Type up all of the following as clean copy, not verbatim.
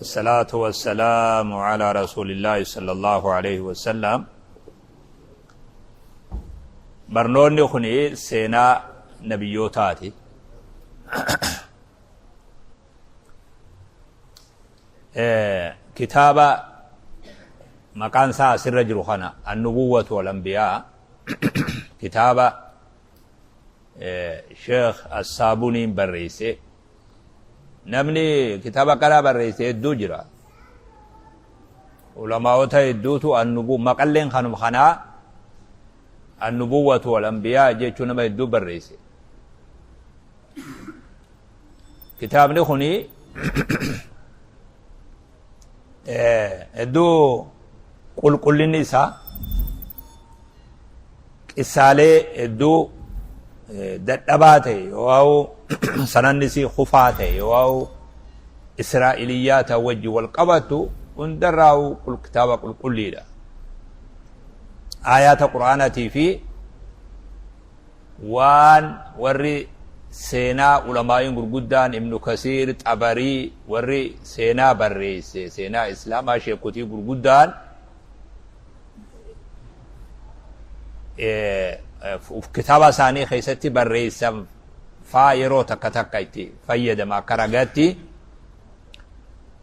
الصلاة والسلام على رسول الله صلى الله عليه وسلم. Barnoonni kuni seenaa nabiyyootaati. Kitaaba maqaan isaa asirra jiru kana, Annubuwwatu wal Anbiyaa, kitaaba Sheekh Assaabuniin barreesse. Namni kitaaba akkanaa barreesse hedduu jira. Ulamaa'ota hedduutu annubu maqalleen kanuma kanaa, Annubuwwatu wal Anbiyaa jechuu, nama hedduu barreesse. Kitaabni kuni hedduu qulqullinni isaa, qissaalee hedduu dadhabaa ta'e yoo sananni isii kufaa ta'e yoo Israa'iliyyaata wajji wal qabatu hundarraa'u kitaaba qulqulliidha. Aayaata Qur'aanaatii fi waan warri seenaa ulamaa'iin gurguddaan, Ibnu Kasiir, Xabarii, warri seenaa barreesse, seenaa Islaamaa, sheekotii gurguddaan kitaaba isaanii keessatti barreessan faa yeroo takka takka itti fayyadama akka ragaatti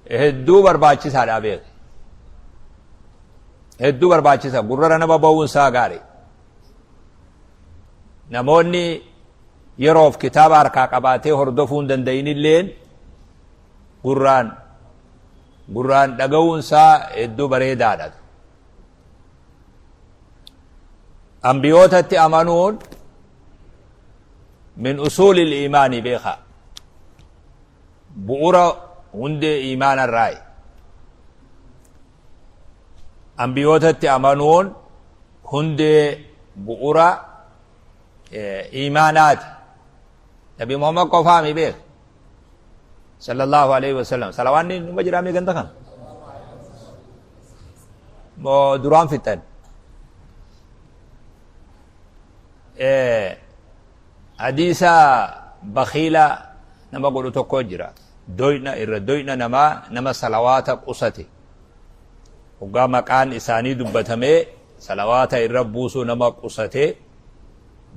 hedduu barbaachisaadha beek. Hedduu barbaachisa, gurrara nama ba'uun isaa gaarii. Namoonni yeroof kitaaba harkaa qabaatee hordofuu hin danda'inilleen gurraan dhaga'uun isaa hedduu bareedaadha. Ambiyootatti amanuun min usuulil iimaanii beekaa. Bu'ura hundee iimaanarraayi. Ambiyootatti amanuun hundee bu'ura iimaanaati. Nabi Muhammad qofaami beek. Sallallahu alaihi wasallam. Salawaanni numa jiraamee ganda kana? Moo duraan fixan? Hadiisa bakhiila nama godhu tokko jira. Doyna irra doyna namaa nama salawaata qusate. Hoggaa maqaan isaanii dubbatamee salawaata irra buusuu nama qusate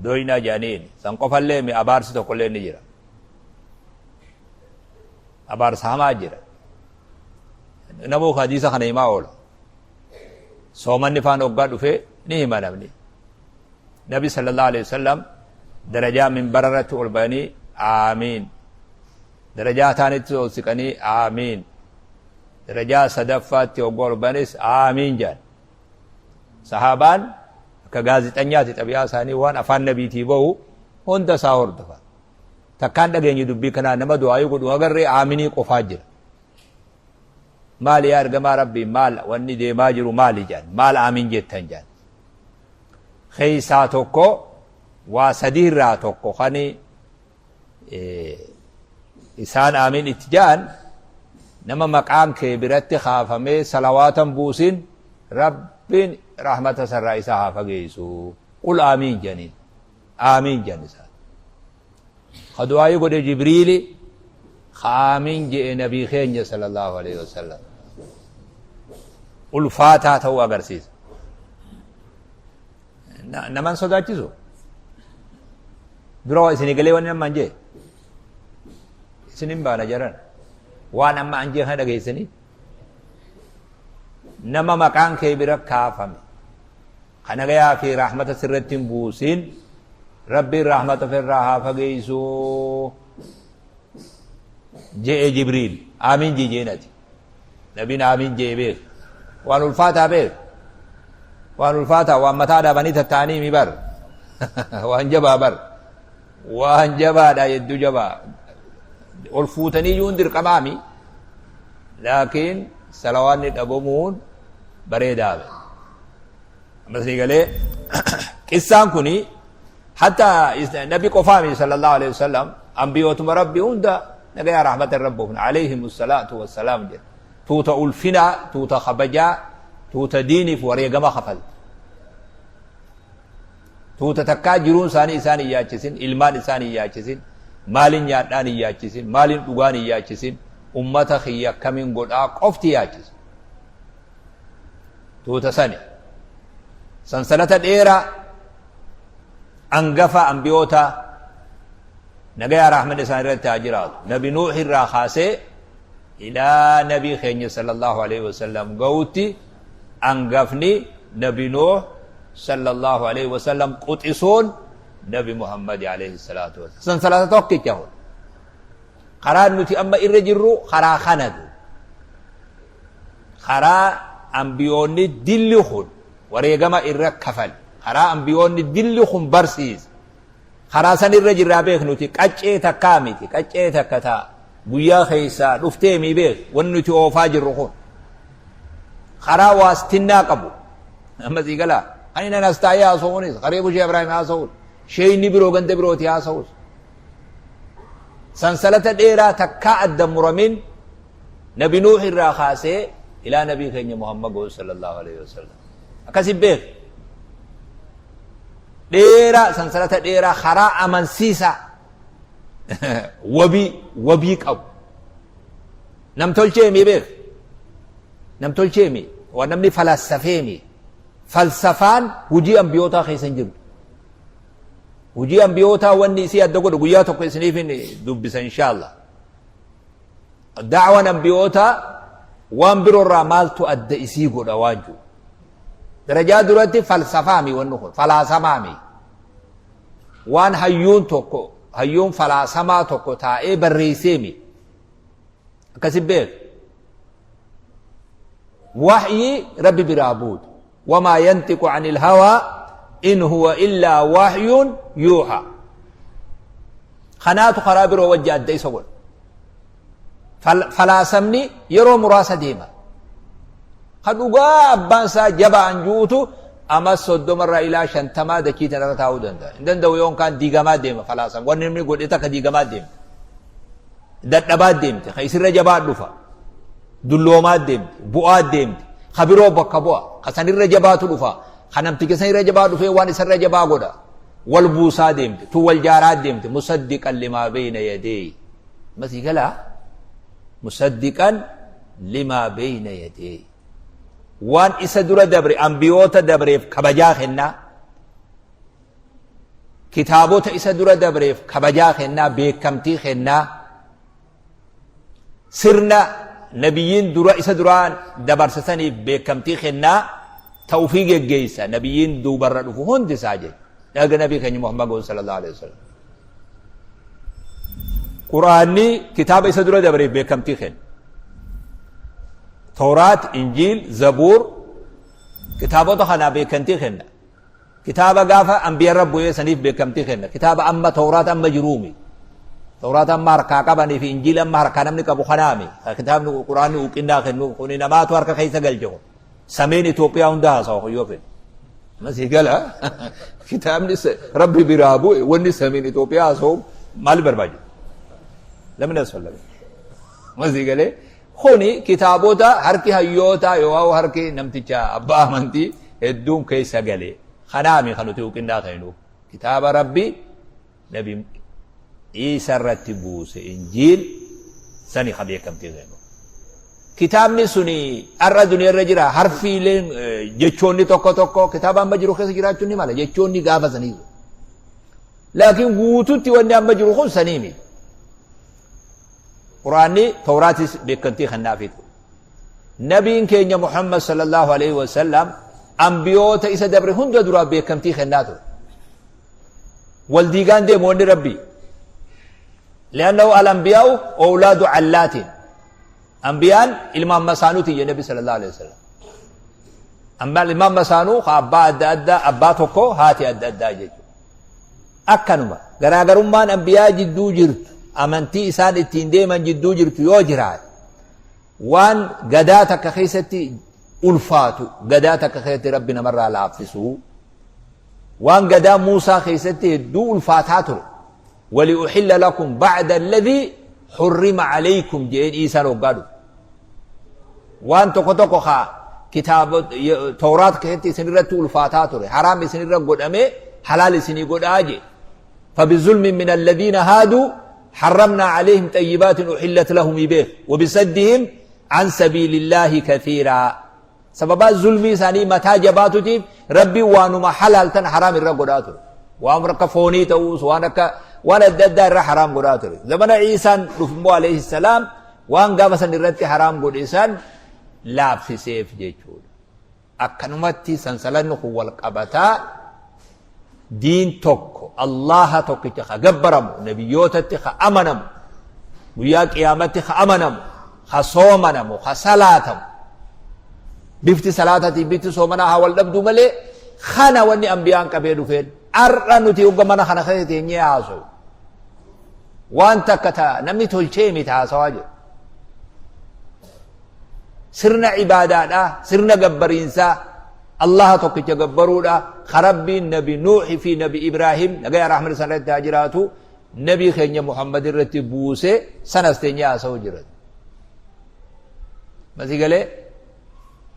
doyna jedhaniin. San qofallee mi, abaarsi tokkollee ni jira. Abaarsa hamaa jira. Namuu hadiisa kana himaa oola. Soomanni faan hoggaa dhufee ni hima namni. Nabi sallallahu alaihi wasallam darajaa minbara irratti ol bayanii aamiin. Darajaa taanitti ol siqanii aamiin. Darajaa sadaffaatti hoggaa ol bayanis aamiin jedhan. Sahaabaan akka gaazixanyaati, xabi'aa isaanii waan afaan nabiitii bahu hunda isaa hordofan. Takkaan dhageenye dubbii kanaa, nama du'aayii godhu agarree aaminii qofaa jira. Maali yaa ergamaa Rabbii, maal wanni deemaa jiru maali jedhan, maal aamin jettan jedhan. Keessaa tokko, waa sadii irraa tokko kan isaan aamin itti jedhan, nama maqaan kee biratti kaafamee salawaatan buusin, Rabbiin rahmata sarraa isaa haa fageessu. Qul aamiin jedhaniin. Aamiin jedhan isaan. Ka du'aayii godhe Jibriili, ka aamiin jedhe nabii keenya sallallahu alaihi wasallam. Ulfaataa ta'uu agarsiisa. Naman sodaachisu. Dura waa isinii galee wanni amma jee. Isin hin baana jaran. Waan amma an jee kana dhageessanii. Nama maqaan kee bira kaafame, ka nagayaa fi rahmata sirratti hin buusin, Rabbiin rahmata ofirraa haa fageessu je'e Jibriil. Aamiin jijeenati. Nabiin aamiin je'e beek. Waan ulfaataa beek. Waan ulfaataa, waan mataa dhaabanii tatta'anii mi bar. Waan jabaa bar. Waan jabaadha, hedduu jabaa. Ol fuutanii iyyuu hin dirqamaami. Laakiin salawaanni dhabamuun bareedaa. Ammas ni galee qissaan kuni hatta nabi qofaami sallallahu alaihi wasallam, ambiyootuma Rabbi hunda nagayaa rahmata irra buufna, alayhim salaatu wassalaam jedha. Tuuta ulfinaa, tuuta kabajaa, tuuta diiniif wareegama kafalte. Tuuta takkaa jiruun isaanii isaan hin yaachisin, ilmaan isaan hin yaachisin, maalin nyaadhaan hin yaachisin, maalin dhugaan hin yaachisin. Ummata kiyya akkamiin godhaa qofti yaachisa. Tuuta sani. Sansalata dheeraa angafa ambiyootaa nagayaa rahmanni isaan irratti haa jiraatu. Nabi Nuuh irraa kaasee ilaa nabii keenya sallallahu alaihi wasallam ga'utti angafni Nabi Nuuh sallallahu alaihi wasallam quxisuun Nabi Muhammad alaihi salaatu wasallam. Sansalata tokkicha kun. Karaan nuti amma irra jirru karaa kanatu. Karaa ambiyoonni dilli kun wareegama irra kafale. Karaa ambiyoonni dilli kun barsiise. Karaa san irra jirraa beek nuti qaccee takkaa miti qaccee takka taa guyyaa keessaa dhuftee mii beek wanni nuti oofaa jirru kun. Karaa waastinnaa qabu. Amma sii galaa. Kan inni as taa'ee haasa'uunis karee bushee Ibraahim haasa'uun sheeyni biroo ganda birooti haasa'uus. Sansalata dheeraa takkaa adda muramin Nabi Nuuh irraa kaasee ilaa nabii keenya Muhammad ga'u sallallahu alaihi wasallam. Akkasi beek. Dheeraa sansalata dheeraa karaa amansiisaa wabii wabii qabu. Namtolchee mi beek. Namtolchee mi waan namni falassafee mi. Falsafaan hojii ambiyootaa keessa hin jirtu. Hojii ambiyootaa wanni isii adda godhu guyyaa tokko isiniifin dubbisa inshaallah. Da'waan ambiyootaa waan biroorraa maaltu adda isii godha waan jiru. Darajaa duratti falsafaami wanni kun falaasamaami. Waan hayyuun tokko hayyuun falaasamaa tokko taa'ee barreesseemi. Akkasi beek. Waxyii Rabbi biraa buutu. Wamaa yantiqu anil hawaa in huwa illaa waxyuun yuuxa. Kanaatu karaa biroo wajji adda isa godha. Falaasamni yeroo muraasa deema. Ka dhugaa abbaan isaa jabaan juutu ama soddomarraa ilaa shantamaa dachii tanarra taa'uu danda'a. Hin danda'u yoon kaan diigamaa deema falaasam. Wanni namni godhe takka diigamaa deemte. Dadhabaa deemte. Ka isirra jabaa dhufa. Dulloomaa deemte. Bu'aa deemte. Ka biroo bakka bu'a. Ka sanirra jabaatu dhufa. Ka namticha sanirra jabaa dhufee waan isarra jabaa godha. Wal buusaa deemte. Tu wal jaaraa deemte. Musaddiqan limaa beeyna yadee. Masii galaa? Musaddiqan limaa beeyna yadee. Waan isa dura dabre ambiyoota dabreef kabajaa kennaa. Kitaabota isa dura dabreef kabajaa kennaa, beekamtii kennaa. Sirna nabiyyiin dura isa duraan dabarse saniif beekamtii kennaa ta ufii geggeessa nabiyyiin duubarra dhufu hundi isaa jechuudha. Erga nabii keenya Muhammad sallallahu alaihi wasallam. Qur'aanni kitaaba isa dura dabreef beekamtii kenna. Tawraat, Injiil, Zabuur kitaabota kanaa beekamtii kenna. Kitaaba gaafa anbiyarra bu'ee saniif beekamtii kenna. Kitaaba amma Tawraat amma jiruumi. Tawraat amma harkaa qabanii fi Injiil amma harkaa namni qabu kanaami. Kitaabni Qur'aanni uqinnaa kennu kuni namaatu harka keessa galche kun. Sameen Itoophiyaa hunda haasawa kun yoo fedhe. Masii gala kitaabni rabbi biraa bu'e wanni sameen Itoophiyaa haasawu maal barbaachisa? Lamni as fallaga. Masii galee Kuni kitaabota harki hayyootaa yookaan harki namticha abbaa amantii hedduun keessa gale. Kanaami kan nuti huqinnaa kennuuf. Kitaaba Rabbi Nabi Iisa irratti buuse Injiil sani ka beekamtii kennu. Kitaabni suni har'a duniyaa irra jira harfiileen jechoonni tokko tokko kitaaba amma jiru keessa jiraachuun ni mala jechoonni gaafa sanii. Laakiin guututti wanni amma jiru kun sanii miti. Qur'aanni Tawraatis beekamtii kennaafii ture. Nabiin keenya Muhammad sallallahu alaihi wasallam ambiyoota isa dabre hunda duraa beekamtii kennaa ture. Wal diigaan deemu wanni Rabbii. Li'annahu al-anbiyaa'u awlaadu allaatiin. Ambiyaan ilmaan masaanuuti jedhe Nabi sallallahu alaihi wasallam. Amma ilmaan masaanuu ka abbaa adda addaa abbaa tokko haati adda addaa jechuudha. Akkanuma garaagarummaan anbiyaa jidduu jirtu amantii isaan ittiin deeman jidduu jirtu yoo jiraate waan gadaa takka keessatti ulfaatu gadaa takka keessatti rabbi namarraa laaffisuu waan gadaa Muusaa keessatti hedduu ulfaataa ture wali uxilla lakum ba'da alladhii xurrima alaykum jedheen Iisaan hoggaa dhufe waan tokko tokko kaa kitaaba tawraat keessatti isin irratti ulfaataa ture haraam isin irra godhamee halaal isinii godhaa jee fabizulmin min alladhiina haaduu Harramnaa alayhim xayyibaatin uhillat lahumii beek. Wabisaddihim an sabiilillaahi kathiiraa. Sababaa zulmii isaanii mataa jabaatutiif Rabbiin waanuma halaal tan haraam irra godhaa ture. Waan akka foonii ta'uus waan akka waan adda addaa irra haraam godhaa ture. Zamana Iisaan dhufu immoo alayhi salaam waan gaafa san irratti haraam godhe san laaffiseef jechuudha. Akkanumatti sansalanni kun wal qabataa diin tokko Allaha tokkicha ka gabbaramu nabiyyootatti ka amanamu guyyaa qiyaamatti ka amanamu ka soomanamu ka salaatamu bifti salaatatii bifti soomanaa haa wal dhabduu malee kana wanni ambiyaan qabee dhufeen ar'a nuti hogga mana kana keessa teenyee haasoyu waan takka ta namni tolchee miti haasawaa jiru Sirna ibaadaadha, sirna gabbariinsaa, Allaha tokkicha gabbaruudha, ka Rabbiin nabi Nuuhi fi nabi Ibraahim nagaya rahman isaan irratti haa jiraatu, nabii keenya Muhammad irratti buuse sanas teenyee haasa'uu jira. Masii galee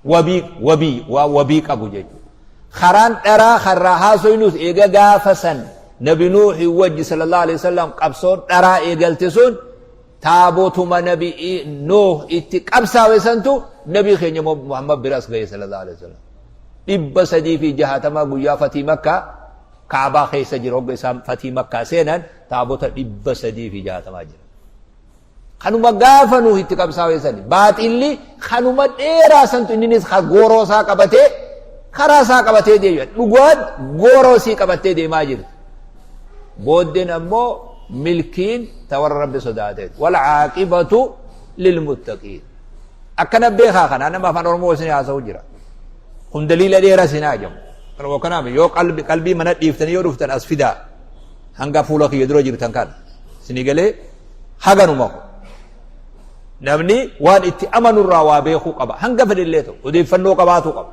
wabii wabii waa wabii qabu jechuudha. Karaan dharaa karraa haasoynus eega gaafa san nabi Nuuhi wajji sallallahu alaihi wasallam qabsoon dharaa eegalte sun Taabotuma nabi Nuuh itti qabsaawe santu nabii keenya Muhammad bira as gahe sallallahu alaihi wasallam. 360 guyyaa fatii Makkaa Kaabaa keessa jira hogga isaan fatii Makkaa seenan taabota 360 jira. Kanuma gaafa Nuuh itti qabsaawe sani baaxilli kanuma dheeraa santu inninis gooroo isaa qabatee karaa isaa qabatee deema. Dhugaan gooroo isii qabattee deemaa jirti. Booddeen ammoo milkiin ta warra Rabbi sodaateeti. Wal caaqibatu lilmuttaqiin. Akkana beekaa kana nama afaan Oromoo isin haasa'u jira. Kun daliila dheeraa isin haajamu. Kanuma kanaaf yoo qalbi qalbii mana dhiiftanii yoo dhuftan as fidaa. Hanga fuula kiyya dura jirtan kana. Isinii galee haganuma kun. Namni waan itti amanurraa waa beekuu qaba. Hanga fedhellee ta'u odeeffannoo qabaatuu qaba.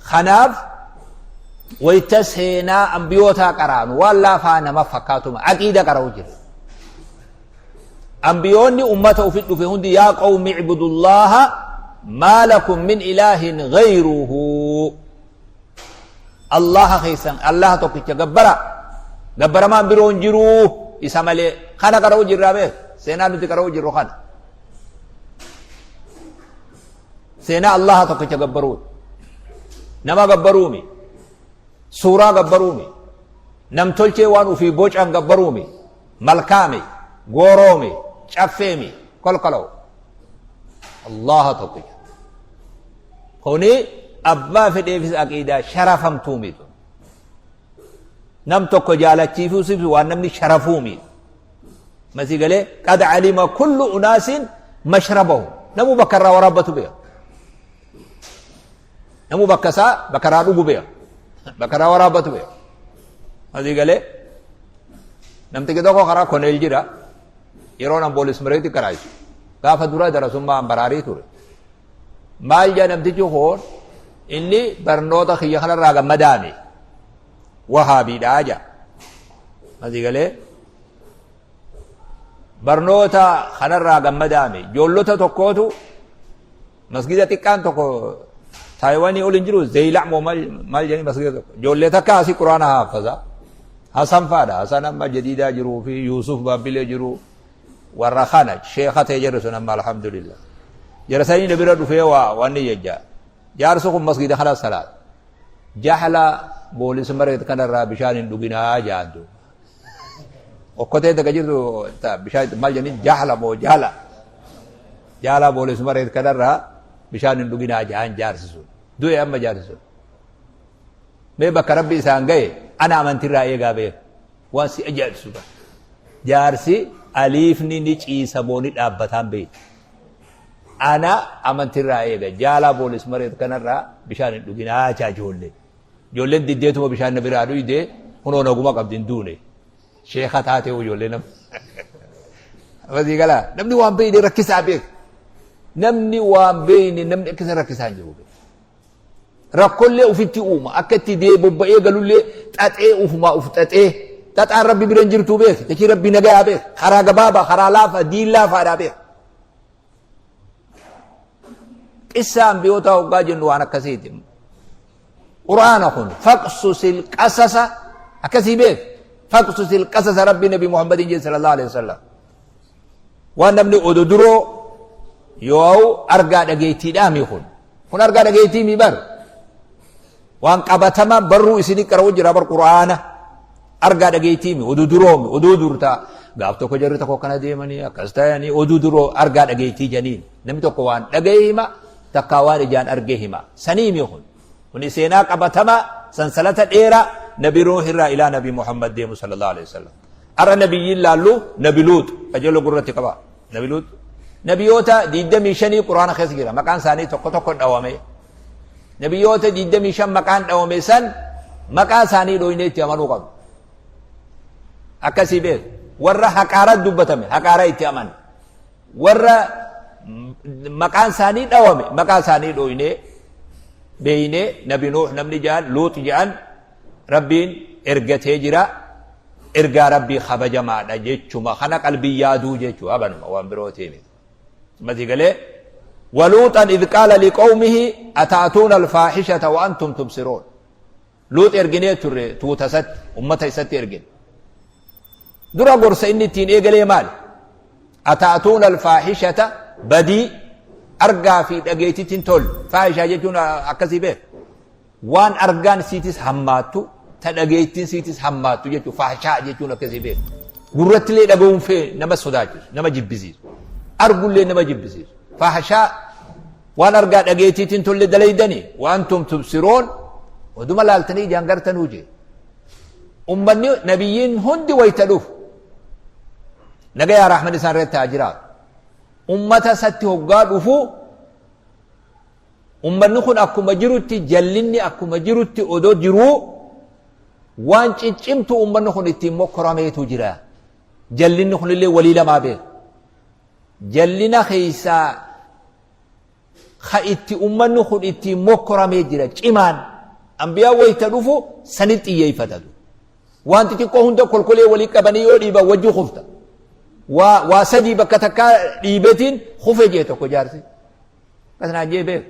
Kanaaf wayta seenaa ambiyootaa qaraanu waan laafaa nama fakkaatuma aqiida qara'u jira. Ambiyoonni ummata ufi dhufe hundi yaa qawmi icbudullaaha maa lakum min ilaahin gayruhu. Allaha keessan Allaha tokkicha gabbara gabbaramaan biroo hin jiruu isa malee kana qara'u jirraa beek seenaa nuti qara'u jirru kana. Seenaa Allaha tokkicha gabbaruudha. Nama gabbaruumi. Suuraa gabbaruumi. Namtolchee waan ufii bocan gabbaruumi. Malkaami. Gooroomi. Caffeemi. Kolkolow. Allaha tokkicha. Kuni abbaa fedheefis aqiidaa sharafamtuumi tun. Nam tokko jaalachiisuufis waan namni sharafuumi. Masii galee qad alima kullu unaasin mashrabahu. Namuu bakka irraa waraabbatu beeka. Namuu bakka isaa bakka irraa dhugu beeka. Bakka irraa waraabbatu beeka. Masii galee namtichi tokko karaa koneel jira. Yeroo nan boolis mireetti karaayisu. Gaafa dura darasummaa baraarii ture. Maal jaa namtichi kun inni barnoota kiyya kanarraa gammadaame. Wahaabiidhaa jaa. Masii galee barnoota kanarraa gammadaame ijoollota tokkootu masgida xiqqaan tokko taayiwanii ol hin jiru zeeyilaa moo maal maal jedhanii masgida tokko ijoollee takka asii quraana haafaza Hasan faadha Hasan amma jadiidaa jiruu fi Yuusuf Baabbilee jiru warra kana sheeka ta'e jedhu sun amma alhamdulillah jara sanii na bira dhufee waa wanni jecha jaarsi kun masgida kana salaat jahla boolis mareet kanarraa bishaan hin dhuginaa jaan duuba okkotee takka jirtu ta bishaan maal jedhanii jahla moo jaala jaala boolis mareet kanarraa bishaan hin dhuginaa jaan jaarsi sun du'e amma jaarsi sun mee bakka rabbi isaan gahe ana amantirraa eegaa beeka waan si ajaa'ibsu bara jaarsi aliifni ni ciisa moo ni dhaabbataan beektu ana amantirraa eega jaalaa boolis mareet kanarraa bishaan hin dhuginaa jaa ijoollee ijoolleen diddeetuma bishaan na biraa dhuyde kunoo naguma qabdi hin duune sheeka taatee ijoollee nama Masii galaa namni waan beeyne rakkisaa beeka namni waan beeyne namni akkasa rakkisaa hin jiru Rakkollee ufitti uuma. Akka itti dee bobba'ee galullee xaxee ufumaa uf xaxee. Xaxaan Rabbi bira hin jirtuu beeki. Dachii Rabbi nagayaa beeki. Karaa gabaabaa, karaa laafa, diin laafaadhaa beeki. Qissaa ambiyootaa hoggaa jennu waan akkasiiti. Qur'aana kun faqsusil qasasa Akkasii beek. Faqsusil qasasa Rabbi Nabi Muhammadin jee sallallahu alaihi wasallam. Waan namni odu duroo yoo argaa dhageettiidhaami kun. Kun argaa dhageettii mi bar. Waan qabatama barruu isinii qara'u jira bar Qur'aana. Argaa dhageettii mi oduu duroomi oduu durtaa. Gaaf tokko jarri tokko akkana deemanii akkas ta'anii oduu duroo argaa dhageettii janiin. Namni tokko waan dhaga'e hima takkaa waan ijaan argee hima. Sanii mi kun. Kuni seenaa qabatamaa sansalata dheeraa Nabi Nuuh irraa ilaa Nabi Muhammad deemu sallallahu alaihi wasallam. Har'a nabiyyiin laallu Nabi Luut qajeeloo gurratti qaba. Nabi Luut nabiyoota 25 Quraana keessa jira. Maqaan isaanii tokko tokko dhawame. Nabiyoota 25 maqaan dhawame san maqaa isaanii dhooynee itti amanuu qabna. Akkasii beeku. Warra haqaara dubbatame haqaara itti amana. Warra maqaan isaanii dhawame maqaa isaanii dhooynee beeynee. Nabi Nuuh namni jedhan, Luux jedhan, Rabbiin ergatee jira. Ergaa Rabbii kabajamaadha jechuma kana qalbii yaaduu jechuu habanuma waan birootii miti. Mati galee waluuxan idh qaala liqawmihi ataatuuna alfaaxishata wa antum tubsiruun. Luux erginee turre tuuta isatti, ummata isatti ergine. Dura gorsa inni ittiin eegalee maali? Ataatuuna alfaaxishata, badii argaa fi dhageetitti hin tolle. Faahishaa jechuun akkasii beek. Waan argaan siitis hammaattu, ta dhageettiin siitis hammaattu jechuun faahishaa jechuun akkasii beek. Gurrattillee dhaga'uun fee nama sodaachisu, nama jibbisiisu. Argullee nama jibbisiisu. Faahishaa waan argaa dhageettiitti hin tolle dalaydanii waan tubsiroon, oduma laaltanii ijaan gartanuu jee. Ummanni nabiyyiin hundi wayta dhufu, nagayaa rahman isaan irratti haa jiraatu, ummata isatti hoggaa dhufu, ummanni kun akkuma jirutti, jallinni akkuma jirutti odoo jiruu, waan ciccimtu ummanni kun ittiin mokkorameetu jira. Jallinni kunillee walii lamaa beeku. Jallina keessaa ka itti ummanni kun ittiin mokkoramee jira cimaan, ambiyaan wayta dhufu sanitti xiyyeeffatatu. Waan xixiqqoo hunda kolkolee walii qabanii yoo dhiiban wajji kufta. Waa sadii bakka takkaa dhiibetiin kufe jee tokko jaarsi. Akkas jee beeku.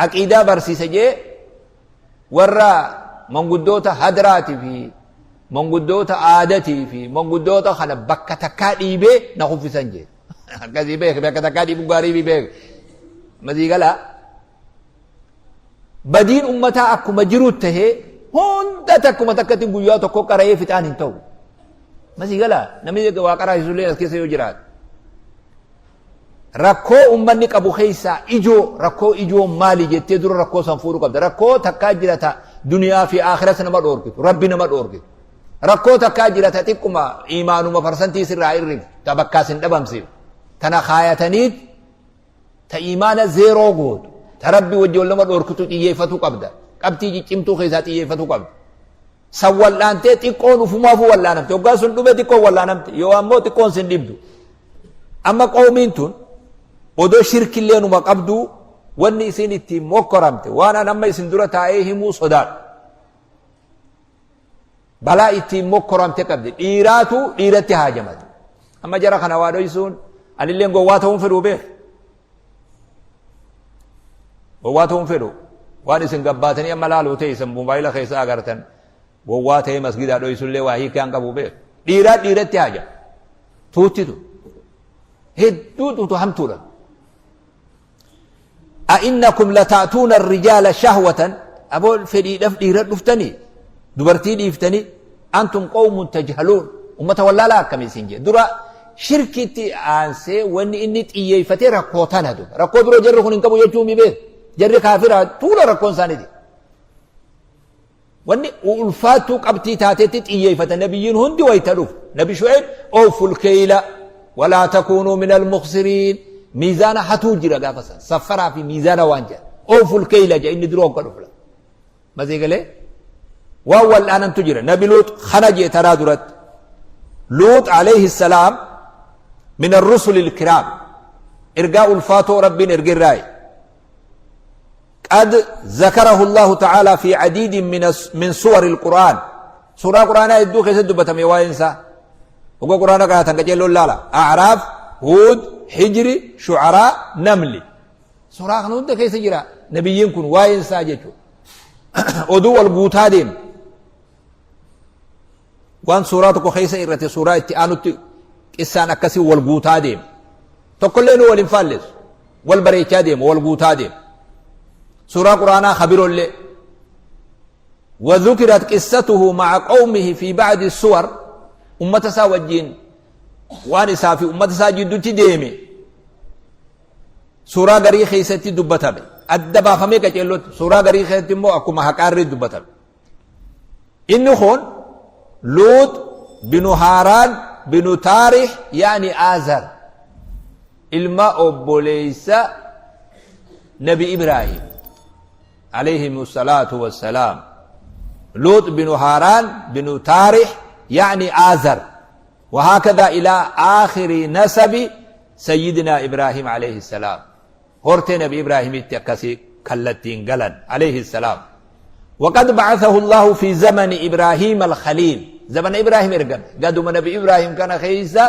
Aqiidaa barsiisa jee warra manguddoota hadraatii fi manguddoota aadatii fi manguddoota kana bakka takkaa dhiibee na kuffisan jee. Akkasii beek, bakka takkaa dhiibuu gaarii beek. Masii galaa. Badiin ummataa akkuma jiru tahee hunda takkuma takkatti guyyaa tokko qara'ee fixaan hin ta'u. Masii galaa, namni waa qaraasisullee as keessa yoo jiraate. Rakkoo ummanni qabu keessaa ijoo, rakkoo ijoo maali jettee dura rakkoo san fuudhuu qabda. Rakkoo takkaa jira ta duniyaa fi akhiras nama dhoorkitu, Rabbi nama dhoorkitu. Rakkoo takkaa jira ta xiqquma imaanuma parsantii sirraa irriftu, ta bakkaas hin dhabamsiiftu. Tana kaayataniit ta imaana zeeroo gootu, ta Rabbi wajji wal nama dhoorkitu xiyyeeffatuu qabda. Qabxii ciccimtuu keessaa xiyyeeffatuu qabda. San wal'aantee xiqqoon ufumaafuu wal'aanamte. Hoggaa sun dhume xiqqoon wal'aanamte. Yoo ammoo xiqqoon sin dhibdu. Amma qoomiin tun odoo shirkillee numa qabduu, wanni isin ittiin mokkoramte waan an amma isin dura taa'ee himuu sodaadhu. Balaa ittiin mokkoramte qabdi. Dhiiraatu dhiiratti haajamate. Amma jara kana waa dhoysuun anilleen gowwaa ta'uun fedhuu beek. Gowwaa ta'uun fedhu. Waan isin gabbaatanii amma laaluu ta'e isin moobaayila keessa agartan gowwaa ta'ee masgidaa dhoysullee waa hiikaan qabu beek. Dhiiraa dhiiratti haaja. Tuuttitu. Hedduu tuutu hamtuudha. A'innakum lata'tuuna rijaala shahwatan, aboo fedhiidhaf dhiira dhuftanii dubartii dhiiftanii, antum qawmun tajhaluun, ummata wallaalaa akkamii isin jee. Dura shirkitti aansee wanni inni xiyyeeffatee rakkoo tana duba. Rakkoo biroo jarri kun hin qabu jechuu mi beeku. Jarri kaafiraa tuula rakkoon isaaniiti. Wanni ulfaattuu qabxii taatetti xiyyeeffata nabiyyiin hundi wayta dhufu. Nabi Shu'ayb ooful keeyla walaa takuunuu min almuksiriin, miizaana hatuu jira gaafa san, saffaraa fi miizaana waan jedhan. Ooful keeyla jedha inni dura hogga dhufla. Masii galee waan wal'aanantu jira. Nabi Luux kana jee taraa duratti. Luux alayhi salaam min arrusuli ilkiraam, ergaa ulfaatoo Rabbiin ergerraayi. قد ذكره الله تعالى في عديد من سور القرآن. سورة قرآن hedduu keessatti dubbatame waa'een isaa. Hogga Qur'aana qaraatan qajeelloon laala. A'raaf, Huud, Hijri, Shu'araa, Namli. Suuraa kana hunda keessa jira nabiyyiin kun waa'een isaa jechuudha. Oduu wal guutaa deema. Waan suuraa tokko keessa irrate suuraa itti aanutti qissaan akkasii wal guutaa deema. Tokkollee nu wal hin faalleessu. Wal bareechaa deema, wal guutaa deema. Suuraa Quraanaa kabirollee. وذكرت قصته مع قومه في بعض السور أمة سا وجين waan isaa fi ummata isaa jidduutti deeme suuraa garii keessatti dubbatame adda baafamee qaceellotti suuraa garii keessatti immoo akkuma haqaarri dubbatame inni kun Luut binu Haaraan binu Taarih yaani Aazar ilma obboleessa Nabi Ibraahim alayhim salaatu wassalaam. Luut binu Haaraan binu Taarih yaani Aazar. وهكذا إلى آخر نسب سيدنا إبراهيم عليه السلام. هورتي نبي إبراهيم التكسي كالتين قلن عليه السلام. وقد بعثه الله في زمن إبراهيم الخليل. زمن إبراهيم إرقم قدم نبي إبراهيم كان خيسا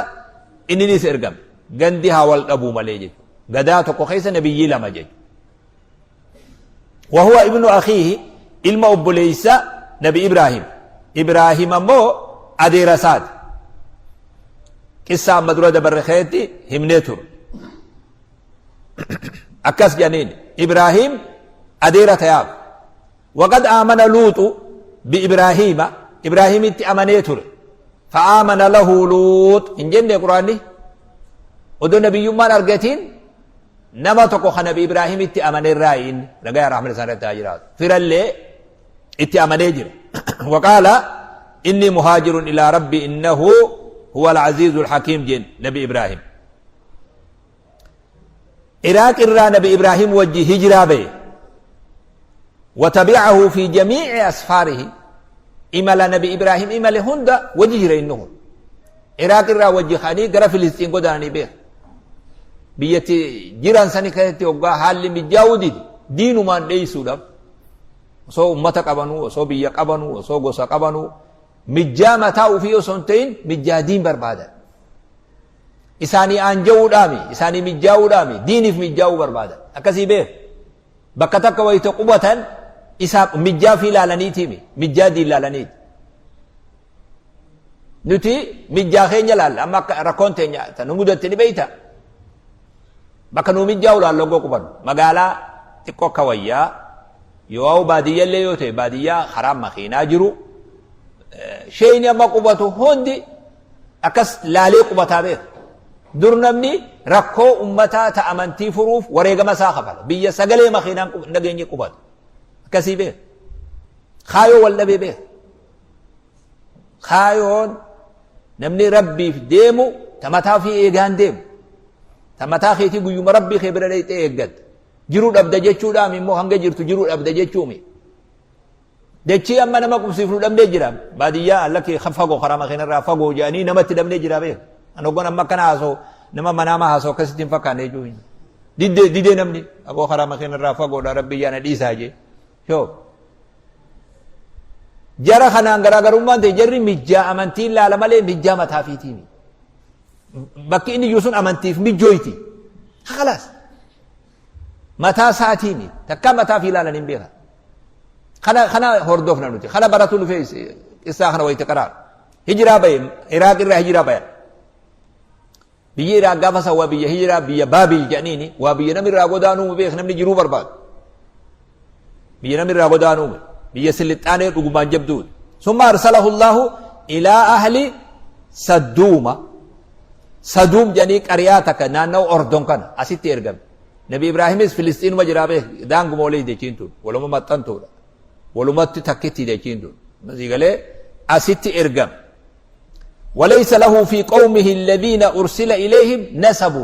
إني نيس إرقم قندها والأبو مليجي قداتك خيسا نبي لما جي. وهو ابن أخيه إلما أبو ليس نبي إبراهيم. إبراهيم مو أديرسات قصة مدرة دبرخيتي همنيتر أكاس جنين إبراهيم أديرة ياب. وقد آمن لوط بإبراهيم. إبراهيم أمنيتر فآمن له لوط. إن جن قرآني ودو نبي يمان أرجتين نما تكو نبي إبراهيم أمن الرأيين لقى رحمة سنة تاجرات فرالي أمنيجر. وقال إني مهاجر إلى ربي إنه هو العزيز الحكيم. جن نبي إبراهيم عراق الرا نبي إبراهيم وجه هجرة به وتبعه في جميع أسفاره. إمال نبي إبراهيم إمال هند وجه إنه عراق الرا وجه خاني قرا فلسطين قداني به بيتي جيران سني كانت وقا حال مجاودي دين ما ليسوا دم سو أمة قبنو سو بيا قبنو سو غوسا قبنو مجا متاو فيه سنتين مجا دين بربادا إساني أنجو دامي إساني مجاو دامي ديني في مجاو بربادا أكسي به بكتك ويتقوة إسا مجا في لالنيتي مي مجا دين لالنيت نتي مجا خين جلال أما ركون تنيا تنمودة تني بيتا بكنو مجاو لالوغو قبن مقالا تكو كويا يواو بادية اللي يوتي بادية حرام مخينا جرو شيء يما قبته هندي أكس لالي قبتها به درنمني ركو أمتا تأمنتي فروف وريق مساخفة بيا سقلي مخينا نجيني قبت كسي به خايو ولا بي به خايون نمني ربي في ديمو تمتا في إيغان ديم تمتا خيتي قيوم ربي خبر ليت إيغاد جرو أبدا جيتشو دامي مو هنگا جرتو جرو أبدا جيتشومي دچي أما نما قبسي فلو دمني جرا بادية لك خفقو خرام خين رافقو جاني نمت دمني جرا به أنا قلنا أما كان عصو نما مناما عصو كستين فكان يجوين ديد ديد نمني أبو خرام خين رافقو دا ربي جانا ديسا جي شو جرا خنان غرا غرومان تي جري مجا أمنتي لا لمالي مجا متافيتيني بكي إني يوسون أمنتي في مجويتي خلاص متى ساعتيني تكا متى في لا لنبيها خنا خنا هردوفنا نوتي خنا براتول في إسا خنا ويتقرار هجرة بي عراق الرا هجرة بي بيجي عراق قفصة وبي هجرة بي بابل جانيني وبي نمر راغودانو بيخ نمني جرو برباد بي نمر راغودانو بي سلطانه رغمان جبدود. ثم أرسله الله إلى أهل سدوم. سدوم جاني قرياتك نانو أردن كان أسيت إرقم نبي إبراهيم فلسطين وجرابه دانغ مولي ديكينتو ولما متنتو ولما تتكتي ديكينتو مزيغالي أسيت إرقم. وليس له في قومه الذين أرسل إليهم نسب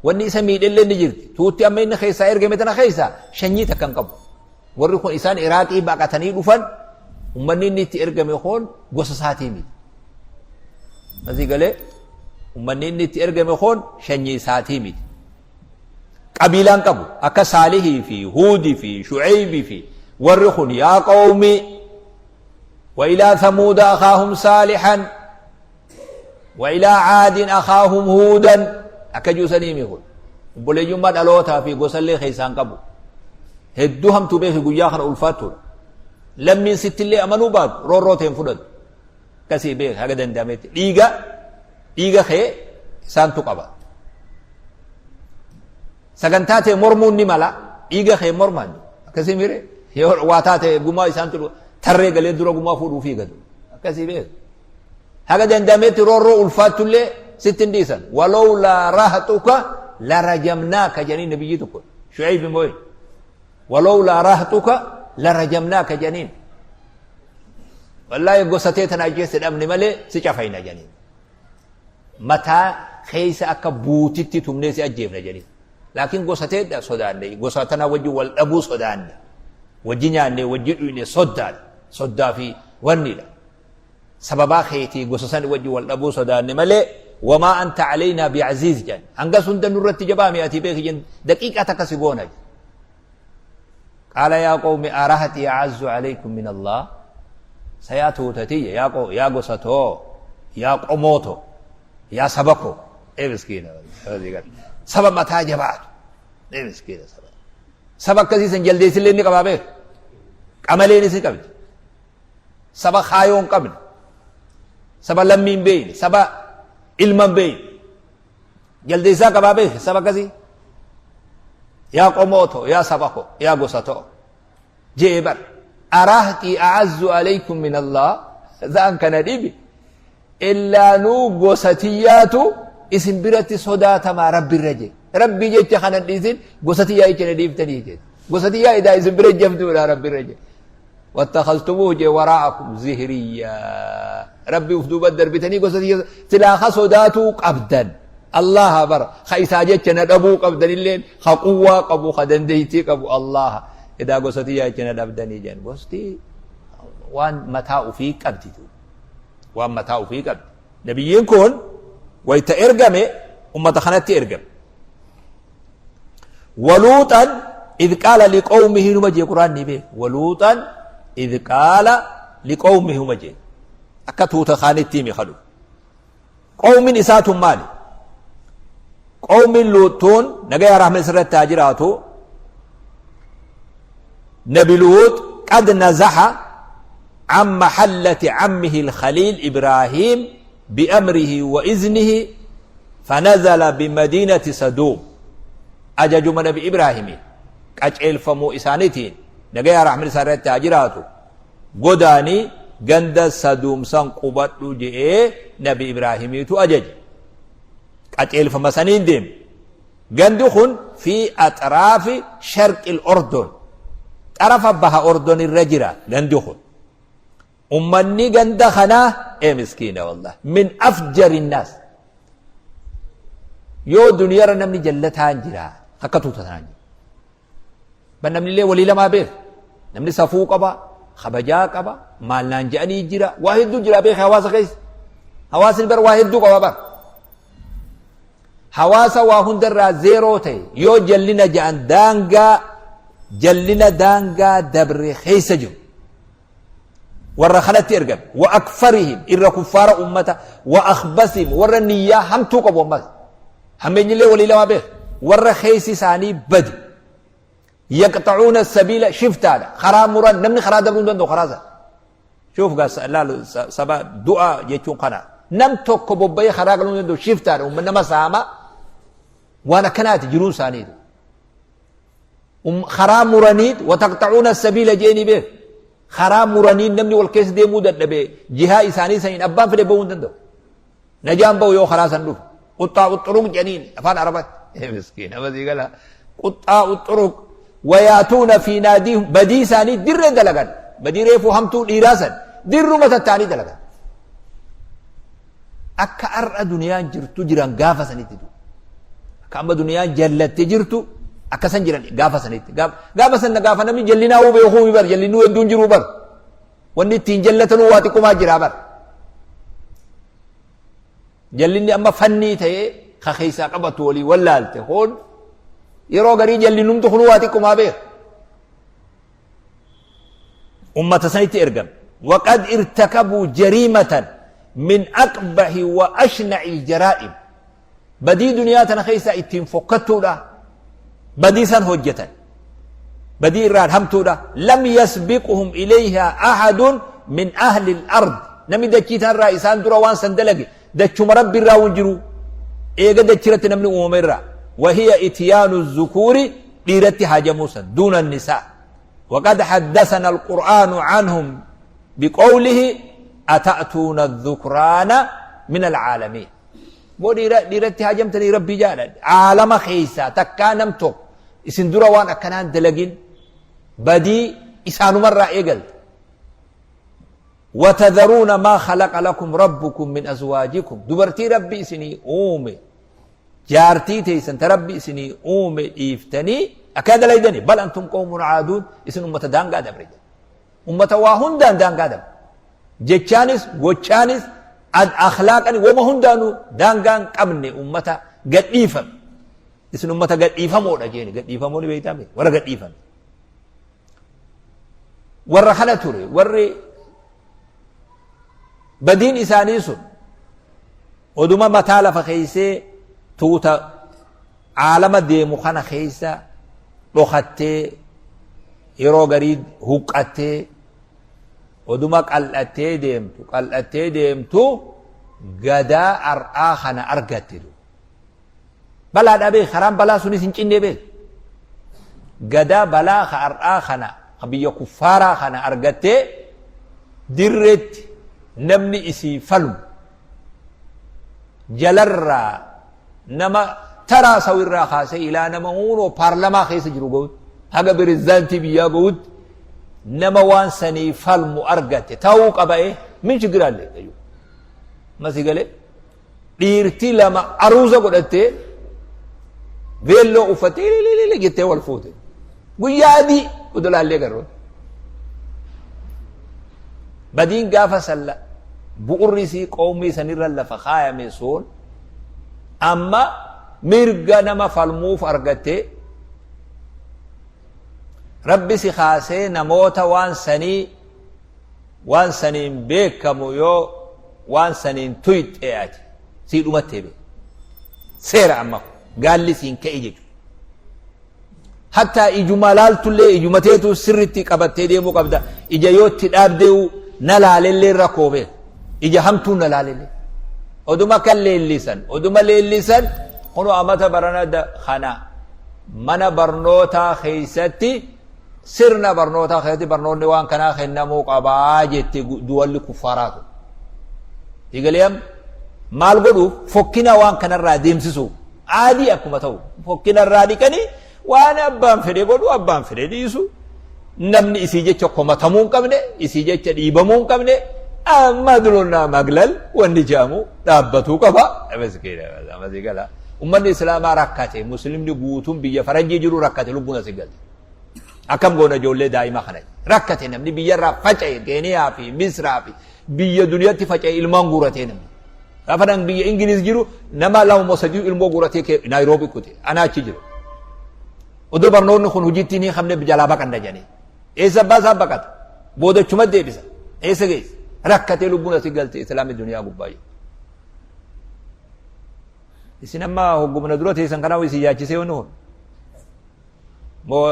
واني سميد اللي نجرت توتي أما إن خيسا إرقمتنا خيسا شنيتا كان قبل ورخون إسان إراقي باقتني دفن ومني نتي إرقم يخون قصصاتي ميد مزيغالي ومني نتي إرقم يخون شني ساتي ميد قبيلان قبو أكا صالحي في هودي في شعيبي في ورخون يا قومي وإلى ثمود أخاهم صالحا وإلى عاد أخاهم هودا أكا جوسني ميخون بولي جمال ألوتا في قصة خيسان قبو هدوهم تبيه قياخر ألفاتون لم من ست اللي أمنوا بعد رور روتين فلد Akkasii beek haga danda'ametti dhiiga dhiiga kee isaantu qaba. Sagantaa tee mormuun ni mala dhiiga kee morman akkasii mire yoo waa taate gumaa isaantu tarree galee dura gumaa fuudhuu fiigatu akkasii beek. Haga danda'ametti roorroo ulfaattullee sitti hin dhiisan. Walowlaa rahatuka larajamnaaka jedhanii nabiyyi tokko Shu'ayb moo'e. Walowlaa rahatuka larajamnaaka jedhaniin. Wallaahi gosa tee tana ajjeesse dhabne malee si cafayna jedhaniin. Mataa keessa akka buutitti tumnee si ajjeefna jedhaniin. Laakiin gosa tee sodaanne gosa tana wajji wal dhabuu sodaanne. Wajji nyaanne wajji dhuyne soddaadha. Soddaa fi wannidha. Sababaa keetii gosa san wajji wal dhabuu sodaanne malee wamaa anta caleynaa biaziiz jedhan. Hangas hunda nurratti jabaame ati beeki jedhan daqiiqaa takka si goona jedhan. Qaala yaa qawmi arahati a'azzu alaykum min Allah sayaa tuutatiyya yaa qo yaa gosa too yaa qomoo too yaa saba koo ee miskiina saba mataa jabaatu ee miskiina saba saba akkasii san jaldeessillee ni qabaa beeku qamaleenis ni qabdi saba kaayoo hin qabne saba lammii hin beekne saba ilma hin beekne jaldeessaa qabaa beeke saba akkasii yaa qomoo too yaa saba koo yaa gosa too jee bar arahtii a'azzu alaykum min Allah za'an kana dhibi illaanuu gosa tiyyaatu isin biratti sodaatamaa rabbirra jee rabbii jecha kana dhiisin gosa tiyyaa jecha na dhiiftanii jee gosa tiyyaa idaa isin bira jabduudha rabbirra jee wattakhaltumuuhu jee waraa'akum zihriyaa rabbi uf duuba darbitanii gosa tiyya silaa ka sodaatuu qabdan allaha bara ka isaa jecha na dhabuu qabdanilleen ka quwwaa qabu ka dandeeytii qabu allaha idaa gosa tiyyaa jecha na dhabdanii jeen gosti waan mataa ufii qabdi waan mataa ufii qabdi nabiyyiin kun wayta ergame ummata kanatti ergame Waluuxan idh qaala liqawmihi numa jee quraanni bee waluuxan idh qaala liqawmihi numa jee akka tuuta kaanitti himi kadhu qawmin isaa tun maali qawmin luuxtuun nagaya rahman isirratti haa jiraatu nabi luux qad nazaha عن محلة عمه الخليل إبراهيم بأمره وإذنه فنزل بمدينة سدوم ajajuma nabi Ibraahimiin qaceelfamuu isaanitiin nagayaa rahmanni isaan irratti haa jiraatu godaanii ganda Saduum san qubadhu je'ee nabi Ibraahimiitu ajaje. Qaceelfama saniin deeme. Gandi kun fi axraafi sharqil ordon xarafa baha ordon irra jira gandi kun. Ummanni ganda kanaa ee miskiina wallah min afjari naas yoo duniyarra namni jallataan jira akka tuuta tanaan jira. Ban namni illee walii lamaa beeka. Namni safuu qaba, kabajaa qaba, maal naan je'anii jira, waa hedduu jira beeka hawaasa keessa. Hawaasni bar waa hedduu qaba bar. Hawaasa waa hundarraa zeeroo ta'e yoo jallina ja'an daangaa jallina daangaa dabre keessa jiru. Warra kanatti ergame wa akfarihim irra kuffaara ummata wa akhbasihim warra niyyaa hamtuu qabu ammas hammeenyillee walii lamaa beeka warra keessi isaanii bade yaqxacuuna sabiila shiftaadha karaa muran namni karaa dabruu hin danda'u karaa sana shuuf gaa laalu saba du'a jechuun kana nam tokko bobba'ee karaa galuu hin danda'u shiftaadha umma nama saama waan akkanaati jiruun isaaniitu Karaa muraniit wataqxa'uuna sabiila jeeni beek. Karaa muranii namni wal keessa deemuu dadhabe jihaa isaanii saniin abbaan fedhe bahuu hin danda'u. Najaan bahu yoo karaa san dhufe. Quxxaa uxuruq jedhaniin afaan Arabaatti. Miskiin nama sii gala. Quxxaa uxuruq wayaatuuna fi naadii badii isaanii dirree dalagan. Badii reefuu hamtuu dhiiraa san dirruma tattaanii dalagan. Akka har'a duniyaan jirtu jiran gaafa sanitti du'u. Akka amma duniyaan jallatte jirtu akka san jiran gaafa sanitti. Gaafa san gaafa namni jallinaa uu beekuu bar jallinuu hedduun jiruu bar. Wanni ittiin jallatanuu waa xiqqumaa jiraa bar. Jallinni amma fannii ta'ee ka keessaa qabatu walii wallaalte kun yeroo garii jallinumtu kun waa xiqqumaa beeka. Ummata sanitti ergame. Waqad irtakabuu jariimatan min aqbahi wa ashna'i jaraa'im. Badii duniyaa tana keessaa ittiin fokkattuudha. Badii san hojjetan. Badii irraan hamtuudha. Lam yasbiquhum ilayhaa ahadun min ahli al-ard. Namni dachii tanarraa isaan dura waan san dalage dachuma Rabbi irraa hin jiru. Eega dachirratti namni uumame irraa. Wahiya ityaanu zukuuri dhiiratti haajamuu san duuna nisaa. وقد حدثنا القرآن عنهم بقوله أتأتون الذكران من العالمين. Boo dhiiratti haajamtanii Rabbii jaadha. Aalama keessaa takkaa nam tokko isin dura waan akkanaan dalagin badii isaanumarraa eegalte. Watadharuuna maa khalaqa lakum rabbukum min azwaajikum. Dubartii Rabbi isinii uume jaartii teessan ta Rabbi isinii uume dhiiftanii akkana dalaydani. Bal antum qawmun aaduun isin ummata daangaa dabre jedhe. Ummata waa hundaan daangaa dabre. Jechaanis gochaanis akhlaaqani wama hundaanuu daangaan qabne ummata gadhiifame. Isin ummata gadhiifamoodha jeeni. Gadhiifamoo ni beektaa mee? Warra gadhiifame. Warra kana ture warri badiin isaanii sun oduma mataa lafa keessee tuuta caalama deemu kana keessa dhokattee yeroo garii huqqattee oduma qal'attee deemtu qal'attee deemtu gadaa ar'aa kana argatte. Balaadhaa beek karaan balaa sunis hin cinne beek. Gadaa balaa ka ar'aa kana ka biyya kuffaaraa kana argattee dirreetti namni isii falmu jalarraa nama taraa sawirraa kaasee ilaa nama huunoo paarlamaa keessa jiru gahutti haga pirezidaantii biyyaa gahutti nama waan sanii falmu argatte ta'uu qaba'ee min shigiraalle masi galee dhiirti lama aruuza godhattee veelloo uffattee ilililili jettee wal fuute guyyaa adii udulaallee garroota badiin gaafa salla bu'urri isii qoomii sanirra lafa kaayame sun amma mirga nama falmuuf argattee rabbi si kaasee namoota waan sanii waan saniin beekamu yoo waan saniin tuyxe ati sii dhumattee bee seera amma gaalli siin ka'e jechuudha. Hattaa ijuma laaltullee ijuma teetu sirritti qabattee deemuu qabda. Ija yoo itti dhaabdeewu na laalellee rakkoo bee ija hamtuu na laalellee. Oduma kan leellisan oduma leellisan kunu amata barana kana mana barnootaa keessatti Sirna barnootaa keessatti barnoonni waan kanaa kennamuu qabaa jette duwalli kuffaaraa tun. Eegalee amma maal godhuuf fokkina waan kanarraa deemsisuuf aadii akkuma ta'u fokkina irraa dhiqanii waan abbaan fedhe godhu abbaan fedhe dhiisu namni isii jecha komatamuu hin qabne isii jecha dhiibamuu hin qabne amma duloonnaa maglal wanni jedhamu dhaabbatuu qaba. Ummanni islaamaa rakkate muslimni guutuun biyya faranjii jiru rakkate lubbuun asii galte. Akkam goona ijoollee daa'ima kana rakkate namni biyyarraa faca'e Keeniyaa fi Misraa fi biyya duniyatti faca'e ilmaan guuratee namni. Gaafa nan biyya Ingiliz jiru nama lama moo sadii ilmoo guuratee kee Naayiroobii kute anaa achi jiru. Odoo barnoonni kun hojiitti hin hiikamne jalaa baqanna jedhanii. Eessa abbaa isaa baqata? Boodachuma deebisa. Eessa geessa? Rakkatee lubbuun asii galte islaamni duniyaa gubbaa jiru. Isin amma hoggumna dura teessan kanaa isin yaachisee wanni kun. Moo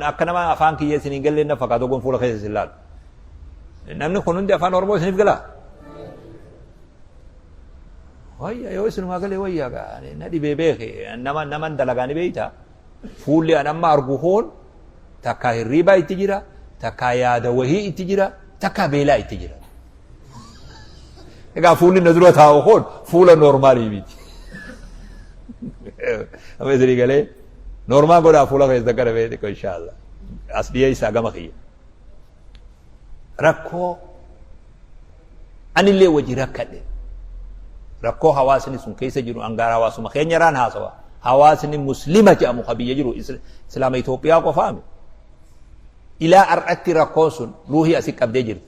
akka nama afaan kiyya isin hin galleen na fakkaata ogoon fuula keessa isin laalu. Namni kun hundi afaan Oromoo isiniif galaa? Wayya yoo isinumaa galee wayya na dhibee beeke nama naman dalagaa ni beeyta. Fuulli an amma argu kun takkaa hirriibaa itti jira, takkaa yaada wahii itti jira, takkaa beelaa itti jira. Egaa fuulli na dura taa'u kun fuula noormaalii miti. Amma isinii galee noormaal godhaa fuula keessa gara bee xiqqoo inshaallah. As dhiyeessaa gama kiyya. Rakkoo anillee wajji rakkadhe. Rakkoo hawaasni sun keessa jiru angaara hawaasuma keenyarraan haasawa. Hawaasni muslima jedhamu ka biyya jiru islaama Itoophiyaa qofaami. Ilaa har'atti rakkoon sun ruuhii asi qabdee jirti.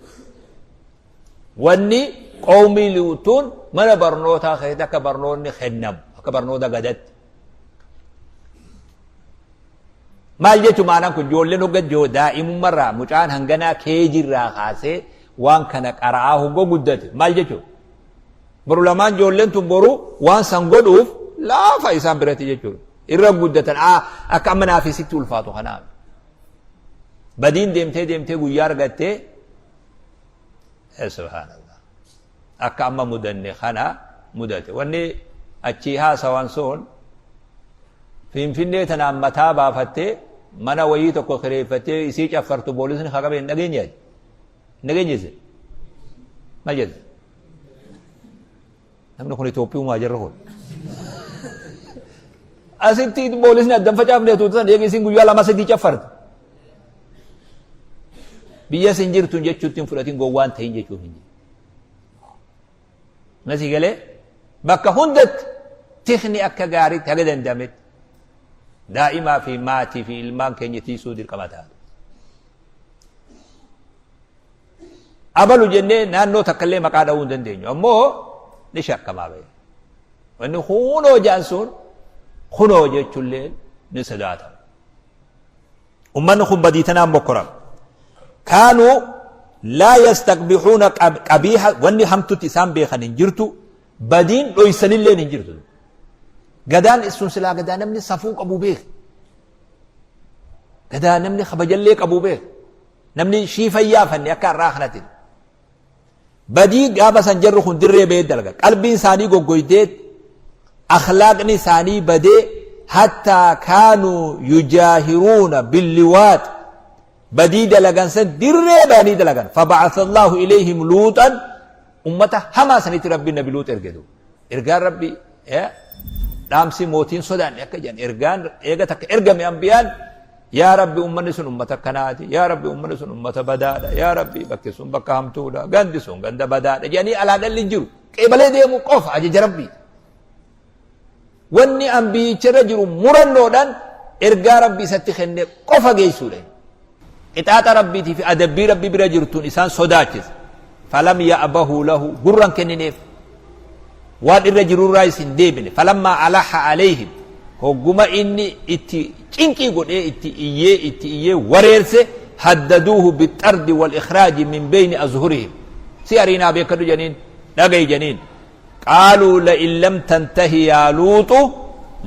Wanni qawmii luutuun mana barnootaa keessatti akka barnoonni kennamu akka barnoota gadatti. Maal jechuun maanaan kun ijoolleen hogga joo daa'imummarraa mucaan hanganaa keejirraa kaasee waan kana qara'aa hogga guddate maal jechuun boru lamaan ijoolleen tun boru waan san godhuuf laafa isaan biratti jechuudha. Irra guddatan akka amma naaf sitti ulfaatu kanaaf. Badiin deemtee deemtee guyyaa argattee subhaanallah. Akka amma mudanne kana mudate. Wanni achii haasawan sun Finfinnee tanaan mataa baafattee mana wayii tokko kireeffattee isii caffartu poolisni haa qabe hin dhageenye ati? Hin dhageenye isin? Maal jette? Namni kun Itoophiyumaa jarri kun. Asitti poolisni addan facaafne tuutan eegi isin guyyaa lama sadii caffarte. Biyya isin jirtun jechuutti hin fudhatin gowwaan ta'in jechuuf hin jiru. Masii galee bakka hundatti tikni akka gaariitti haga danda'ametti daa'imaa fi maatii fi ilmaan keenya tiisuu dirqama ta'a. Abalu jennee naannoo takka illee maqaa dha'uu hin dandeenyu. Ammoo ni shakkamaa ba'e. Wanni kunoo ja'an sun kunoo jechuullee ni sodaatama. Ummanni kun badii tanaan mokkorama. Kaanuu laa yastaqbixuuna qabiiha wanni hamtutti isaan beekan hin jirtu badiin dhoysanilleen hin jirtu. Gadaan sun silaa gadaa namni safuu qabu beeka. Gadaa namni kabajallee qabu beeka. Namni shiifa hin yaafanne akka har'aa kanatti. Badii gaafa san jarri kun dirree bahee dalaga. Qalbiin isaanii goggoydee akhlaaqni isaanii badee hattaa kaanuu yujaahiruuna billiwaat badii dalagan san dirree bahanii dalagan. Faba'atha Allahu ilayhim luuxan ummata hamaa sanitti Rabbiin nabi luux erge duuba. Ergaan Rabbi dhaamsi mootiin sodaanne akka jedhan ergaan eega takka ergame ambiyaan yaa Rabbi ummanni sun ummata akkanaati yaa Rabbi ummanni sun ummata badaadha yaa Rabbi bakki sun bakka hamtuudha gandi sun ganda badaadha jedhanii alaa dhalli hin jiru qeebalee deemu qofa ajaja Rabbii wanni ambiyicha irra jiru murannoodhaan ergaa Rabbi isatti kenne qofa geessuudha. Qixaaxa Rabbiitii fi adabbii Rabbi bira jirtuun isaan sodaachise. Falam ya'bahuu lahu gurra hin kennineef. Waan irra jirurraayis hin deebine. Falammaa alaha alayhim hogguma inni itti cinqii godhee itti iyyee itti iyyee wareerse haddaduuhu bixardi wal ikhraaji min beyni azhurihim. Si ariinaa beekadhu janiin dhagayi janiin. Qaaluu la'in lam tantahi yaa luuxu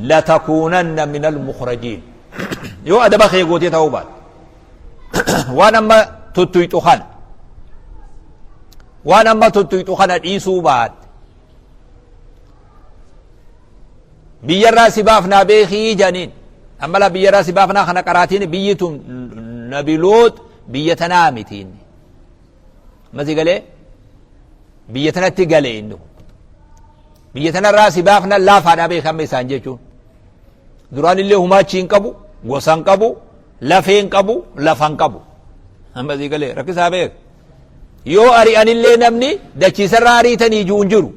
latakuunanna minal mukhrajiin. Yoo adaba kee gootee ta'uu baate. Waan amma tuttuyxu kana. Waan amma tuttuyxu kana dhiisuu baatte. Biyyarraa si baafnaa beekii janiin. Amma laa biyyarraa si baafnaa kana qaraatiin biyyi tun nabi luux biyya tanaa miti inni. Amma si galee biyya tanatti gale inni kun. Biyya tanarraa si baafna laafaadhaa beeka amma isaan jechuun. Duraan illee humaachii hin qabu, gosa hin qabu, lafee hin qabu, lafa hin qabu. Amma si galee rakkisaa beeka. Yoo ari'anillee namni dachiisarraa ariitanii jiru hin jiru.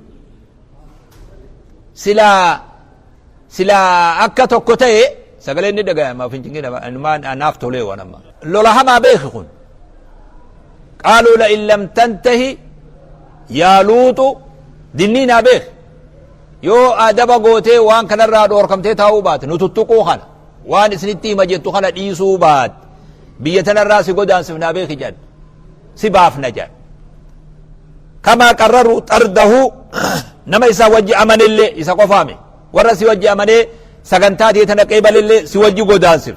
Silaa silaa akka tokko ta'e sagaleen ni dhagayama of hin cinqin anaaf tolee waan amma. Lola hamaa beeki kun. Qaaluu la in lam tantahi yaa luuxu dinniinaa beeki. Yoo adaba gootee waan kanarraa dhoorkamtee taa'uu baate nu tuttuquu kana waan isinitti hima jettu kana dhiisuu baate biyya tanarraa si godaansifnaa beeki jedhan si baafna jedhan. Kamaa qarraruu xardahu nama isaa wajji amanellee isa qofaame warra si wajji amanee sagantaa tee tana qeebalellee si wajji godaansif.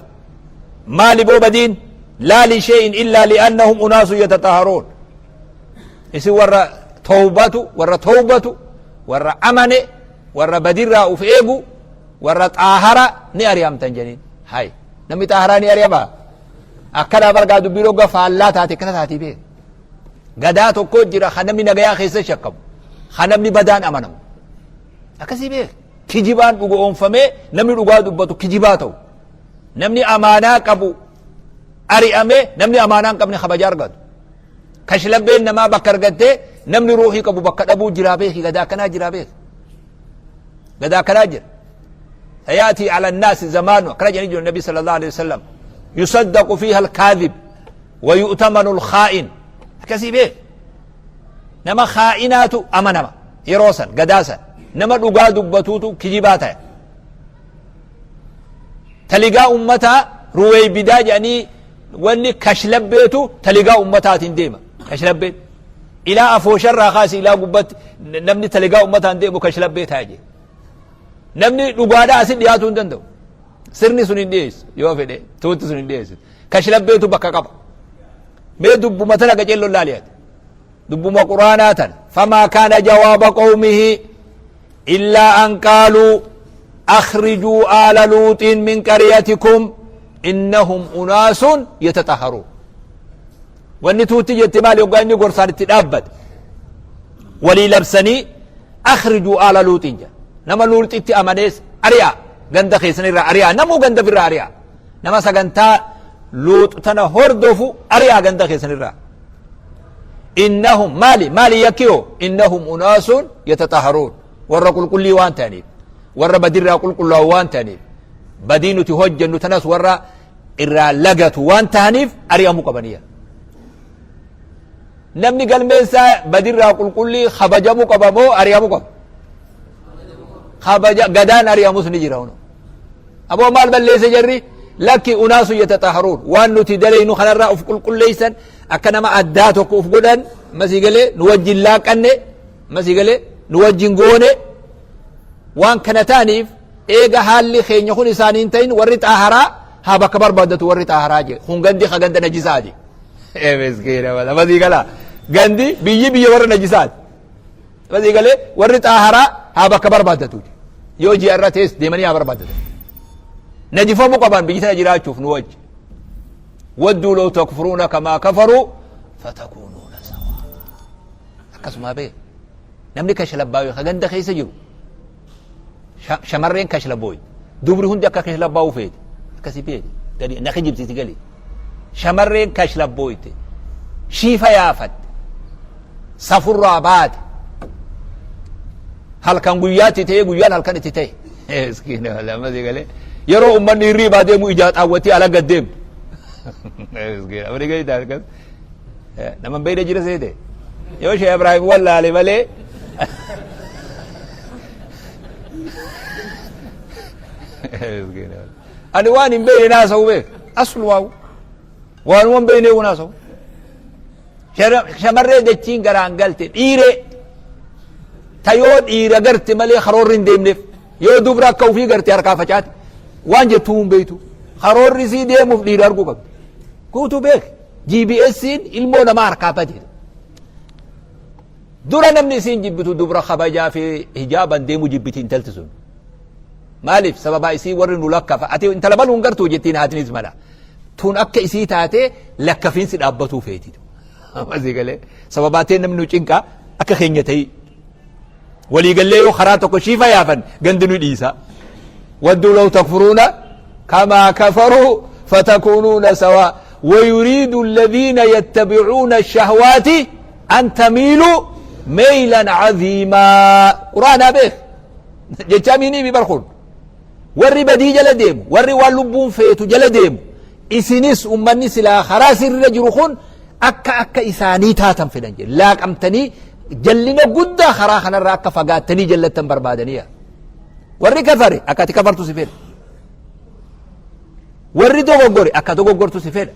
Maali boo badiin laa lishee'in illaa li'annahum unaasun yatataharuun. Isin warra towbatu warra towbatu warra amane warra badirraa uf eegu warra xaahara ni ari'amtan jedhaniin. Hay namni xaaharaa ni ari'amaa? Akkanaa bargaa dubbii rogga faallaa taate akkana taatii beeku. Gadaa tokko jira kan namni nagayaa keessa shakkamu kan namni badaan amanamu. Akkasii beeku. Kijibaan dhuga oomfamee namni dhugaa dubbatu kijibaa ta'u. Namni amaanaa qabu ari'amee namni amaanaa hin qabne kabaja argatu. Kashlabbeen namaa bakka argattee namni ruuhii qabu bakka dhabuu jiraa beeki gadaa akkanaa jiraa beeki. Gadaa akkanaa jira. Sayaatii ala naasi zamaanu akkana jedhanii jiru nabi sallallahu alaihi wasallam. Yusaddaqu fiiha alkaadhib wa yu'tamanu alkhaa'in. Akkasii beeki. Nama khaa'inaatu amanama yeroo san gadaa san nama dhugaa dubbatuutu kijibaa ta'e. Taligaa ummataa ruweeybidaa jedhanii wanni kashlabbeetu taligaa ummataatiin deema. Kashlabbeen. Ilaa afoosharraa kaasi ilaa gubbatti namni taligaa ummataan deemu kashlabbee ta'a jee. Namni dhugaadhaa asi dhiyaatuu hin danda'u. Sirni sun hin dhiyeessu yoo fedhe tuutti sun hin dhiyeessu. Kashlabbeetu bakka qaba. Mee dubbuma tana qaceelloon laali ati. Dubbuma Qur'aanaa tana. Famaa kaana jawaaba qawmihi illaa an qaaluu akhrijuu aala luuxiin min qaryatikum innahum unaasun yataxaharuun. Wanni tuutti jette maali hoggaa inni gorsaan itti dhaabbate. Walii labsanii akhrijuu aala luuxiin jedha. Nama luuxitti amanees ari'a ganda keessan irraa ari'a namuu ganda firraa ari'a. Nama sagantaa luux tana hordofu ari'a ganda keessan irraa. Innahum maali maali yakkiyoo innahum unaasun yatataharuun warra qulqullii waan ta'aniif warra badirraa qulqullaa'u waan ta'aniif badii nuti hojjennu tanas warra irraa lagatu waan ta'aniif ari'amuu qabaniya. Namni galmeensaa badirraa qulqullii kabajamuu qaba moo ari'amuu qaba? Kabaja gadaan ari'amus ni jira. Aboo maal balleesse jarri? Lakki unaasu yatataharuun waan nuti daleynu kanarraa of qulqulleessan akka nama addaa tokko uf godhan masii galee nu wajjin laaqanne masii galee nu wajjin goone waan kana ta'aniif eega haalli keenya kun isaanii hin ta'in warri xaaharaa haa bakka barbaaddatu warri xaaharaa jee kun gandi ka ganda najisaati. Ee miskiina wala masii galaa gandi biyyi biyya warra najisaati. Masii galee warri xaaharaa haa bakka barbaaddatu yoo ji'a irra tees deemanii haa barbaaddatan. Najifamuu qaban biyyi tana jiraachuuf nu wajji. Wadduu law takfuruuna kamaa kafaruu fatakuunuuna sawaa. Akkasumaa bee namni kashlabbaawe ka ganda keessa jiru shamarreen kashlabbooyi dubri hundi akka kashlabbaa'uu feete akkasii beete gadi na kijibsiisi gali shamarreen kashlabbooyte shiifa yaafatte safurraa baate halkan guyyaatti ta'ee guyyaan halkan itti ta'e miskiina wala masii galee yeroo ummanni hirriibaa deemu ijaa xaawwatii ala gad deemtu miskiina wali gadi akkas nama hin beekne jira seete yoo shee Ibrahim wallaale malee miskiina ani waan hin beekne naasa'u beek aslumaa waanuma hin beekne naasa'u Shamarree dachiin garaan galte dhiiree ta yoo dhiira garte malee karoorri hin deemneef yoo dubra akka ofii garte harkaa facaate waan jettuu hin beektu karoorri sii deemuuf dhiira arguu qabdi. Guutuu beek GBS'n ilmoo namaa harkaa bade. Dura namni isiin jibbitu dubra kabajaa fi hijaaban deemu jibbiti intalti sun. Maaliif sababaa isii warri nu lakkafa ati intala baluu hin gartuu jettiin haatinis mala. Tun akka isii taatee lakkafiinsi dhaabbatuu feeti. Asii galee sababaatee namni nu cinqaa akka keenya ta'ii. Waliigallee yoo karaa tokko shiifa yaafan gandi nu dhiisa. Wadduu law takfuruuna kamaa kafaruu fatakuunuuna sawaa. ويريد الذين يتبعون الشهوات أن تميلوا ميلا عظيما قرآن بيخ جتاميني ببرخون Warri badii jala deemu, warri waan lubbuun feetu jala deemu, isinis ummanni silaa karaa sirriirra jiru kun akka akka isaanii taatan fedhan jedhe. Laaqamtanii jallina guddaa karaa kanarraa akka fagaattanii jallattan barbaadaniya. Warri kafare akka ati kafartu si fedha. Warri dogoggore akka dogoggortu si fedha.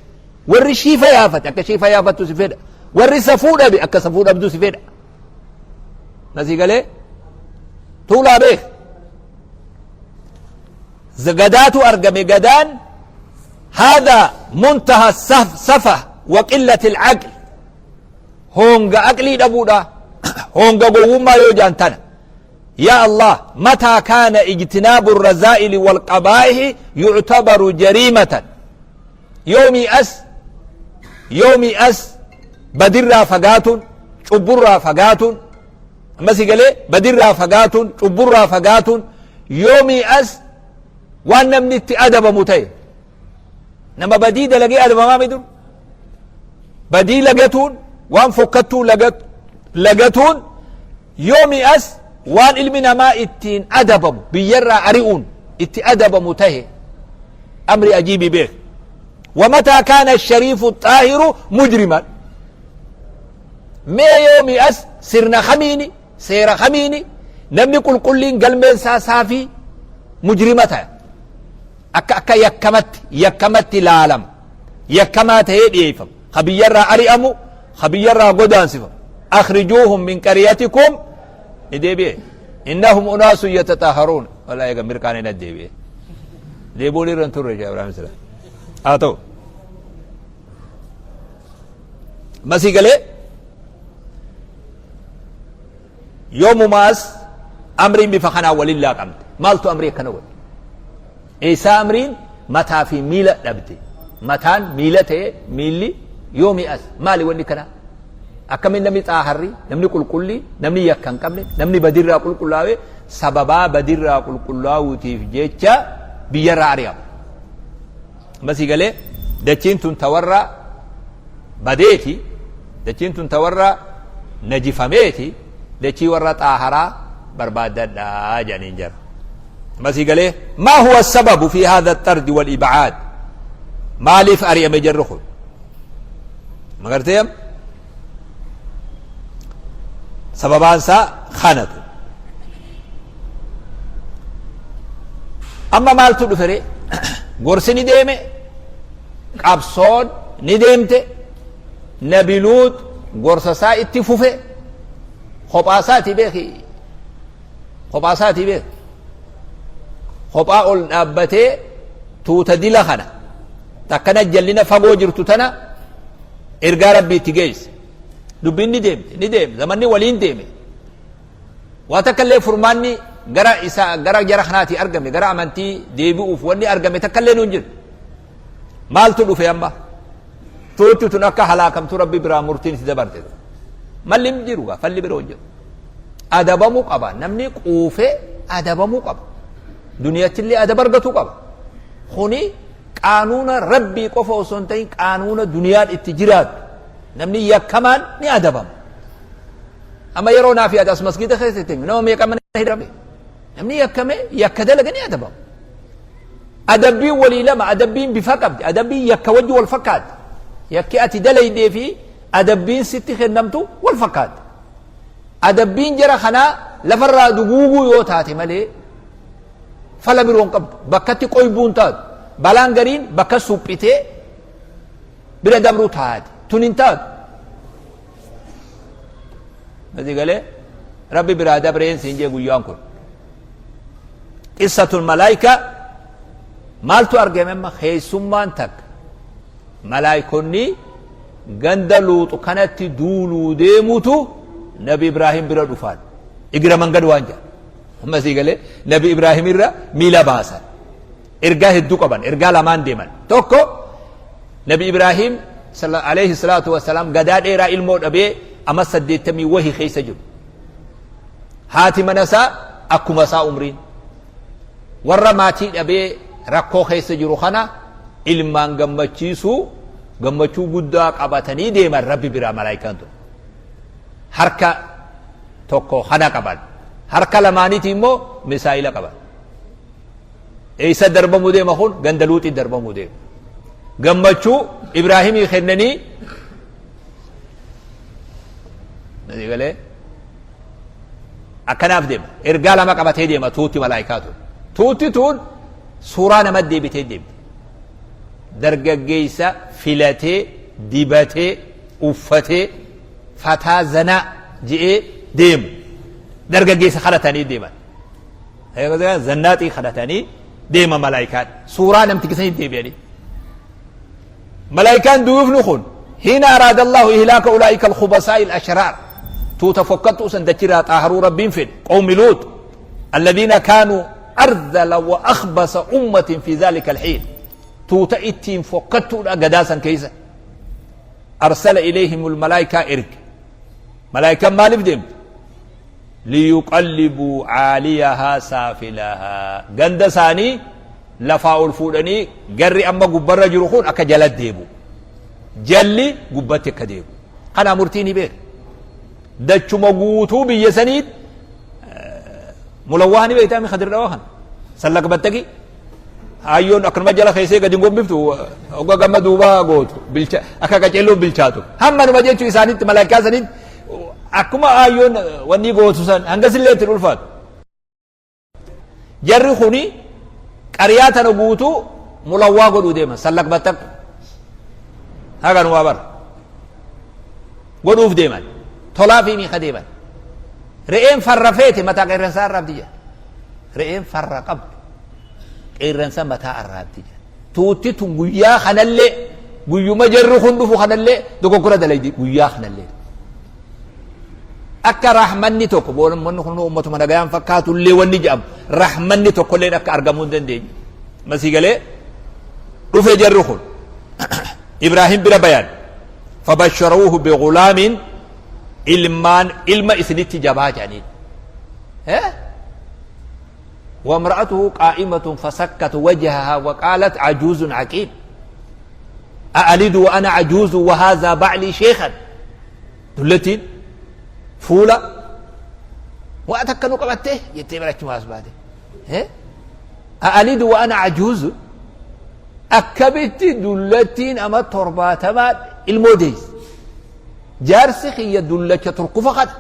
Warri shiifa yaafate akka shiifa yaafattu si fedha. Warri safuu dhabe akka safuu dhabdu si fedha. Nasii galee tuulaa beek. Gadaatu argame gadaan haadha muntaha safa wa qillati alaql hoonga aqlii dhabuudha hoonga gowwummaa yoo jaan tana yaa allah mataa kaana ijtinaabu razaa'ili walqabaa'ihi yuctabaru jariimatan yoomii as yoomii as badirraa fagaatuun cubburraa fagaatuun Amma si galee badirraa fagaatuun cubburraa fagaatuun yoomii as waan namni itti adabamu ta'e nama badii dalagee adabamaa mi dur badii lagatuun waan fokkattuu lagatuun yoomii as waan ilmi namaa ittiin adabamu biyyarraa ari'uun itti adabamu tahe amri ajiibii beek wamataa kaana shariifu xaahiru mujriman Mee yoomi as sirna kamiini, seera kamiini namni qulqulliin galmeen isaa saafii mujrima taya. Akka akka yakkamatti yakkamatti laalama. Yakkamaa ta'ee dhiyeeffama. Ka biyyarraa ari'amu, ka biyyarraa godaansifamu. Akhrijuuhum min qaryatikum ni deebi'e. Innahum unaasun yatataharuun. Walaa eega mirqaan hin deebi'e. Deebi'uun irra hin turre Sheekh Ibrahim Sila. Haa ta'u. Masii galee Yoomumaas amriin bifa kanaan waliin laaqamte. Maaltu amrii akkana godhe? Eessaa amriin mataa fi miila dhabde? Mataan miila ta'e, miilli yoomi as? Maali wanni kanaa? Akkamiin namni xaaharri, namni qulqulli, namni yakka hin qabne, namni badirraa qulqullaa'e sababaa badirraa qulqullaa'uutiif jecha biyyarraa ari'ama? Amma sii galee, dachiin tun ta warra badeeti, dachiin tun ta warra najifameeti, dachii warra xaaharaa barbaaddadhaa jedhaniin jara. Amma sii galee, maa huwa sababu fi haadha xardi wal ibcaad? Maaliif ari'ame jarri kun? Magartee, sababaan isaa kanatu. Amma maaltu dhufe ree? Gorsi ni deeme, qabsoon ni deemte, Nabi Luut gorsa isaa itti fufe. Kophaa isaatii beeki, kophaa isaatii beeki, kophaa ol dhaabbatee tuuta dila kana takkana jallina fagoo jirtu tana ergaa Rabbii itti geesse. Dubbiin ni deemte, ni deeme, zamanni waliin deeme. Waa takka illee furmaanni gara isa gara jara kanaatii argame, gara amantii deebi'uuf wanni argame takka illee nuun jiru. Maaltu dhufe amma? Tuutti tun akka halaakamtu Rabbi biraa murtiin itti dabarte. Malli hin jiru gaa, falli biroo hin jiru. Adabamuu qaba, namni quufee adabamuu qaba. Duniyatti illee adaba argatuu qaba. Kuni qaanuuna Rabbii qofa osoo hin ta'in qaanuuna duniyaan itti jiraattu. Namni yakkamaan ni adabama. Amma yeroo naa fi ati as masgiida keessa itti nama meeqa mana hidhame. Namni yakkame, yakka dalaga, ni adabama. Adabbiin walii lama, adabbiin bifa qabdi, adabbiin yakka wajji wal fakkaatti. Yakki ati dalaydee fi adabbiin sitti kennamtu wal fakkaatti. Adabbiin jara kanaa lafarraa duguuguu yoo taate malee fala biroo hin qabdu. Bakkatti qoybuun taatu. Balaan gariin bakka suphitee bira dabruu taate. Tun hin taatu. Masi galee, Rabbi biraa dabreen siin jee guyyaan kun. Qissatul malaayika maaltu argame amma? Keessummaan takka, malaayikonni ganda Luuxu kanatti duuluu deemutu Nabi Ibraahim bira dhufaan. Igira mangad waan jedhan. Amma sii galee, Nabi Ibraahim irra miila baasan. Ergaa hedduu qaban, ergaa lamaan deeman. Tokko, Nabi Ibraahim alayhi salaatu wassalaam gadaa dheeraa ilmoo dhabee amma 80 wahi keessa jiru. Haati mana isaa akkuma isaa umriin. Warra maatii dhabee rakkoo keessa jiru kana ilmaan gammachiisuu, gammachuu guddaa qabatanii deeman Rabbi biraa malaayikaan tun. Harka tokko kana qaban. Harka lamaaniiti immoo misaayila qaban. Eessa darbamuu deema kun? Ganda Luuxii darbamuu deema. Gammachuu Ibraahimii kennanii galee akkanaaf deema. Ergaa lama qabatee deema tuutti malaayikaa tun. Tuutti tun suuraa nama deebitee deemti. Dargaggeessa filatee, dibatee, uffatee, fataa zanaa je'ee deemu. Dargaggeessa kadhatanii deeman. Zannaaxii kadhatanii deema malaayikaan. Suuraa namticha sanitti deebi'anii. Malaayikaan duyufni kun hiina araada Allahu ihlaaka ulaa'ika al-khubasaa'i al-ashraar, tuuta fokkattuu san dachirraa xaaharuu Rabbiin fedhe, qawmi Luut alladhiina kaanuu arzala wa akhbasa ummatin fi dhaalika al-hiin, tuuta ittiin fokkattuudha gadaa san keessa, arsala ilayhimul malaayikaa erge. Malaayikaan maaliif deemte? Liyuqallibuu caaliyahaa saafilahaa, ganda isaanii lafaa ol fuudhanii garri amma gubbarra jiru kun akka jala deebu, jalli gubbatti akka deebu. Kanaa murtii ni beeka. Dachuma guutuu biyya saniit mulawwaa ni beektaa mi kadir dhawaa kana sallaq battaqi hayyoon akkanuma jala keessee gadi gombiftu, hogga gama duubaa gootu bilcha akka qaceelloo bilchaatu hammanuma jechuu isaanitti malaayikaa sanitti akkuma hayyoon wanni gootu san hangasillee itti ulfaatu. Jarri kuni qariyaa tana guutuu mulawwaa godhuu deeman, sallaq battaq haganumaa bara godhuuf deeman, tolaa fi miika deeman. Re'een farra feete mataa qeerransaa arraabdi jedha. Re'een farra qabdu qeerransa mataa arraabdi jedha. Tuutti tun guyyaa kanallee, guyyuma jarri kun dhufu kanallee dogoggora dalaydi guyyaa kanallee. Akka rahmanni tokko boonummanni kun uummatuma nagayaan fakkaatu illee wanni jedhamu rahmanni tokko illee akka argamuu hin dandeenye. Masii galee dhufe jarri kun Ibraahim bira bayan fabasharuuhu bigulaamin ilmaan ilma isinitti jabaa jedhaniin. وامرأته قائمة فسكت وجهها وقالت عجوز عقيم أألد وأنا عجوز وهذا بعلي شيخا dullattiin fuula waa takka nu qabatte jettee bara achumaa as baate. A'alidu wa ana ajuuzu akkamitti dullattiin ama torbaatamaa ilmoo deessi. Jaarsi kiyya dullacha turkufa kana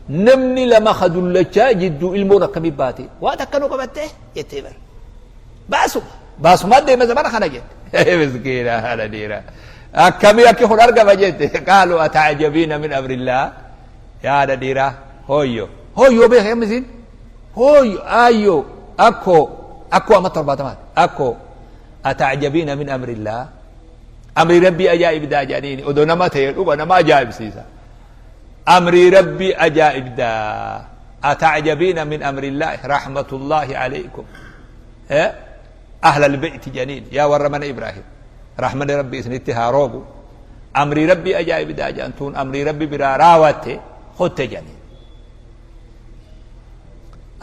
namni lama ka dullachaa jidduu ilmoon akkamii baate waa takka nu qabatte jettee bara. Baasuma. Baasumaa deema zamana kana jette. Miskiina haadha dhiiraa. Akkamii akki kun argama jette. Qaalu ata'ajabiina min amrillah. Yaa haadha dhiiraa hooyyo. Hooyyoo beeka yamma isiin. Hooyyo aayyoo akkoo akkoo amma torbaatamaati. Akkoo ata'ajabiina min amrillah. Amrii rabbii ajaa'ibdaa jedhaniini odoo nama ta'e dhuga nama ajaa'ibsiisa. Amrii rabbii ajaa'ibdaa. Ata'ajabiina min amrillahi rahmatullahi alaykum. Ahlal beeyti jedhaniin yaa warra mana Ibraahim rahmanni rabbi isinitti haa roobu amrii rabbii ajaa'ibdaa jedhan tuun amrii rabbi biraa raawatte kotte jedhaniin.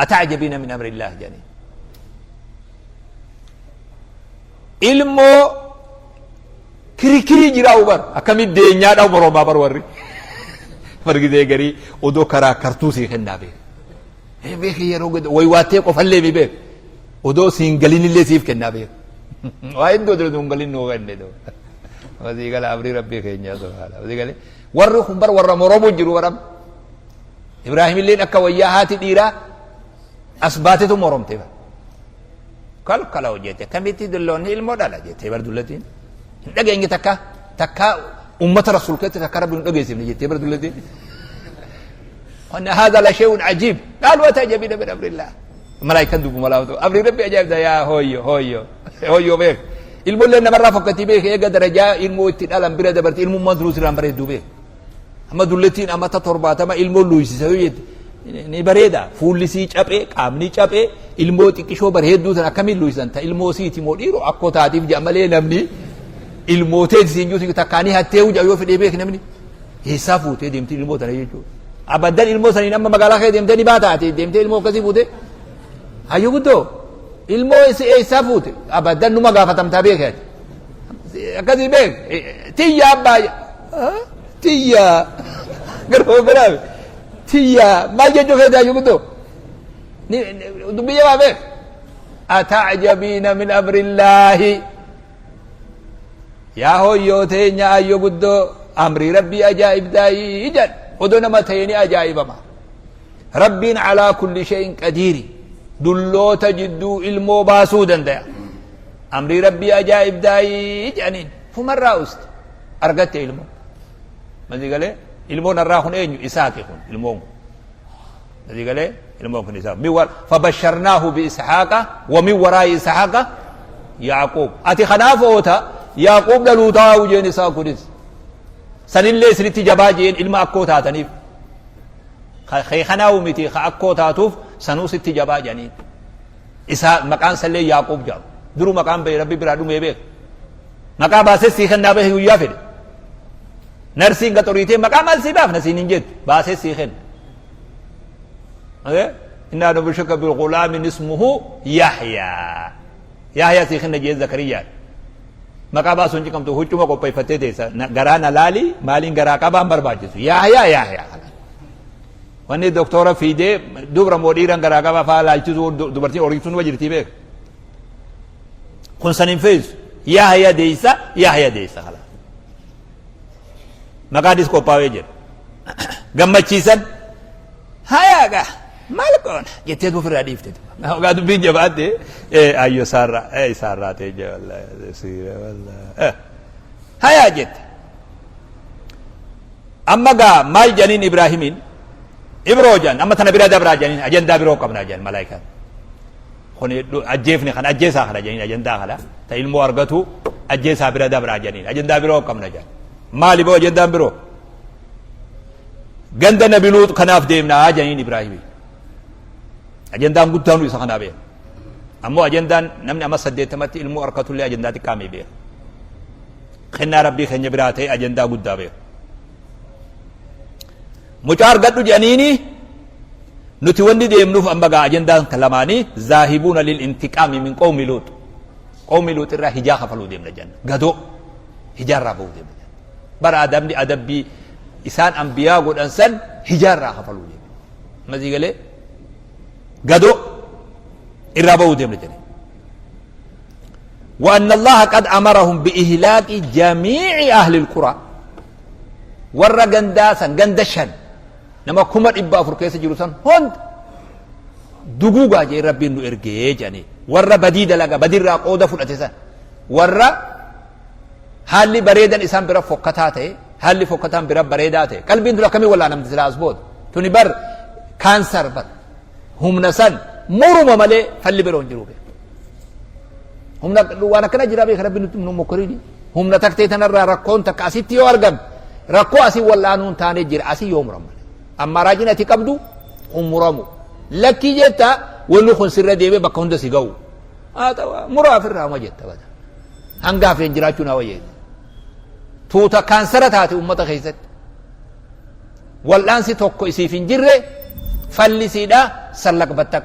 Ata'ajabiina min amrillahi jedhaniin. Ilmoo kirikirii jiraa bar akkamitti deenyaadha moroomaa bar warri margitee garii odoo karaa kartuu sii kennaa beek beeki yeroo gad way waattee qofallee mi beek odoo siin galinillee siif kennaa beek waa iddoo dura hin galin nuu kenne doo wasii gala amrii rabbii keenyaa subhaana wasii galee warri kun bar warra moromuu jiru baram Ibraahimilleen akka wayyaa haati dhiiraa as baatetu moromte bar Kalkala hojjete akkamitti dulloonni ilmoo dhala jettee bar dullatiin. Hin dhageenye takka takka ummata rasuul keessatti takka rabbi hin dhageessifne jettee bar dullatiin. Wanni haadha la shay'un ajiib qaalu atajabina min amrillah. Malaayikaan dubbu malaawatu amri rabbi ajaa'ibda yaa hooyyo hooyyo hooyyo beek. Ilmoolleen namarraa fokkatii beek eega darajaa ilmoo itti dhalan bira dabarti ilmummaan duruu sirraan bareedduu beek. Amma dullattiin amata torbaatama ilmoo luuysisa yoo jette ni bareeda. Fuulli sii caphee qaamni caphee ilmoo xiqqishoo bareedduu tan akkamiin luuysan ta ilmoo siiti moo dhiiroo akkoo taatiif jedha malee namni ilmoo teeti siin juutu takkaanii hattee huja yoo fedhee beek namni eessaa fuutee deemti ilmoo tana jechuudha. Abaddan ilmoo saniin amma magaalaa kee deemtee ni baata ati deemtee ilmoo akkasii fuutee hayyuu guddoo ilmoo eessaa fuute abaddan numa gaafatamtaa beeke ati. Akkasii beek tiyya abbaa tiyya garuu biraa tiyya maal jechuu feete hayyuu guddoo dubbii jabaa beek ata'jabiina min amrillaahi yaa hoyyoo teenya ayyo guddoo amrii rabbii ajaa'ibdaayii jedh odoo nama ta'ee ni ajaa'ibama rabbiin alaa kulli shay'in qadiiri dulloota jidduu ilmoo baasuu dandaya Amrii Rabbii ajaa'ibdaayii jedhaniin fumarraa uste argatte ilmoo. Masii galee ilmoon har'aa kun eenyu Isaaqi kun ilmoon kun. Masii galee ilmoon kun Isaaq. Min war fabasharnaahu bi Isxaaqa wa min waraa'i Isxaaqa Yaaqoob. Ati kanaaf oota Yaaqoob dhaluu taa'u jeen isaa kunis. Sanillee isinitti jabaa jeen ilma akkoo taataniif. Kee kanaawu miti ka akkoo taatuuf sanuu sitti jabaa jedhaniin. Isaa maqaan isallee Yaaqoob jedhama. Duru maqaan bahe Rabbi biraa dhumee beeka. Maqaa baasee sii kennaa bahe guyyaa fedhe. Narsiin gaxoriitee maqaa maal sii baafna siin hin jettu baasee sii kenna. Innaa nubashirka bighulaamin ismuhu Yahyaa. Yahyaa sii kenna jee Zakariyyaan. Maqaa baasuun ciqamtu huccuma qopheeffattee teessa. Garaa na laali maaliin garaa qabaan barbaachisu. Yahyaa Yahyaa. Wanni doktora fiidee dubra moo dhiiran garaa qaba faa laalchisuu dubartiin horiituun numa jirtii beeka. Kun san hin feesu. Yahya deessa Yahya deessa kala. Maqaanis qophaa'ee jira. Gammachiisan hayaagaa maal goona jettee ofirraa dhiifte. Ogaa dubbiin jabaatte ayyo isaarraa isaarraa ta'e jee wallaahi hayaa jette. Amma gaa maal jedhaniin Ibraahimiin Ibroo jedhan amma tana bira dabraa jedhaniin ajandaa biroo qabnaa jedhan malaayikaan. Kun ajjeefne kan ajjeesaa kana jedhaniin ajandaa kana ta ilmoo argatu ajjeesaa bira dabraa jedhaniin ajandaa biroo qabna jedhan. Maali boo ajandaan biroo? Ganda Nabi Luux kanaaf deemnaa jedhaniin Ibraahimii. Ajandaan guddaanu isa kanaa beeka. Ammoo ajandaan namni amma 80tti ilmoo harkatullee ajandaa xiqqaamee beeka. Kennaa Rabbii keenya biraa ta'e ajandaa guddaa beeka. Mucaa argadhu jedhaniini nuti wanni deemnuuf amma gaa ajandaan lamaanii zaahibuuna lil intiqaami min qawmi Luux. Qawmi Luux irraa hijaa kafaluu deemna jenna. Gadoo hijaa irraa bahuu deemna jenna. Bara adabni adabbii isaan ambiyaa godhan san hijaa irraa kafaluu deemna. Amma sii galee gadoo irraa bahuu deemna jedhe. وأن الله قد أمرهم بإهلاك جميع أهل القرى warra gandaa san ganda shan nama 400,000 keessa jiru san hunda duguugaa jee Rabbiin nu ergee jedhanii warra badii dalaga badirraa qooda fudhate san warra haalli bareedan isaan bira fokkataa ta'e haalli fokkataan bira bareedaa ta'e qalbiin tun akkamii wallaanamti silaa as booda tuni bar kaansar bar humna san muruma malee falli biroo hin jiru beeku humna waan akkana jira beeka Rabbi nutti nu mokkoriini humna taktee tanarraa rakkoon takka asitti yoo argame rakkoo asii wallaanuun taanee jira asii yoo muran malee amma raajiin ati qabdu hin muramu lakkii jetta wanni kun sirra deemee bakka hunda si ga'u haa ta'u muraa ofirraa homa jetta bada hanga hafeen jiraachuu naa wayyeessa tuuta kaansara taate ummata keessatti wal'aansi tokko isiif hin jirre fallisiidha sallaq battaq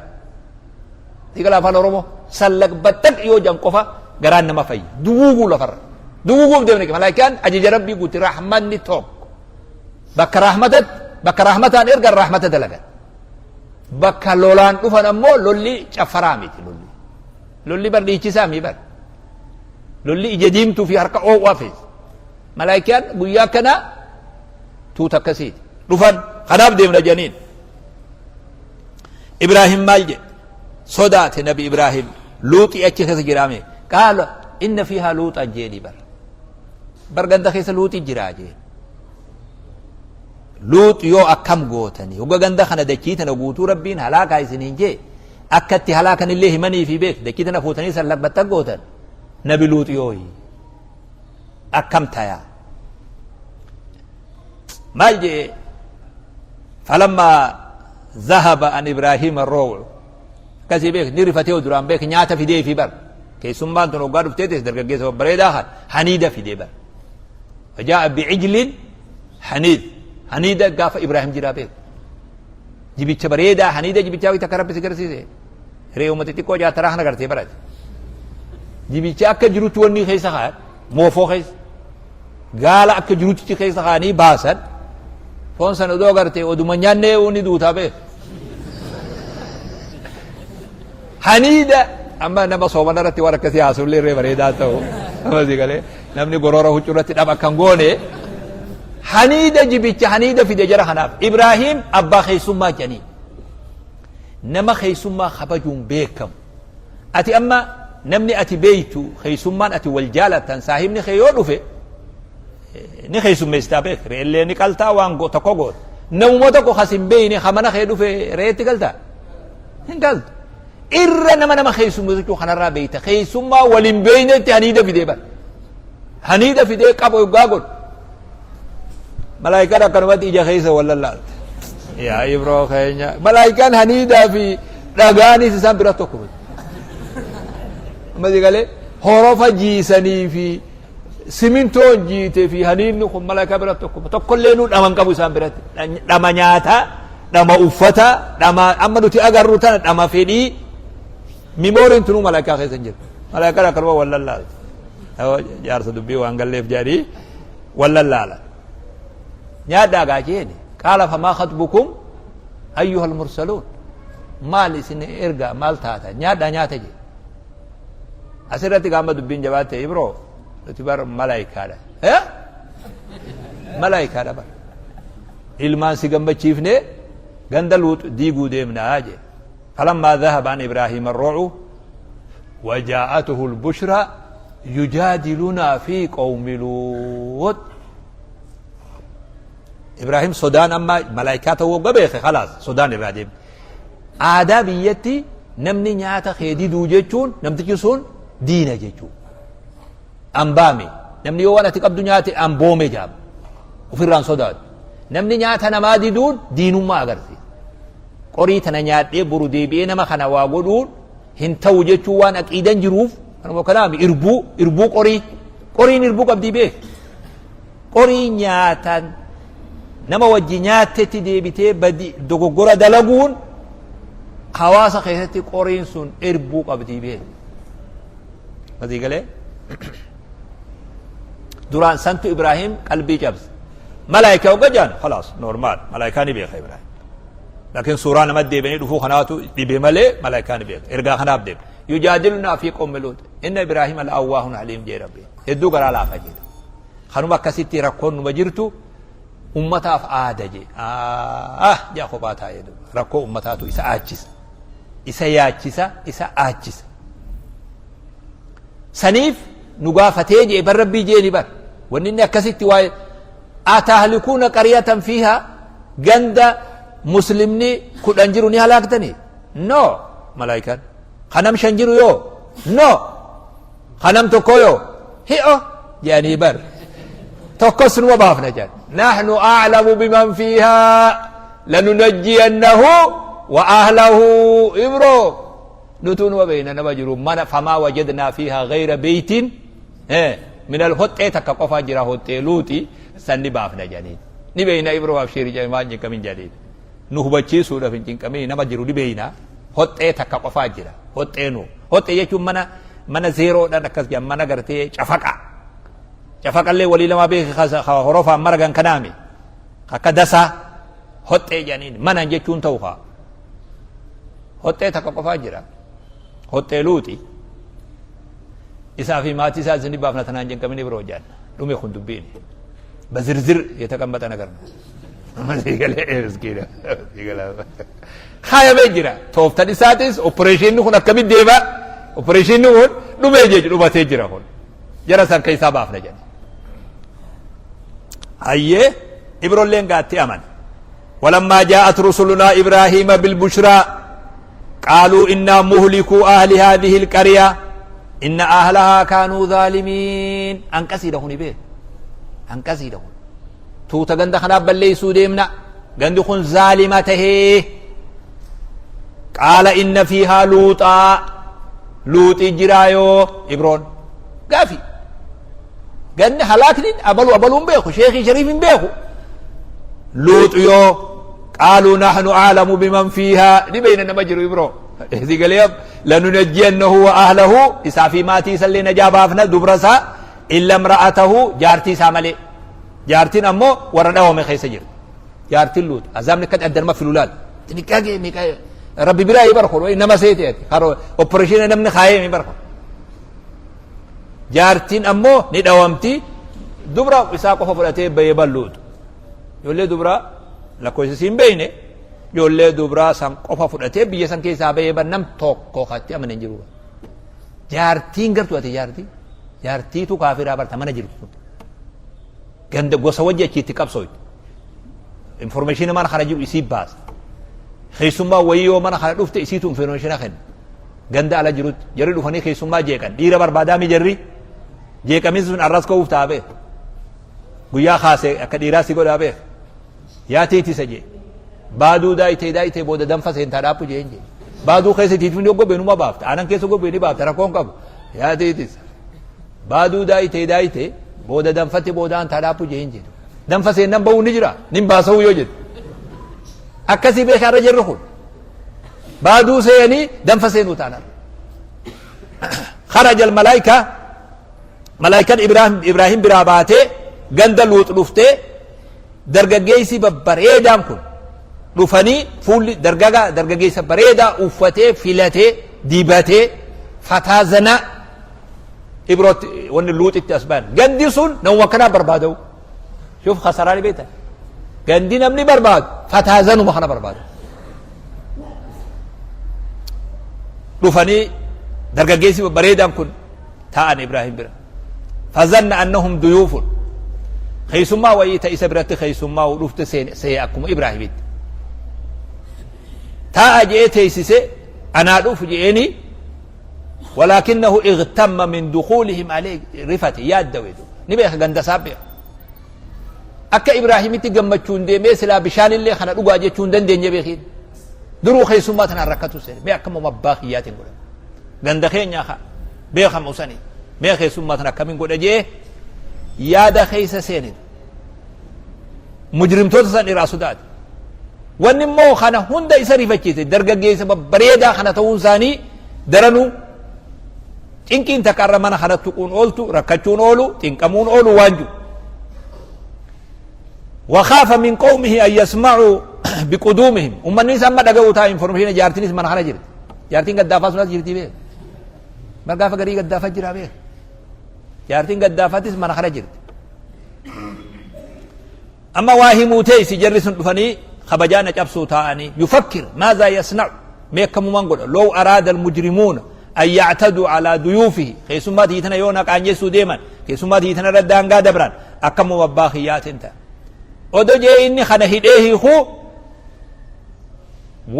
Siqala afaan Oromoo sallaq battaq yoo jan qofa garaan nama fayya duguuguu lafarra duguuguuf deemne malaayikaan ajaja Rabbii guutti rahmanni tokko bakka rahmatatti bakka rahmataan ergan rahmata dalagan bakka lolaan dhufan ammoo lolli caffaraa miti lolli lolli bar dhiichisaa mi bar lolli ija diimtuu fi harka oowwaa fees malaayikaan guyyaa kana tuuta akkasiiti dhufan kanaaf deemna janiin Ibraahim maal jedhe sodaate Nabi Ibraahim Luuxii achi keessa jiraame qaala inna fiihaa luuxan jeeni bar bar ganda keessa Luuxii jiraa jeen Luux yoo akkam gootanii hogga ganda kana dachii tana guutuu Rabbiin halaakaa isiniin jee akka itti halaakan illee himanii fi beek dachii tana fuutanii san lagbattan gootan Nabi Luux yooyi akkam tayaa maal jee falammaa zahaba an Ibraahiima roo'u akkasii beek ni rifatee duraan beek nyaata fidee fi bar keessummaan tun hoggaa dhuftee teesse dargaggeessa babbareedaa kan haniida fidee bar wajaa'a bi'ijlin haniid haniida gaafa Ibraahim jiraa beek jibicha bareedaa haniida jibichaa wayita akka rabbi si garsiise re'ee uummata xiqqoo jaataraa kana gartee barate jibicha akka jirutti wanni keessa kaayan moofoo keessa gaala akka jirutti keessa kaanii baasan foon sana odoo garte oduma nyaannee ni duutaa beek haniida amma nama soomana irratti waan akkasii haasa'ullee irree bareedaa ta'u nama si galee namni gorora huccuu irratti dhaba kan goone haniida jibicha haniida fide jara kanaaf Ibraahiim abbaa keessummaa jedhanii nama keessummaa kabajuun beekamu Ati amma namni ati beeytu keeysummaan ati wal jaalattan saahibni kee yoo dhufe ni keeysummeessitaa beek re'ellee ni qaltaa waan tokko goota namuma tokko kas hin beeyne ka mana kee dhufe re'etti galtaa hin galtu irra nama nama keeysummeessachuu kanarraa beeyta keeysummaa wal hin beeynetti haniida fidee bar haniida fidee qaba yoggaa godhu malaayikaan akkanumatti ija keessa wal lallaalte yaa ibroo keenya malaayikaan haniidaa fi dhagaanis isaan bira tokko miti amma si galee horofa jiisanii fi simintoon jiite fi haniinni kun malaayikaa bira tokko tokkollee nuu dhama hin qabu isaan biratti dhama nyaataa dhama uffataa dhama amma nuti agarru tana dhama fedhii mimooriin tunuu malaayikaa keessa hin jiru malaayikaan akkanuma wal lallaalte jaarsa dubbii waan galleef jedhanii wal lallaalan nyaadhaa gaa jeeni qaala famaa khaxbukum ayyuha almursaluun maal isin erga maal taata nyaadhaa nyaata jee asirratti gaama dubbiin jabaatte ibroo nuti bar malaayikaadha malaayikaadha bar ilmaan si gammachiifne ganda Luux diiguu deemnaa jee falammaa dhahaba an Ibraahiima arru'u wajaa'atuhu albushra yujaadilunaa fi qawmi Luux Ibraahim sodaan amma malaayikaa ta'uu hogga beeke khalaas sodaan irraa deemte. Aadaa biyyatti namni nyaata kee diduu jechuun namtichi sun diina jechuu. Ambaame namni yoo waan ati qabdu nyaate amboome jaaba. Ofirraan sodaatu. Namni nyaata namaa diduun diinummaa agarsiisa. Qorii tana nyaadhee boru deebi'ee nama kana waa godhuun hin ta'u jechuun waan aqiidan jiruuf kanuma kanaami irbuu irbuu qorii qoriin irbuu qabdii beek. Qorii nyaatan nama wajji nyaattetti deebitee badi dogoggora dalaguun hawaasa keessatti qoriin sun irbuu qabdii beek. Masii galee duraan santu Ibraahim qalbii cabse. Malaayika hogga jaan khalaas normaal malaayikaa ni beeka Ibraahim. Laakiin suuraa nama deebi'anii dhufuu kanaatu dhibe malee malaayikaa ni beeka. Ergaa kanaaf deeme. Yujaadilunaa fi qawmi Luut. Inna Ibraahima la'awwaahun haliim jee Rabbi. Hedduu garaa laafa jedha. Kanuma akkasitti rakkoon numa jirtu ummataaf aada jee. Ah jaa kophaa taa'ee duuba. Rakkoo ummataatu isa aachisa. Isa yaachisa isa aachisa. Saniif nu gaafatee jee bar Rabbii jeeni bar. Wanni inni akkasitti waa'ee atahlikuuna qaryatan fiihaa ganda muslimni 10 jiru ni halaaktanii? No malaayikaan. Kanam 5 jiru yoo? No. Kanam tokko yoo? Hi'o jedhanii bar. Tokkos numa baafna jedhan. Nahnu a'lamu biman fiihaa lanunajjiyannahu wa ahlahu ibroo. Nutuu numa beeyna nama jiru mana famaa wajadnaa fiihaa gayra beeytiin minal hoxxee takka qofaa jira hoxxee luuxi san ni baafna jedhaniin. Ni beeyna ibroo abshiiri jedhanii waan cinqamin jedhaniin. Nu hubachiisuudhaaf hin cinqamin nama jiru ni beeyna hoxxee takka qofaa jira hoxxee nu. Hoxxee jechuun mana mana zeeroodhaan akkas jedhan mana gartee cafaqa. Cafaqallee walii lamaa beeki horofaan maragan kanaami. Akka dasaa hoxxee jedhaniin mana jechuun ta'u kaa. Hoxxee takka qofaa jira. Hoxxee luuxi. Isaa fi maatii isaa isin baafna tanaan cinqamini biroo jedhan. Dhume kun dubbiin. Bazirzir የተቀመጠ ነገር ነው። Miskiina. Kaayamee jira. Tooftan isaatis opereeshinni kun akkamitti deema? Opereeshinni kun dhumee jechuudha dhumatee jira kun. Jara san keessaa baafna jedhe. Hayyee Ibrolleen gaatti amane. ولما جاءت رسلنا إبراهيم بالبشرى قالوا إنا مهلكو أهل هذه القرية إن أهلها كانوا ظالمين أنكسي لهن به أنكسي لهن توتا غند خنا بليسو ديمنا غند خن ظالمته قال إن فيها لوطا لوط جرايو إبرون قافي غند هلاكني أبلو أبلون بيخو شيخي شريف بيخو لوط يو قالوا نحن أعلم بمن فيها دي بين نمجر إبرو إذا قال لننجينه وأهله إسا في ماتي سلي نجا بافنا دبرسا إلا امرأته جارتي ساملي جارتين أمو ورناه من خيس جر جارتين لوط أزام نكد أدر ما في لولاد تنكاجي ميكا ربي بلا يبرخل وإنما سيتي خرو أوبريشن نمن خايم يبرخل جارتين أمو ندوامتي دبرا إسا قفا فرأتي بيبال لوط Ijoollee dubraa lakkoofsa siin beeyne ijoollee dubraa san qofa fudhatee biyya san keessaa bahee bar nam tokko katti amane hin jiru. Jaartiin gartuu ati jaartii jaartiitu kaafiraa barta mana jirtu sun. Ganda gosa wajji achitti qabsooytu. Informeeshinii mana kana jiru isii baasa. Keessummaa wayii yoo mana kana dhufte isiitu informeeshina kenna. Ganda ala jirutti jarri dhufanii keessummaa jeeqan dhiira barbaadaa mi jarri jeeqamiin sun arras ka'uuf taa'ee. Guyyaa kaase akka dhiiraa si godhaa beek. Yaa tiitisa jee. Baaduu daayitee daayitee booda danfa seentaa dhaaphu jeen jee. Baaduu keessa tiitifni gobbee numa baafta. Aanan keessa gobbee ni baafta rakkoon qabu. Yaa tiitisa. Baaduu daayitee daayitee booda danfatti booda aantaa dhaaphu jeen jee. Danfa seennan ba'uu ni jira. Nin baasa'uu yoo jedhu. Akkasii beekaa irra jirru kun. Baaduu seenii danfa seenuu taanaan. Kharaja al-malaayika Malaayikaan Ibraahim biraa baatee ganda Luux dhuftee dargaggeessi babbareedaan kun dhufanii fuulli dargagaa dargaggeessa bareedaa uffatee filatee dibatee fataa zanaa Ibrootti wanni Luuxitti as bayan. Gandi sun namuma akkanaa barbaada'u. Shuuf kasaraa ni beektan. Gandi namni barbaadu fataa zanuma kana barbaadu. Dhufanii dargaggeessi babbareedaan kun taa'an Ibraahim bira. Fazanna annahum duyuufun. Keessummaa wayii ta isa biratti keessummaa dhufte see akkuma Ibraahimitti. Taa'a je'ee teessise anaa dhufu je'eeni walaakinnahu igtamma min dukuulihim alayhi rifate yaaddawe ni beeka ganda isaa beeka. Akka Ibraahimitti gammachuun deemee silaa bishaanillee kana dhugaa jechuu hin dandeenye beekiin. Duruu keessummaa tanaan rakkatu seene. Mee akkamuma abbaa kiyyaatiin godha. Ganda keenyaa kaa beekamu sanii. Mee keessummaa tana akkamiin godha jee yaada keessa seene. Mujrimtoota san irraa sodaate. Wanni immoo kana hunda isa rifachiise dargaggeessa babbareedaa kana ta'uun isaanii daranuu cinqiin takka irra mana kana tuquun ooltu rakkachuun oolu cinqamuun oolu waan jiru. وخاف من قومه أن يسمعوا بقدومهم أمني سما دغو تا انفورميشن جارتين من خنا جرت جارتين قدافا سنات جرتي بيه مرغا فغري قدافا جرا بيه جارتين قدافاتis mana kana jirti amma waa himuu teeysi jarri sun dhufanii kabajaa na cabsuu taa'anii yufakkir maazaa yasna'u mee akkamumaan godha low araada almujrimuuna an yactaduu calaa duyuufihi keessummaa tiitana yoo na qaanjessuu deeman keessummaa tiitana irra daangaa dabran akkamuma abbaa kiyyaatiin ta'a odo jee inni kana hidhee hiikuu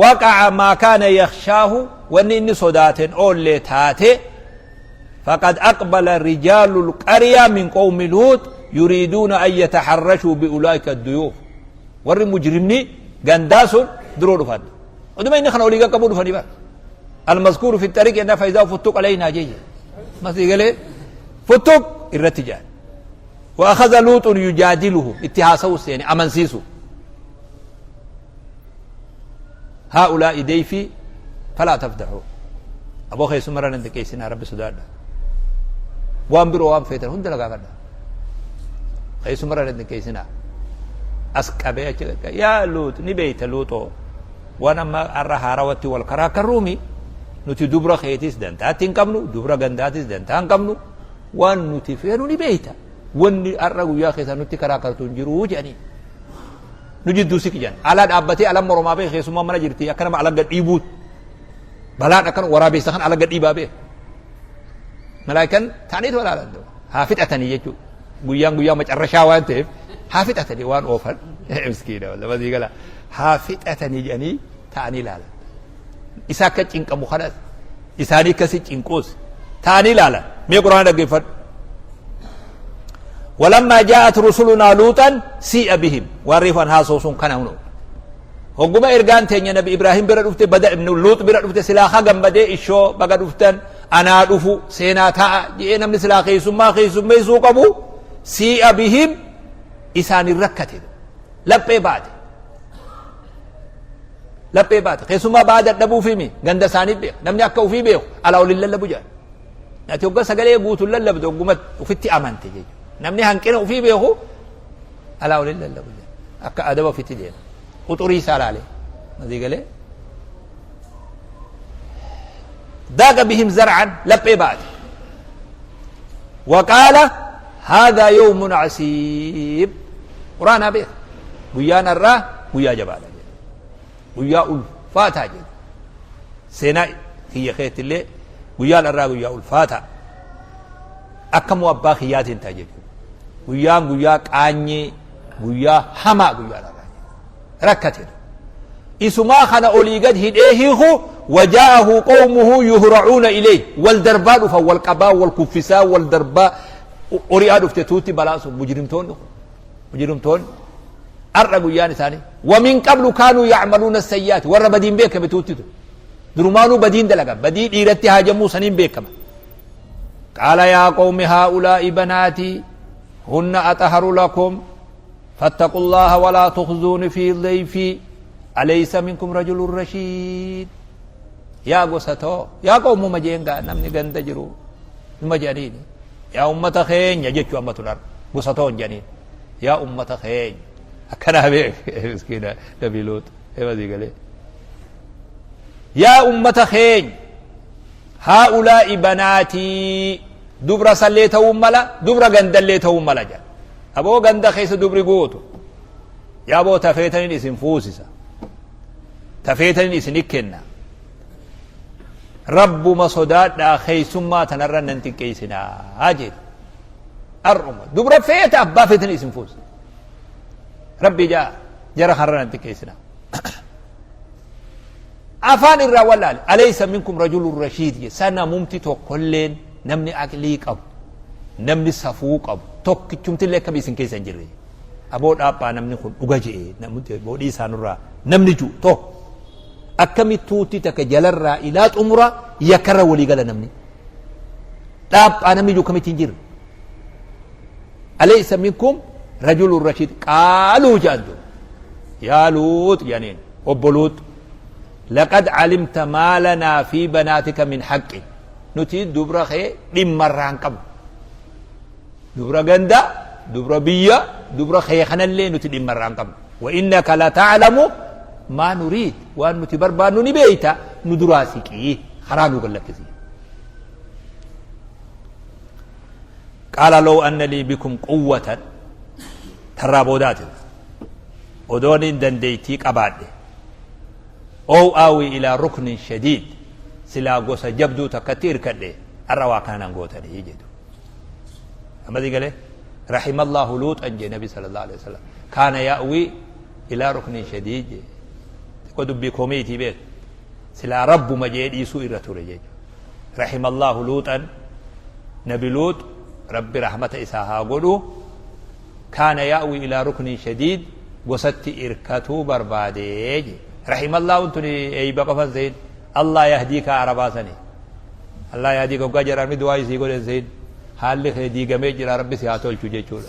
waqaca maa kaana yakshaahu wanni inni sodaaten oollee taate فقد أقبل رجال القرية من قوم لوط يريدون أن يتحرشوا بأولئك الضيوف ور مجرمني غنداس درو دفن ودما إني خنا وليغا قبو دفن بار المذكور في الطريق إن فإذا فتق علينا جي ما قال فتق الرتجال وأخذ لوط يجادله اتهاسو يعني أمنسيسو هؤلاء ضيفي فلا تفضحوا أبو خيس مرة نندكيسنا ربي سدادا waan biroo waan feetan hunda na gaafadha keessumarra hin keessinaa as qabee achi qaqqabe yaa luut ni beeyta luuxoo waan amma har'a haarawatti wal karaa karruumi nuti dubra keetis dantaatti hin qabnu dubra gandaatis dantaa hin qabnu waan nuti feenu ni beeyta wanni har'a guyyaa keessaa nutti karaa kartu hin jiruu jedhanii nu jidduu siqi jedhan alaa dhaabbatee ala moromaa bee keessummaa mana jirti akka nama ala gad dhiibuut balaan akkan waraabeessa kan ala gad dhiibaa bee Malaayikaan ta'aniitu ilaalan haa fixatanii jechuudha. Guyyaan guyyaa macarrashaa waan ta'eef haa fixatanii waan oofan miskiina walla sii gala haa fixatanii jedhanii ta'anii ilaalan. Isa akka cinqamu kanas isaanii akkasi cinquus ta'anii ilaalan. Mee quraana dhaggeeffadhu. ولما جاءت رسلنا لوطا سيء بهم واريف أن هاسوسون كان هنو Hogguma ergaan teenya nabi Ibraahim bira dhufte bada ibnu Luux bira dhufte silaa ka gammadee ishoo baga dhuftan anaa dhufu seenaa ta'a jedhee namni silaa keessummaa keessummeessuu qabu sii'a bihim isaanin rakkate laphee baate laphee baate keessummaa ba'aa dadhabuufimi ganda isaanii beeku namni akka ofii beeku alaa olin lallabu jedhan ati hogga sagalee guutuun lallabde hogguma ofitti amante jechuudha namni hanqina ofii beeku alaa olin lallabu jedhan akka adaba ofitti deema Quxurii isaa laale. Asii galee. Daaqa bihim zar'an laphee baate. Waqaala haadhaa yawmun asiib. Quraanaa beeka. Guyyaan har'aa guyyaa jabaadha jedhe. Guyyaa ulfaataa jedhe. Seenaa kiyya keetti illee guyyaan har'aa guyyaa ulfaataa. Akka moo abbaa kiyyaatiin ta'a jechuudha. Guyyaan guyyaa qaanyii guyyaa hamaa guyyaa har'aa rakkate isumaa kana olii gad hidhee hiiku wajaa'ahu qawmuhu yuhracuuna ilayh wal darbaa dhufan wal qabaa wal kuffisaa wal darbaa ori'aa dhufte tuutti balaa sun mujrimtoonni kun mujrimtoonni har'a guyyaan isaanii wamin qablu kaanuu yacmaluuna sayyaati warra badiin beekame tuuttitu durumaanuu badiin dalagan badii dhiiratti haajamuu saniin beekama qaala yaa qawmi haa'ulaa'i banaatii hunna axaharu lakum فاتقوا الله ولا تخزون في ضيفي أليس منكم رجل رشيد يا gosa yaa qawmuma jeen gaa namni ganda jiru numa jedhaniini yaa ummata keenya jechuu amma tun gosa too hin jedhaniin yaa ummata keenya akkanaa beek miskiina nabi luut emasii galee yaa ummata keenya haa'ulaa'i banaatii dubra sallee ta'uu mala dubra gandallee ta'uu mala jedha Aboo ganda keessa dubri guutu. Yaaboo tafeetanin isin fuusisa. Tafeetanin isin kenna. Rabbuma sodaadhaa keessummaa tanarra nan xiqqeessinaa jedhe. Ar'uma dubra feeta abbaa feetanin isin fuusisa. Rabbi jaa jara kanarra nan xiqqeessinaa. Afaan irraa wallaale alaysa minkum rajulun rashiid jedhe sana mumti tokkolleen namni aqlii qabu. Namni safuu qabu tokkichumtillee akkam isin keessa hin jirre. Aboo dhaaphaa namni kun dhuga je'e boodhii isaanirraa namni ju'u tokko akkami tuutti takka jalarraa ilaa xumura yakkarra walii gala namni dhaaphaa namni ju'u kamitti hin jirre. Alaysa minkum rajulun rashiid qaaluu jedhan duuba. Yaa Luux jedhaniin obbo Luux laqad calimta maa lanaa fi banaatika min haqqi nuti dubra kee dhimma irraa hin qabnu. Dubra ganda, dubra biyya, dubra kee kanallee nuti dhimma irraa hin qabnu. Wa innaka lata'lamu maa nuriid waan nuti barbaannu ni beeyta nu duraa siqii karaa nu gallakkisi. Qaala law anna lii bikum quwwatan tarraa boodaati odooniin dandeeytii qabaadhe ow aawii ilaa ruknin shadiid silaa gosa jabduu takkatti irkadhe har'a waa kana nan gootanii jedhu. Amma sii galee rahimallahu luuxan jee nabi sallallahu alaihi wasallam kaana ya'wii ilaa ruknin shadiid jee xiqqoo dubbii komiitii beek silaa rabbuma jee dhiisuu irra ture jechuudha. Rahimallahu luuxan nabi luux rabbi rahmata isaa haa godhu kaana ya'wii ilaa ruknin shadiid gosatti irkatuu barbaadee jee rahimallahu tuni eeyba qofan sehin Allah yahdiika arabaa sanii Allah yaadii hoggaa jedhamni du'aa isii godhe hin sehin haalli kee diigamee jira rabbi si haa tolchu jechuudha.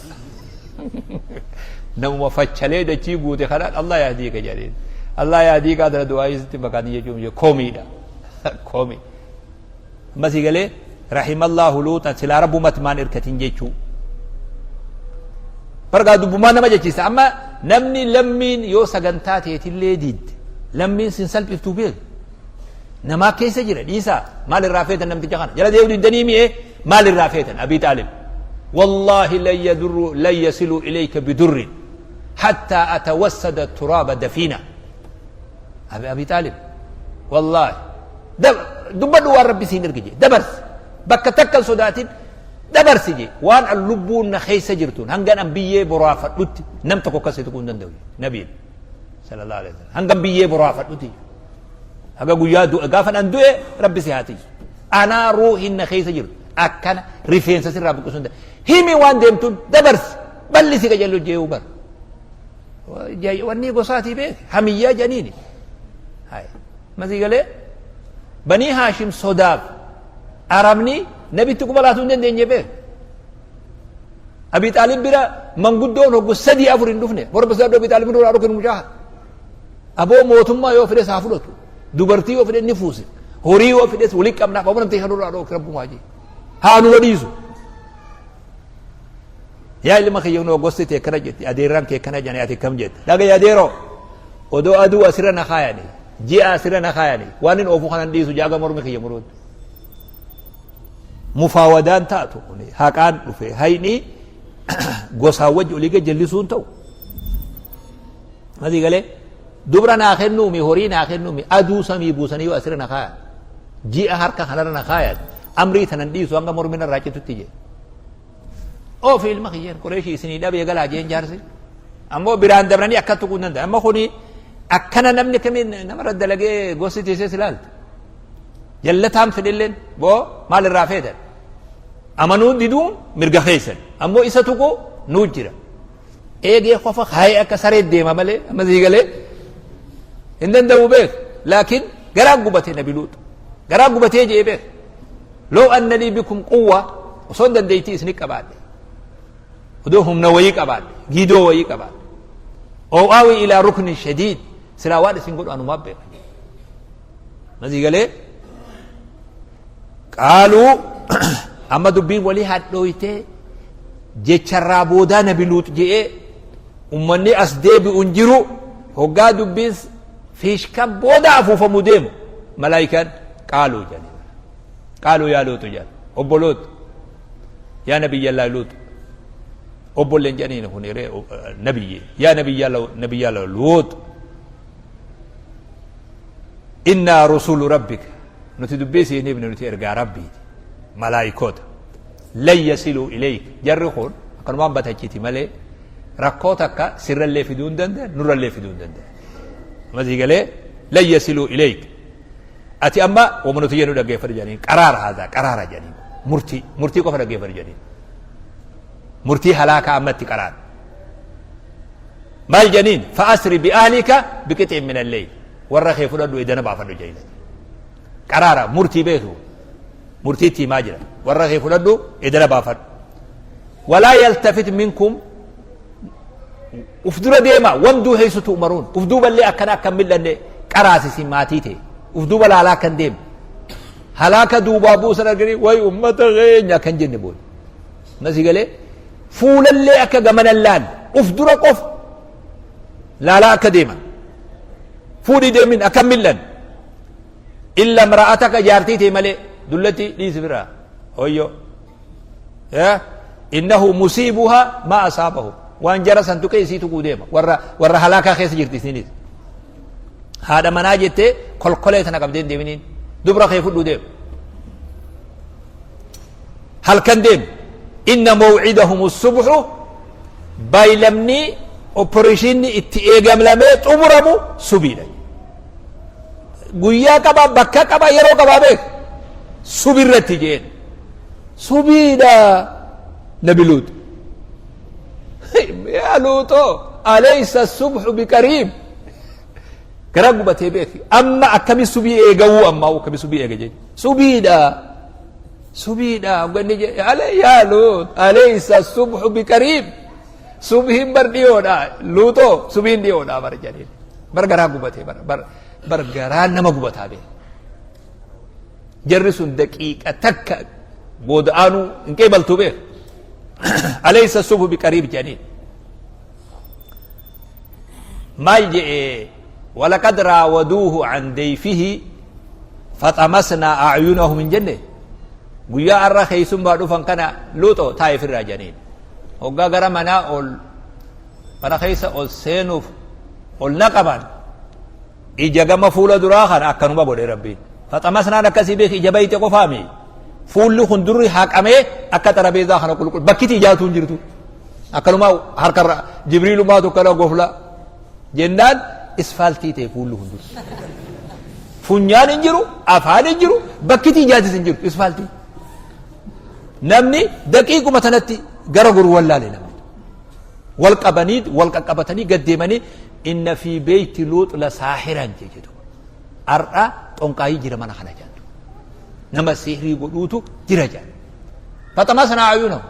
Namuma fachalee dachii guute kanaan Allah yaadii ka jedheen. Allah yaadii kaa tana du'aa isitti fakkaatan jechuun komiidha. Komii. Amma si galee rahimallahu luuxan silaa rabbumatti maan irkatin jechuu. Bargaa dubbumaa nama jechiisa amma namni lammiin yoo sagantaa teetillee diidde lammiin sin salphiftuu beeku. Namaa keessa jira dhiisaa maal irraa feetan namticha kana jala deemu diddanii mi'ee maal irraa feetan Abii Xaalib wallaahi lan yadurru lan yasiluu ilayka bidurrin hattaa atawassada turaaba dafiina Abii Xaalib wallaahi dubbadhu waan rabbi siin erge jee dabarsi bakka takka hin sodaatin dabarsi jee waan an lubbuun na keessa jirtuun hangan an biyyee boraafadhutti nam tokko akkasii tuquu hin danda'u nabiin sallallahu alaihi wasallam hangan biyyee boraafadhutti Haga guyyaa du'a gaafa an du'e rabbi si haa tiysu. Anaa ruuhin na keessa jiru akkana rifeensa sirraa buqqisuu hin danda'u. Himi waan deemtuun dabarsi bal'isi qajeellu jee'uu bara. Wanni gosaatii beek hamiyyaa janiini. Masii galee banii Haashim sodaaf Arabni nabitti quba laatuu hin dandeenye beek. Abii Xaalib bira manguddoon hoggu sadii afur hin dhufne. Borba sadii Abii Xaalib duraa dhukkin mucaa. Aboo mootummaa yoo fedhes haa fudhatu. Dubartii yoo fedhe ni fuuse. Horii yoo fedhes walitti qabnaaf aboo namticha nurraa dhooki rabbumaa jee. Haa numa dhiisu. Yaa ilma kiyya kunoo gosti tee akkana jetti adeerraan kee akkana jedhanii ati akkam jette. Dhaga'i adeeroo odoo aduu asirra na kaayani ji'a asirra na kaayani waan hin oofu kanan dhiisu jaaga mormi kiyya muruutti. Mufaawadaan taatu kuni haqaan dhufe hayni gosaan wajji olii gad jallisuun ta'u. Masii galee dubra naa kennuumi horii naa kennuumi aduu samii buusanii yoo asirra na kaayan ji'a harka kanarra na kaayan amrii tanan dhiisu hanga mormi narraa citutti jee. Oofi ilma kiyyeen qureeshii isinii dhabee galaa jeen jaarsi. Ammoo biraan dabranii akka tuquu hin danda'an. Amma kuni akkana namni kamiin namarra dalagee gosti teessee si ilaalti. Jallataan fedhelleen boo maal irraa feetan. Amanuu diduun mirga keessan. Ammoo isa tuquu nuu jira. Eegee qofa kaayee akka saree deema malee amma sii galee hin danda'u beek laakiin garaa gubatee nabi luuxu garaa gubatee jee beek loo anna lii bikum quwwa osoo hin dandeettii isini qabaadhe odoo humna wayii qabaadhe giidoo wayii qabaadhe oo'aawi ilaa ruknin shadiid silaa waan isin godhu anumaa beeka masii galee qaaluu amma dubbiin walii hadhooytee jecharraa boodaa nabi luux je'ee ummanni as deebi'u hin jiru hoggaa dubbiin fiishkan booda afuufamu deemu malaayikaan qaaluu jedhanii qaaluu yaa luuxu jedhan obbo luux yaa nabiyyallaa luux obbolleen jedhaniin kun nabiyyi yaa nabiyyallaa luux innaa rusulu rabbika nuti dubbii siin himne nuti ergaa rabbiiti malaayikoota lan yasiluu ileyk jarri kun akkanumaan batachiti malee rakkoo takka sirrallee fiduu hin danda'an nurrallee fiduu hin danda'an amma sii galee lan yasiluu ileyk ati amma wama nuti jennu dhaggeeffadhu jedhaniin qaraara haadha qaraara jedhaniin murtii murtii qofa dhaggeeffadhu jedhaniin murtii halaakaa amma itti qaraara. Maal jedhaniin? Fa'asri bi'ahlika biqixin min alleyl. Warra kee fudhadhu edana baafadhu jedhaniin. Qaraara murtii beeku. Murtii itti himaa jira. Warra kee fudhadhu edana baafadhu. Walaa yaltafit minkum uf dura deema wamduu heessu tu'maruun uf duuballee akkana akka hin mil'anne qaraasisi maatii ta'e uf duuba laalaa akka hin deemne halaaka duubaa buusan arganii way ummata keenya akka hin jenne booda nasi galee fuulallee akka gamanan laalle uf dura qofa laalaa akka deeman fuudhii deemin akka hin mil'anne illa imra'ataka jaartii ta'e malee dullatti dhiisi biraa hoyyoo innahu musiibuha maa asaabahu waan jara san tuqee isii tuquu deema warra warra halaakaa keessa jirti isinis haadha manaa jettee kolkolee tana qabdee hin deeminiin dubra kee fudhuu deema halkan deem inna mawcidahum subhu baylamni opereeshinni itti eegamlamee xumuramu subiidha guyyaa qaba bakka qaba yeroo qabaa beek subirratti jeen subiidha nabi luut yaa luuxoo alaysa subhu biqariib gara gubatee beeki amma akkami subii eegawuu ammaa akkami subii eega jechuudha subiidha subiidha ganni jedhe ale yaa luut alaysa subhu biqariib subhiin bar dhiyoodha luuxoo subiin dhiyoodha bar jedheen bar garaa gubatee bar bar bar garaa nama gubataa beeki Jarri sun daqiiqa takka booda aanuu hin qeebaltu beek. Alaysa subhu biqariib jedhaniin. Maal je'e walaqad raawaduuhu an dayfihi faxamasnaa a'yunahum hin jenne guyyaa arra keessummaa dhufan kana luuxo taa'e firraa jedhaniin. Hoggaa gara manaa ol mana keessa ol seenuuf ol naqaban Ija gama fuula duraa kana akkanuma godhe Rabbiin. Faxamasnaan akkasii beeki ija bayte qofaami. Fuulli kun durri haqamee akka xarabeezaa kana qulqullu bakkiti ijaatu hin jirtu. Akkanuma harkarra Jibriilumaatu akkana gofla jennaan isfaaltii ta'e fuulli kun durri. Funyaan hin jiru, afaan hin jiru, bakkiti ijaatis hin jirtu isfaaltii. Namni daqiiquma tanatti gara goru wallaale namni. Wal qabanii wal qaqqabatanii gad deemanii Inna fii beeyti luux la saahiran jee jedhu. Ar'a xonqaayii jira mana kana jedhu. Nama sihrii godhuutu jira jedhu. Faxamasnaa ayunahu.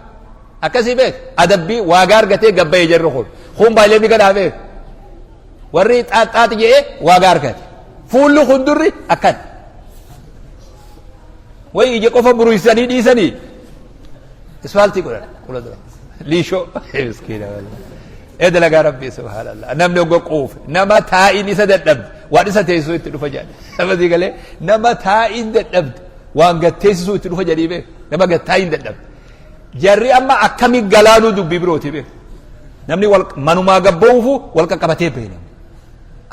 Akkasii beek adabbii waagaa argatee gabbayee jarri kun. Kun baay'ee ni gadhaa beek. Warri xaaxxaaxi jedhee waagaa argate. Fuulli kun durri akkan. Wayi ija qofa buruysanii dhiisanii. Isfaaltii godhan fuula dura. Liishoo miskiina wallahi. Ee dalagaa rabbii subhaanallah. Namni ogga quufe nama taa'iin isa dadhabde waan isa teessisuu itti dhufa jedhan. Nama sii galee nama taa'iin dadhabde waan gad teessisuu itti dhufa jedhii beek. Nama gad taa'iin dadhabde. Jarri amma akkami galaanuu dubbii birooti beek. Namni wal manumaa gabba'uufu wal qaqqabatee bahe namni.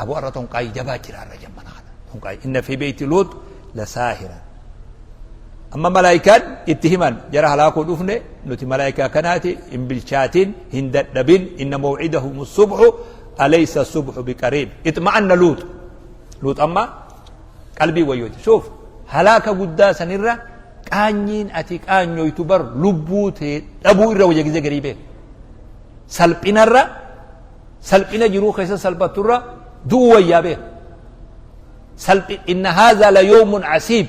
Aboo har'a tonqaayii jabaa jira har'a jammana kana. Tonqaayii inna fi beeyti luut la saahiran. Amma malaayikaan itti himan jara halaakuu dhufne nuti malaayikaa kanaati hin bilchaatin hin dadhabin inna maw'idahum subhu alaysa subhu biqariib itma'anna luut luut amma qalbii wayyooti shuuf halaaka guddaa sanirra qaanyiin ati qaanyoytu bar lubbuu tee dhabuu irra wayya gizee garii beek salphinarra salphina jiruu keessa salphatturra du'uu wayyaa beek salphi inna haadhaa la yawmun asiib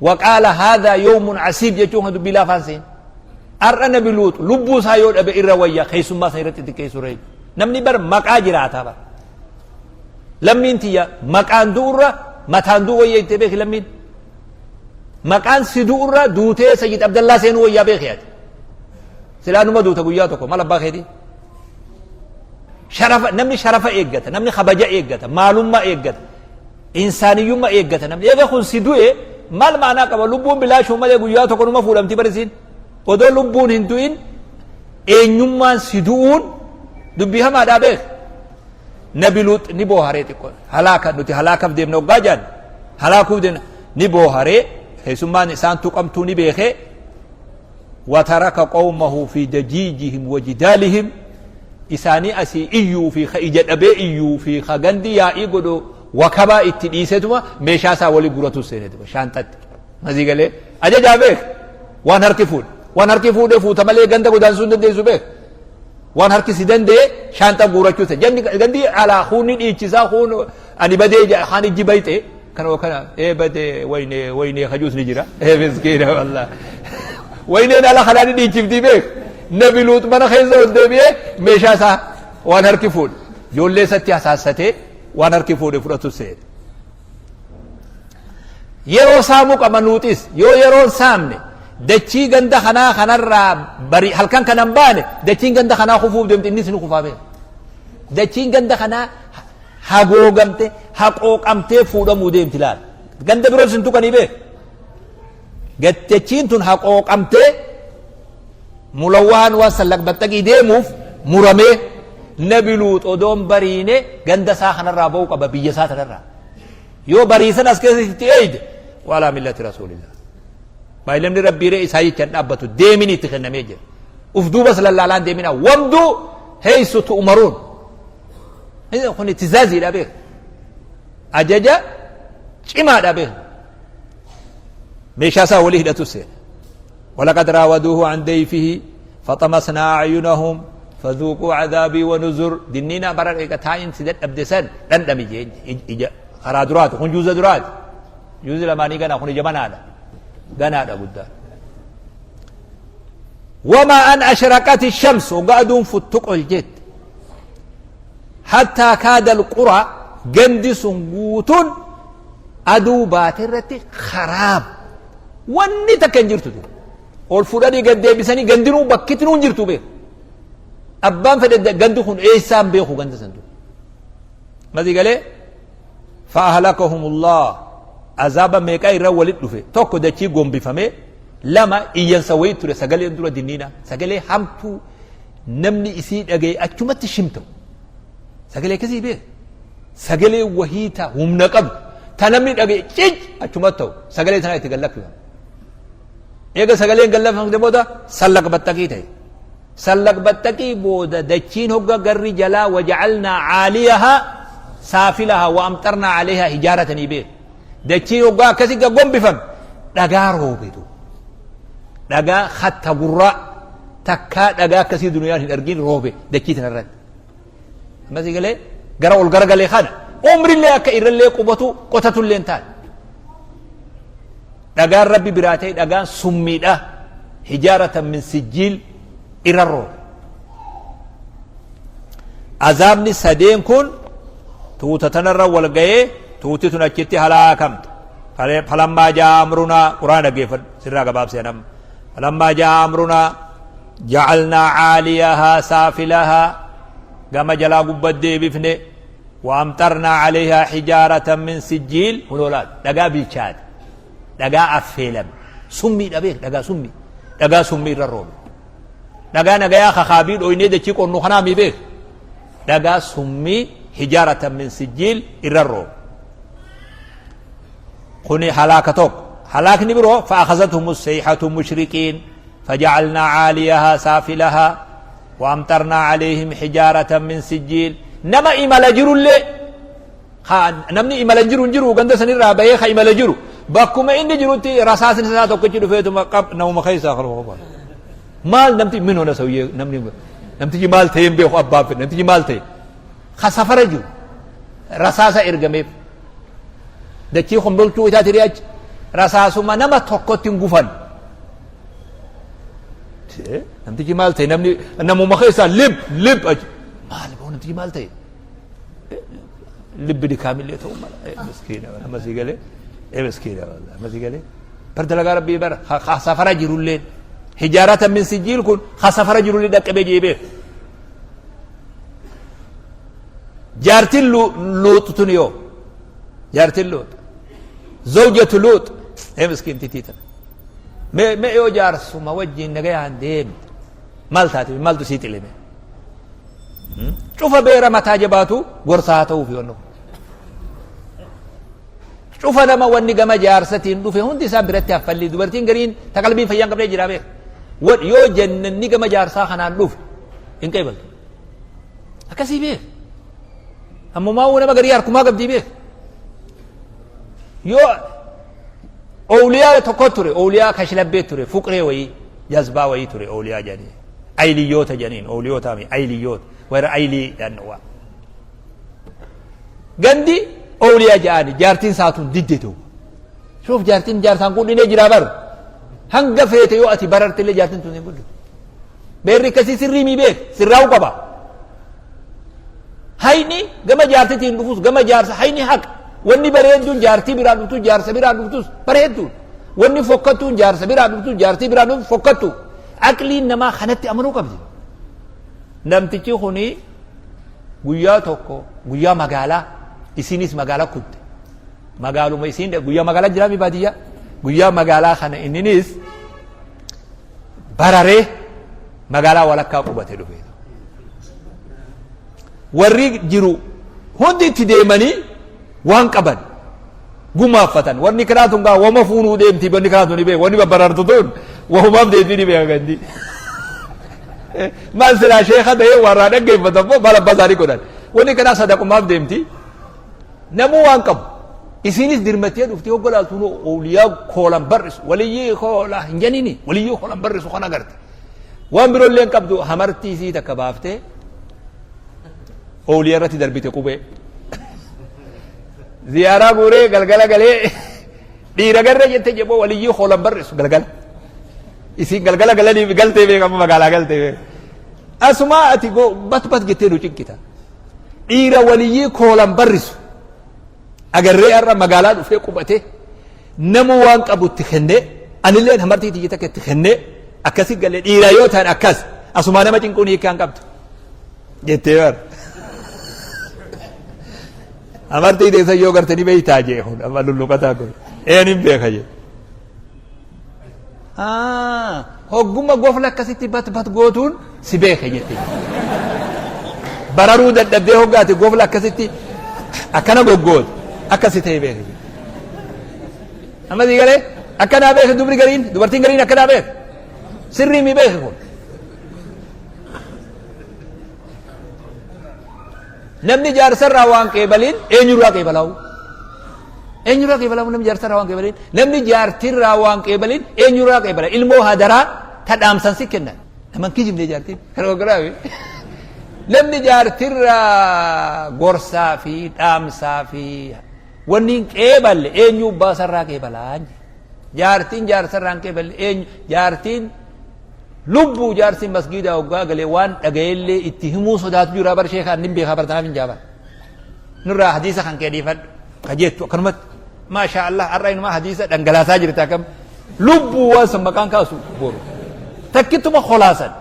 waqaala haadhaa yawmun asiib jechuun kan dubbii laafaan seen har'a nabi luux lubbuu isaa yoo dhabe irra wayya keessummaa san irratti xiqqeessu ree namni bar maqaa jiraataa bar lammiin tiyya maqaan du'urra mataan du'u wayya itti beeki lammiin maqaan si du'urra duutee sayyid abdallaa seenuu wayyaa beeki ati silaa numa duuta guyyaa tokko mal abbaa keetii Sharafa namni sharafa eeggata, namni kabaja eeggata, maalummaa eeggata, insaaniyyummaa eeggata namni. Eega kun si du'e maal maanaa qaba lubbuun bilaashuu malee guyyaa tokko numa fuudhamti barisiin. Odoo lubbuun hin du'in eenyummaan si du'uun dubbii hamaadhaa beek. Nabi Luux ni booharee xiqqoo halaaka nuti halaakaaf deemna hoggaa jaan halaakuuf deemna ni booharee keessummaan isaan tuqamtuu ni beekee wataraka qawmahu fi dajiijihim wa jidaalihim isaanii asii iyyuu fi ka ija dhabee iyyuu fi ka gandi yaa'ii godhu wakabaa itti dhiisetuma meeshaa isaa wali guratu seenetuma shaanxatti masii galee ajajaa beek waan harki fuudhe waan harki fuudhe fuuta malee ganda godaansuu hin dandeessu beek Waan harki si danda'e shaanxa guurachuu ta'e. Janni gandi alaa kuunni dhiichisaa kuun ani badee kaan ijji bayxe kana kana ee badee waynee waynee kajuus ni jira. Ee miskiina wallah. Wayneen ala kanaa ni dhiichiftii beek. Nabi Luut mana keessa ol deebi'ee meeshaa isaa waan harki fuudhe. Ijoollee isatti hasaassatee waan harki fuudhe fudhatu seene. Yeroo saamuu qaba Luuxis yoo yeroon saamne dachii ganda kanaa kanarraa bari halkan kana hin baane dachiin ganda kanaa kufuuf deemti innis ni kufaa beeka. Dachiin ganda kanaa hagoogamte haqooqamtee fuudhamuu deemti laal. Ganda biroos hin tuqanii beeka. Dachiin tun haqooqamtee mulawwahaan waan sallaqbaxxaqii deemuuf muramee Nabi Luux odoon bariine ganda isaa kanarraa ba'uu qaba biyya isaa tanarraa. Yoo bariisan as keessa itti eeyde waalaa millati rasuulillah. Baay'ilamni rabbiiree isaa jecha hin dhaabbatu deemin itti kennamee jira. Uf duubas lallaalaan deemina wamduu heeysu tu'umaruun. Kun ittizaaziidha beeku. Ajaja cimaadha beeku. Meeshaa isaa walii hidhatu seena. Walaqad raawaduuhu an dayfihi faxamasnaa acyunahum fadhuuquu cadaabii wa nuzur dinniinaa bara eega taa'iin si dadhabde san dhandhami jeen ija karaa duraati kun juuza duraati juuzi lamaanii ganaa kun ija banaadha ganaadha guddaa wamaa an ashraqati shams hogga aduun futtuq ol jette hattaa kaada alqura gandi sun guutuun aduu baate irratti kharaab wanni takka hin jirtu ol fudhanii gad deebisanii gandinuu bakkitinuu hin jirtu beeku. Abbaan fedhe gandi kun eessaan beeku ganda san dura. Masii galee fa'ahalakahumullah azaaba meeqaa irra walit dhufe tokko dachii gombifamee lama iyyansa wayii ture sagaleen dura dinniina sagalee hamtuu namni isii dhagaye achumatti shimta'u sagalee akkasii beeku sagalee wahii ta humna qabdu ta namni dhagaye cic achumatti ta'u sagalee tanaa itti gallakkifamu. Eega sagaleen gallafamte booda sallaq battaqii ta'e. Sallaq battaqii booda dachiin hogga garri jalaa waja'alnaa caaliyahaa saafilahaa wa amxarnaa calayhaa hijaaratanii beeku. Dachiin hoggaa akkasii gaggombifame dhagaa roobetu. Dhagaa hatta gurraa takkaa dhagaa akkasii duniyaan hin argin roobe dachii tanarratti. Ammasii galee gara ol garagalee kana umrillee akka irrallee qubatu qotatullee hin taane. Dhagaan Rabbi biraa ta'e dhagaan summiidha. Hijaaratan min sijjiil irra roobe. Azaabni sadeen kun tuuta tanarra wal ga'ee tuuti tun achitti halaakamte. Falammaa jaa amrunaa quraana dhaggeeffadhu sirraa gabaabsee nama. Falammaa jaa amrunaa jacalnaa caaliyahaa saafilahaa gama jalaa gubbat deebifne وأمطرنا عليها حجارة من سجيل kunoo laal dhagaa bilchaate dhagaa affeelame summiidha beek dhagaa summii dhagaa summii irra roobe dhagaa nagayaa kakaabii dhoynee dachii qonnu kanaa mi beek dhagaa summii hijaaratan min sijjiil irra roobe kuni halaaka tokko halaakni biroo fa'akhazatuhum sayhatu mushriqiin fajacalnaa caaliyahaa saafilahaa وأمطرنا عليهم حجارة من سجيل nama imala jirullee namni imala jiru hin jiru ganda sanirraa bahee ka imala jiru bakkuma inni jirutti rasaasni isaa tokkichi dhufeetuma qab namuma keessaa kan maal namti min hona sawyee namni namtichi maal ta'e hin beeku abbaan fedhe namtichi maal ta'e ka safara jiru rasaasa ergameef dachii kombolchuu isaati ri'achi rasaasuma nama tokkotti hin gufan Namtichi maal ta'e namni namuma keessaa lib lib achi maal boo namtichi maal ta'e libbi dikaamillee ta'uu mala miskiina nama sii galee miskiina nama sii galee bar dalagaa rabbii bara ka safara jirullee hijaarata min sijjiil kun ka safara jirullee dhaqqabee jee beeku jaartiin luuxu tun yoo jaartiin luux zawjatu luux miskiin titii tana Mee mee yoo jaarsuma wajjiin nagayaan deemte maal taate maaltu sii xilime? Cufa beera mataa jabaatu gorsa haa ta'uufi wanni kun. Cufa nama wanni gama jaarsatiin dhufe hundi isaa biratti haffalli dubartiin gariin ta qalbii fayyaa hin qabnee jira beeka. Yoo jennanni gama jaarsaa kanaan dhufe hin qeebaltu. Akkasii beeka. Ammumaa nama garii harkumaa qabdii beeka. Yoo Owliyaa tokko ture, owliyaa kashlabbee ture, fuqree wayii, jazbaa wayii ture owliyaa jedhanii. Ayliyyoota jedhaniin ooliyootaa mi ayliyyoota warra aylii jedhan waa. Gandi ooliyaa jedhani jaartiin saatuun didde ta'u. Shuuf jaartiin jaarsaan qudhinee jiraa bar. Hanga feete yoo ati barartillee jaartiin tun hin guddu. Beerri akkasii sirrii mii beek sirraa'uu qaba. Hayni gama jaartitiin dhufus gama jaarsa hayni haqa. Wanni bareedduun jaartii biraa dhuftus jaarsa biraa dhuftus bareedduun. Wanni fokkattuun jaarsa biraa dhuftus jaartii biraa dhuftus fokkattu. Aqliin namaa kanatti amanuu qabdi. Namtichi kuni guyyaa tokko guyyaa magaalaa isinis magaalaa kutte. Magaaluma isiin guyyaa magaalaa jiraami baadiyyaa. Guyyaa magaalaa kana inninis bararee magaalaa walakkaa qubate dhufe. Warri jiru hundi itti deemanii waan qaban gumaaffatan. Wanni kanaa tun gaa wama fuunuu deemti wanni kanaa tun ni beeku. Wanni babbarartu tun wahumaaf deemti ni beeka gandi. Maal silaa sheeka ta'ee warraa dhaggeeffatan moo maal abbaa isaanii godhan. Wanni kanaa sadaqumaaf deemti. Namuu waan qabu. Isiinis dirmattee dhuftee hogga laaltu ooliyaa koolan barrisu waliyyii koola hin jenini waliyyii koolan barrisu kan agarte. Waan biroo illee hin qabdu hamartii isii takka baaftee ooliyaa irratti darbite qubee. Ziyaaraa guuree galgala galee dhiira garree jette jeboo waliyyii koolan barrisu galgala. Isiin galgala galanii galtee beekamu magaalaa galtee beekamu. Asumaa ati bat bat jettee nu cinqita. Dhiira waliyyii koolan barrisu agarree har'a magaalaa dhufee qubate namu waan qabu itti kennee anilleen hamartii tiyya takka itti kennee akkasi galee dhiira yoo ta'an akkas asumaa nama cinquun hiikkaan qabdu jettee bar hamartii teessan yoo garte ni beeytaa jee kun amma lulluqataa kun een hin beeka jee Hogguma gofla akkasitti bat bat gootuun si beeke jette. Bararuu dadhabdee hoggaate gofla akkasitti akkana goggoote akkasi ta'e beeke jette. Amma sii galee akkanaa beeke dubri gariin dubartiin gariin akkanaa beeke. Sirrii mi beeke kun. Namni jaarsarraa waan qeebaliin eenyurraa qeebalaa'u? Eenyurraa qeebalamu namni jaarsarraa waan qeebaliin? Namni jaartirraa waan qeebaliin eenyurraa qeebala? Ilmoo hadaraa ta dhaamsan si kennan. Naman kijibne jaartiin. Kana ogoraawi. Namni jaartirraa gorsaa fi dhaamsaa fi wanni hin qeeballe eenyu baasarraa qeebalaa? Jaartiin jaarsarraa hin qeeballe eenyu? Jaartiin Lubbuu jaarsi masgiidaa hoggaa galee waan dhagayellee itti himuu sodaatu jira bar sheekaa nin beekaa bar tanaaf hin jaaban. Nurraa hadiisa kan kee dhiifadhu ka jettu akkanumatti maashaa Allah har'a inumaa hadiisa dhangalaasaa jirta akkam lubbuu waan san maqaan kaasu boru takkittuma kolaasan.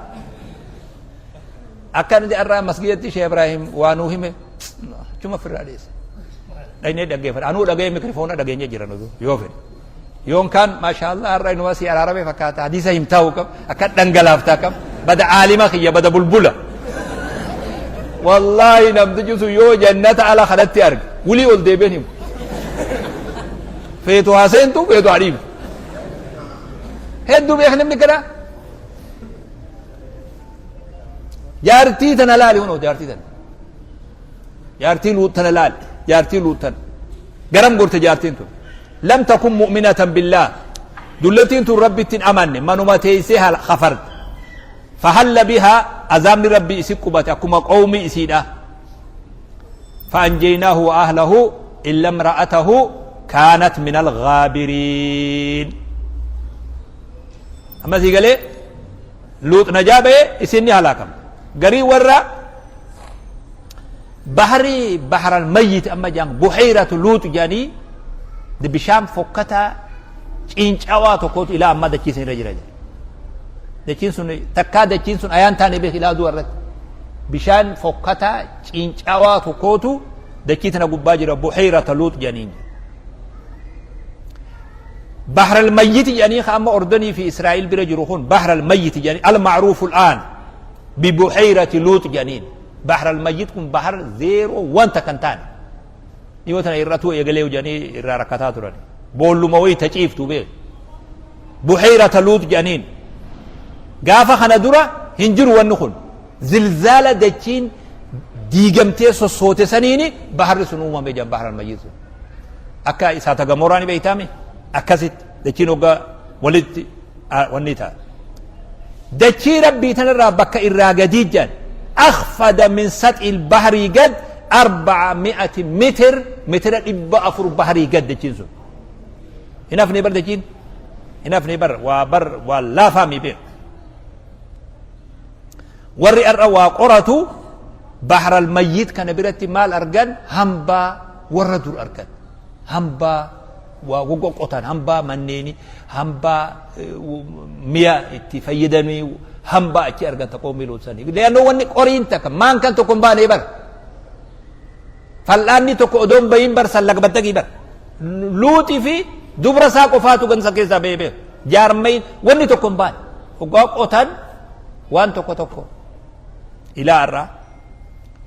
Akka inni har'a masgiidatti Sheekh Ibrahim waa nuu hime achuma ofirraa dhiise. Dhaynee dhaggeeffadha. Anuu dhaga'ee mikirifoona dhageenye jira nutu yoo fedhe. Yoon kaan maashaallah har'a inuma si araarame fakkaata hadiisa himtaa kam akka dhangalaaftaa kam bada aalima kiyya bada bulbula. Wallaahi namtichi sun yoo jannata ala kanatti arge wulii ol deebiin himu. Feetu haa seentu feetu haa dhiibtu. Hedduu beeka namni kana. Jaartii tana laali hunoo jaartii tana. Jaartii luut tana laali jaartii luut tana. Garam gorte jaartiin tun. Lam takun mu'minatan billaah. Dullattiin tun Rabbitti hin amanne manuma teessee kafarte. Fahalla bihaa azaabni Rabbi isi qubate akkuma qawmii isiidha. Fa'anjeynaahu wa ahlahu illa imra'atahu kaanat min alghaabiriin. Amma sii galee Luux najaa ba'e isin ni halaakama. Garii warra bahari baharal mayyit amma jedhan buheyratu Luux jedhanii bishaan fokkataa ciincawaa tokkotu ilaa ammaa dachii sun irra jira jedha. Dachiin sun takkaa dachiin sun ayaan taane beek ilaa du'a irratti. Bishaan fokkataa ciincawaa tokkotu dachii tana gubbaa jira buheyrata Luux jedhaniin. Bahar al-Mayyit jedhanii ka amma Ordonii fi Israa'il bira jiru kun Bahar al-Mayyit jedhanii al-ma'ruufu al-aan bi buhayrati Luut jedhaniin. Bahar al-Mayyit kun bahar zeeroo wanta kan taane. Dhiyoo tana irratuu eegalee jedhanii irraa rakkataa turan. Boolluma wayii ta ciiftu beeku. Buhayrata Luut jedhaniin. Gaafa kana dura hin jiru wanni kun. Zilzaala dachiin diigamtee sossoote saniini baharri sun uumame jedhan Bahar al-Mayyit sun. Akka isaata gamoraa ni beeytaami akkasitti dachiin hoggaa walitti wanni ta'a. Dachii Rabbii tanarraa bakka irraa gadii jedhan akhfada min saxil bahrii gad arba'a mi'ati mitir, mitira 400 bahrii gad dachiin sun. Hin hafne bar, dachiin hin hafne bar, waa bar waa laafaa mi beeku. Warri har'a waa qoratu bahral mayyit kana biratti maal argan? Hambaa warra dur argan, hambaa waa gogoqotan, hambaa manneeni, hambaa mi'a itti fayyadamii, hambaa achi argan ta qoomii luutsanii. Leannoo wanni qoriin takka maan kan tokko hin baanee bar, fal'aanni tokko odoon bayin bar sallaqbattaqii bar. Luuxii fi dubra isaa qofaatu gansa keessaa bahee beeku. Jaarmayin wanni tokko hin baane. Hoggaa qotan waan tokko tokko ilaa irraa.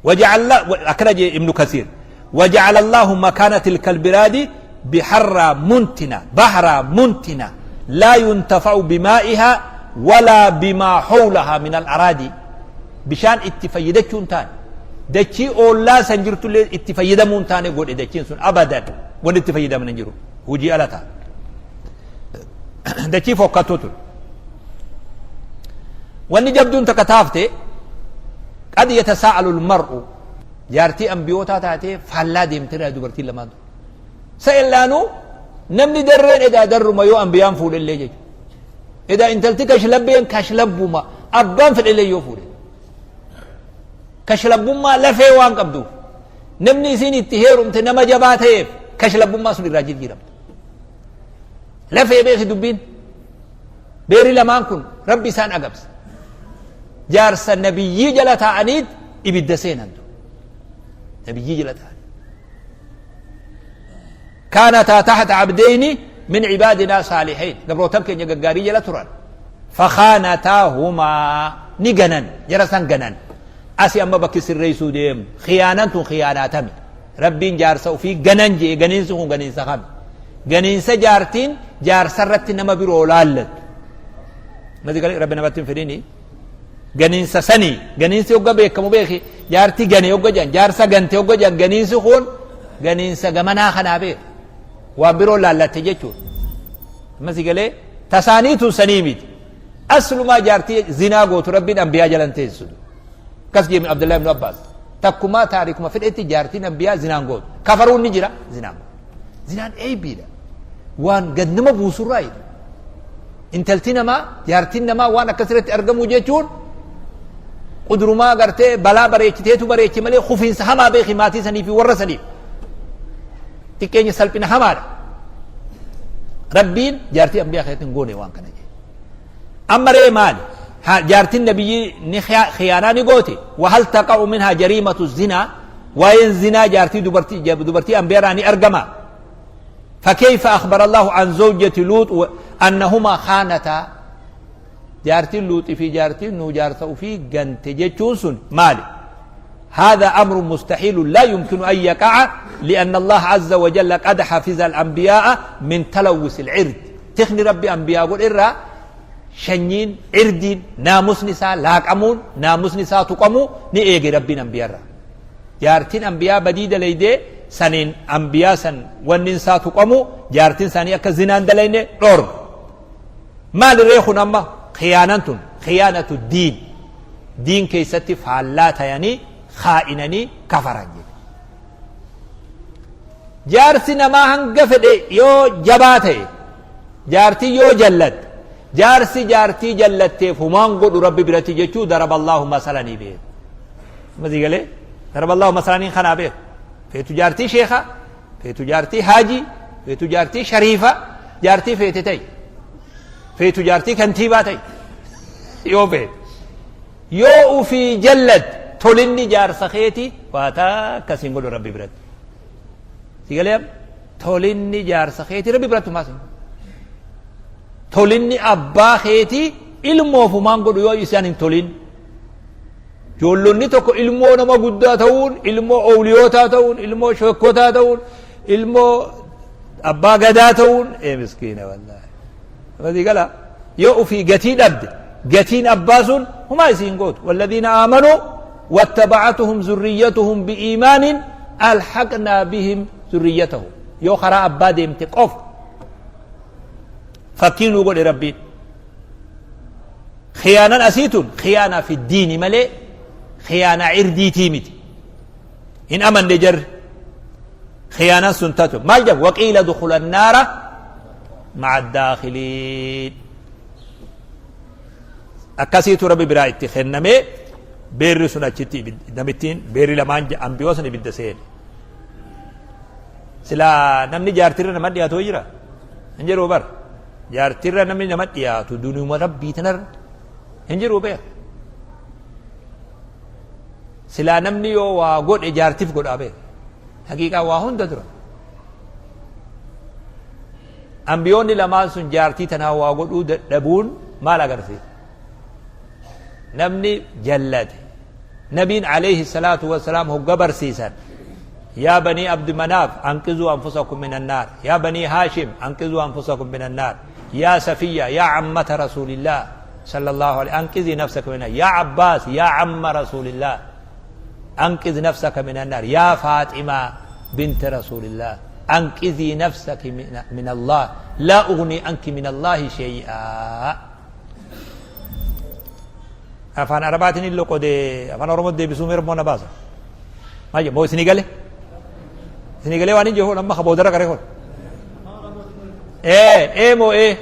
وجعل أكرج ابن كثير: وجعل الله مكان تلك البلاد بحرا منتنة، بحرا منتنة، لا ينتفع بمائها ولا بما حولها من الأراضي. Bishaan itti fayyadachuun taane, dachii oollaa san jirtullee itti fayyadamuun taane godhe. Dachiin sun abadan wanni itti fayyadaman hin jiru, hujii ala ta'a. Dachii fokkattuu tun wanni jabduun takka taafte. قد يتساءل المرء: jaartii ambiyootaa taatee faallaa deemtee dubartiin lamaan tun sa'ellaanuu namni darreen edaa darruma yoo ambiyaan fuudhellee jechuudha. Edaa intalti kashlabbeen kashlabbuma abbaan fedhellee yoo fuudhe, kashlabbummaa lafee waan qabduuf, namni isiin itti heerumte nama jabaa ta'eef kashlabbummaa sun irraa jijjiiramte. Lafee beeki dubbiin. Beeri lamaan kun Rabbi isaan agabsa. Jaarsa nabiyyii jala taa'aniit ibidda seenantu. Nabiyyii jala taa'anii. كانتا تحت عبدين من عبادنا صالحين, gabrootan keenya gaggaarii jala turan. فخانتاهما, ni ganan, jara san ganan. Asi amma bakki sirreessuu deemu, khiyaanan tun khiyaanaatami? Rabbiin jaarsa ufii ganan jee, ganiinsi kun ganiinsa kami? Ganiinsa jaartiin jaarsa irratti nama biroo laallattu mati Rabbi namatti hin fedhini ganiinsa sanii. Ganiinsi hogga beekamu beeki, jaartii gane hogga jedhan, jaarsa gante hogga jedhan, ganiinsi kun ganiinsa gamanaa kanaa beeku, waan biroo laallatte jechuudha. Amma si galee? Tasaaniitun sanii miti. Aslumaa jaartii zinaa gootu Rabbiin ambiyaa jalan teessisu. Akkas jee Abdullahi ibn Abbaas: takkumaa taarikuma fedhetti jaartiin ambiyaa zinaan gootu. Kafaruun ni jira, zinaan gootu. Zinaan eeybiidha, waan gad nama buusurraa jedhu. Intalti namaa, jaartiin namaa waan akkas irratti argamu jechuun qudrumaa gartee balaa bareechiteetu bareeche malee, kufiinsa hamaa beeki maatii sanii fi warra saniif. Xiqqeenya salphina hamaadha. Rabbiin jaartii ambiyaa keessatti hin goone waan kana jee. Amma ree maali? Jaartiin nabiyyi ni khiyaanaa ni goote? وهل تقع منها جريمة الزنا? Waa'een zinaa jaartii dubartii ambiyaarraa ni argama? فكيف أخبر الله عن زوجة لوط أنهما خانتا? Jaartiin Luuxi fi jaartiin nuu jaarsa ufii gante jechuun sun maali? هذا أمر مستحيل لا يمكن أن يقع، لأن الله عز وجل قد حفظ الأنبياء من تلوث العرض. Tikni Rabbi أنبياء قل إرى shanyiin, irdiin, naamusni isaa laaqamuun, naamusni isaa tuqamuu ni eege Rabbiin ambiyaarraa. Jaartiin ambiyaa badii dalaydee saniin ambiyaa san wanni isaa tuqamu, jaartiin isaanii akka zinaan dalayne dhoorga. Maali ree kun amma khiyaanan tun? خيانة الدين, diin keessatti faallaa tayanii, kaa'inanii kafaran jedhe. Jaarsi namaa hanga fedhe yoo jabaa ta'e, jaartii yoo jallatte, jaarsi jaartii jallatteef humaan godhu Rabbi biratti jechuu. ضرب الله مثلا beeku masii galee, ضرب الله مثلا kanaa beeku. Feetu jaartii sheeka, feetu jaartii haajii, feetu jaartii shariifa, jaartii feete ta'e, feetu jaartii kantiibaa ta'e, yoo feete, yoo ufii jallatte, tolinni jaarsa keeti waa takka siin godhu Rabbi biratti. Si galee? Tolinni jaarsa keeti Rabbi biratti humaa siin. Tolinni abbaa keetii ilmoof humaan godhu yoo isaan hin tolin. Ijoollonni tokko ilmoo nama guddaa ta'uun, ilmoo owliyootaa ta'uun, ilmoo shekkotaa ta'uun, ilmoo abbaa gadaa ta'uun, ee miskiina wallaahi. Masii gala? Yoo ufii gatii dhabde, gatiin abbaa sun humaa isiin gootu. والذين آمنوا واتبعتهم ذريتهم بإيمان ألحقنا بهم ذريتهم. Yoo karaa abbaa deemte qofa fakkii nuu godhe Rabbiin. Khiyaanan asii tun khiyaanaa fi diini malee khiyaanaa irdiitii miti. Hin amanne jarri. Khiyaanan sun tatu. Maal jedhu? Waqiila dukula naara ma'a daakhiliin. Akkasiitu Rabbi biraa itti kennamee beerri sun achitti namittiin beerri lamaan ambiyoo sun ibidda seene. Silaa namni jaartirra nama dhiyaatu jira? Hin jiru bar. Jaartirra namni nama dhiyaatu dunuma Rabbii tanarra hin jiru beeka. Silaa namni yoo waa godhe jaartiif godhaa beeka. Haqiiqaa waa hunda dura. Ambiyoonni lamaan sun jaartii tanaa waa godhuu dadhabuun maal agarsiisa? Namni jallate. Nabiin alayhi salaatu wassalaam hogga barsiisan. Yaa banii Abdi Manaaf anqizuu anfusakum minan naar. Yaa banii Haashim anqizuu anfusakum minan naar. Yaa Safiyya yaa ammata Rasuulillah sallallahu alayhi anqizii nafsaka minan yaa Abbaas yaa amma Rasuulillah anqiz nafsaka minan naar. Yaa Faaximaa binti Rasuulillah anqizii nafsaki min Allah laa ugnii anki min Allahi shay'aa. Afaan Arabaatiin hin loqode afaan Oromoo deebisuu mirmoo na baasa. Maal jedhu moo isinii gale? Isinii galee waan hin jiru amma kaboodara qaree hol. Ee ee moo ee.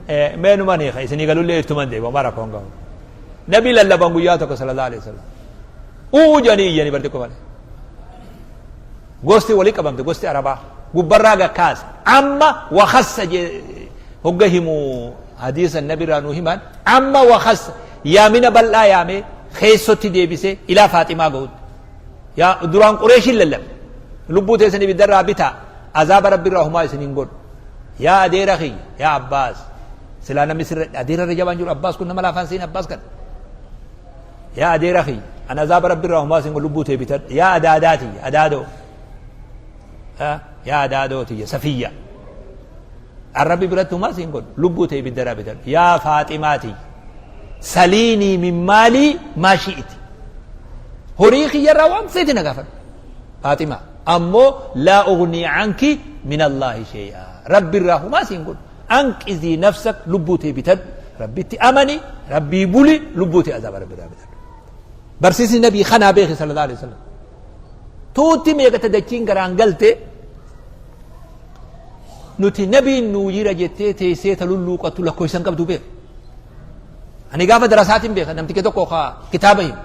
Ee mee numa ni isinii galullee ittuman deebi'a mara koon gahu. Nabi lallaban guyyaa tokko sallallahu alaihi wasallam. Uu jedhanii iyyanii barti qofa. Gosti walii qabamte gosti Arabaa gubbarraa gakkaase amma wakassa hogga himu hadiisa nabi irraa nu himan amma wakassa yaamina bal'aa yaamee keessotti deebisee ilaa Faaximaa gahutti. Yaa duraan Qureeshiin lallabe lubbuu teessan ibiddarraa bitaa azaaba rabbi irraa humaa isin hin godhu. Yaa adeera kiyya yaa Abbaas silaa namni sirra adeera irra jabaan jiru Abbaas kun nama laafaan siin Abbaas kana. Yaa adeera kiyya an azaaba rabbi irraa humaa isin godhu lubbuu tee bitadhu yaa adaadaa tiyya adaadoo yaa adaadoo tiyya safiyya. An rabbi biratti humaa siin godhu lubbuu tee ibiddarraa bitadhu yaa Faaximaa tiyya. Saliinii min maalii maa shi'iti. Horii kiyyarraa waan feete na gaafadhu. Faaximaa ammoo laa ugnii anki min Allaahi shay'a. Rabbirraa humaa siin godhu. Anqizii nafsak lubbuu tee bitadhu. Rabbitti amani rabbii buli lubbuu tee azaaba rabbirraa bitadhu. Barsiisni nabii kanaa beeki sallallahu alaihi wasallam. Tuutti meeqata dachiin garaan galte nuti nabiin nuu jira jettee teessee ta lulluuqattu lakkoofsa hin qabdu beeka. Ani gaafa darasaatiin beeka namticha tokko ka kitaaba himu.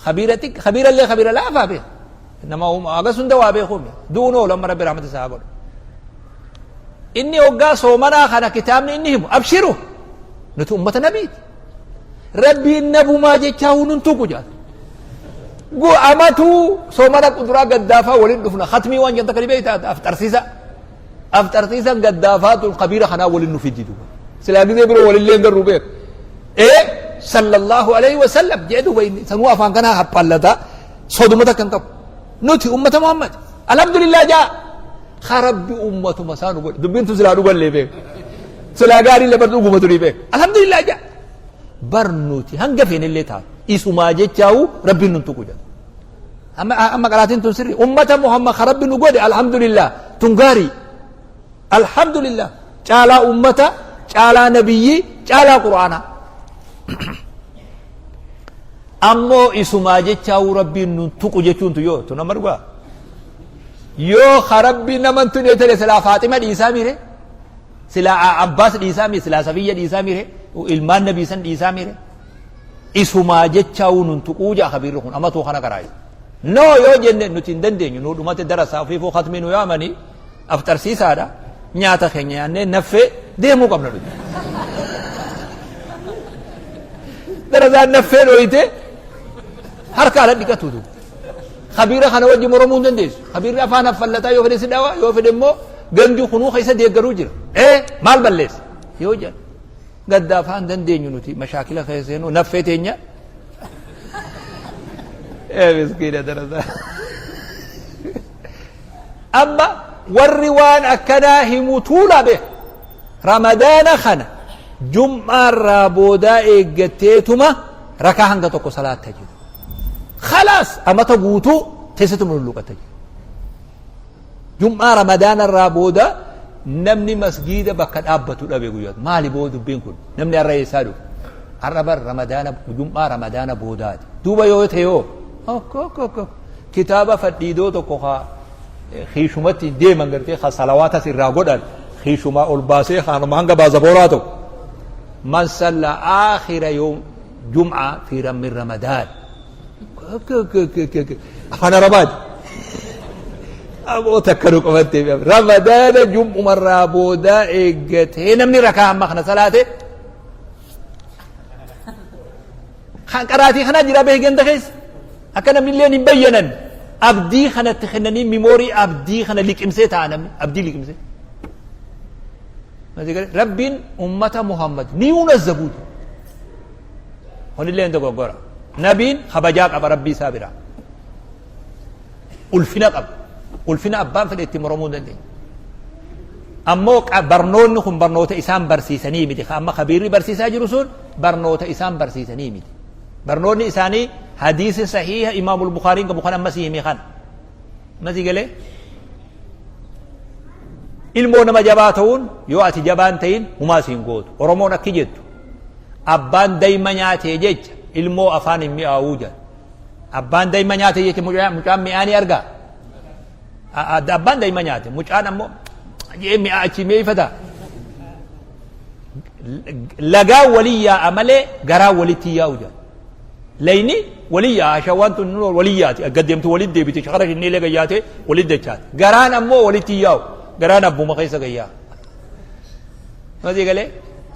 Khabiira xiqqa khabiira illee khabiira laafaa beeka. Nama hagas hunda waa beekuumi. Du'uun oolu amma rabbi rahmata isaa haa godhu. Inni hoggaa soomanaa kana kitaabni inni himu abshiru nuti ummata nabiiti. Rabbiin nabumaa jechaa hunun tuqu jaal. Amatuu soomana quduraa gaddaafaa waliin dhufna khatmii waan janta kani beektaa afxarsiisa. Afxarsiisan gaddaafaa tun kabiira kanaa waliin nu fiddi duuba. Silaa gizee biroo walillee hin garuu beek. Ee sallallahu alaihi wasallam jee duuba inni sanuu afaan kanaa haphallata soduma takka hin qabu. Nuti ummata Muhammad alhamdulillah jaa. Ka rabbi ummatuma isaa nu godhe dubbiin tun silaa dhugallee beek. Silaa gaarii illee bar dhuguma turii beek. Alhamdulillah jaa. Bar nuti hanga feenillee taatu isumaa jechaa'u rabbiin nun tuqu jedha. Amma amma qaraatiin tun sirri ummata Muhammad ka rabbi nu godhe alhamdulillah tun gaarii. Alhamdulillah caalaa ummata caalaa nabiyyi caalaa qur'aanaa. Ammoo isumaa jechaa'u rabbiin nun tuqu jechuun tu yoo tun amma dhugaa. Yoo ka rabbi naman tun yoo silaa Faaxima dhiisaa miire silaa Abbaas dhiisaa miire silaa Safiyya dhiisaa miire ilmaan nabii san dhiisaa miire. Isumaa jechaa'uu nun tuquu ja'a kabiirri kun amatuu kana qaraayu. No yoo jenne nuti hin dandeenyu nuu dhumate darasaa ofiifuu katmii nu yaamanii afxarsiisaadha nyaata keenya nyaannee naffee deemuu qabna nuti. Darasaan naffee dhooyite harka ala dhiqatu tu. Kabiira kana wajji moromuu hin dandeessu. Kabiirri afaan affallataa yoo fedhe si dhawa yoo fedhe immoo gandi kunuu keessa deeggaruu jira. Ee maal balleessa yoo jedhan. Gadda afaan dandeenyu nuti mashaakila keessa seenuu naffee teenya. Ee miskiina darasaa. Amma warri waan akkanaa himu tuulaa beeka. Ramadaana kana jum'aarraa boodaa eeggatteetuma rakaa hanga tokko salaatta jiru. Khalaas amata guutuu teessatuma lulluuqatta jiru. Jum'aa ramadaanarraa booda Namni masgiida bakka dhaabbatu dhabe guyyaa. Maali boo dubbiin kun? Namni har'a eessaa dhufe? Har'a bar Ramadaana, jum'aa Ramadaana boodaati. Duuba yoo ta'e hoo? Kitaaba fadhiidoo tokko haa hiishumatti deeman gartee ka salawaatas irraa godhan hiishumaa ol baasee haanuma hanga baazabooraa tokko. Man salla aakhira yoom jum'aa fi min Ramadaan. Afaan Arabaati. Aboo takka nu qabattee Ramadaana jum'umarraa boodaa eeggatee namni rakaa amma kana salaate kan qaraatii kanaa jira beek ganda keessa akka namni illee hin bayyanan abdii kanatti kennanii mimoorii abdii kana liqimsee ta'a namni abdii liqimsee. Rabbiin ummata Muhammad ni yunazzabuu jedhe. Kunillee hin dogoggora. Nabiin kabajaa qaba Rabbii isaa biraa. Ulfina qaba. Ulfina abbaan fedhe itti moromuu hin dandeenye. Ammoo barnoonni kun barnoota isaan barsiisanii miti. Amma kabiirri barsiisaa jiru sun barnoota isaan barsiisanii miti. Barnoonni isaanii hadiisa sahiiha Imaamul Bukaariin qabu kan amma sii hime kana. Amma sii galee? Ilmoo nama jabaa ta'uun yoo ati jabaan ta'in humaa siin gootu. Oromoon akki jettu. Abbaan dayma nyaatee jecha ilmoo afaan hin mi'aawuu jedha. Abbaan dayma nyaatee jecha mucaan mi'aa ni argaa? Abbaan dayma nyaate mucaan ammoo jee mi'aa achii mi'eeffata. Lagaa walii yaa'a malee garaa walitti yaa'u jedha. Layni walii yaa'a shawaan tun walii yaati gad deemtu walitti deebite shakara shinniilee gayyaatee walitti dachaate. Garaan ammoo walitti yaa'u garaan abbuma keessa gayyaa. Masii galee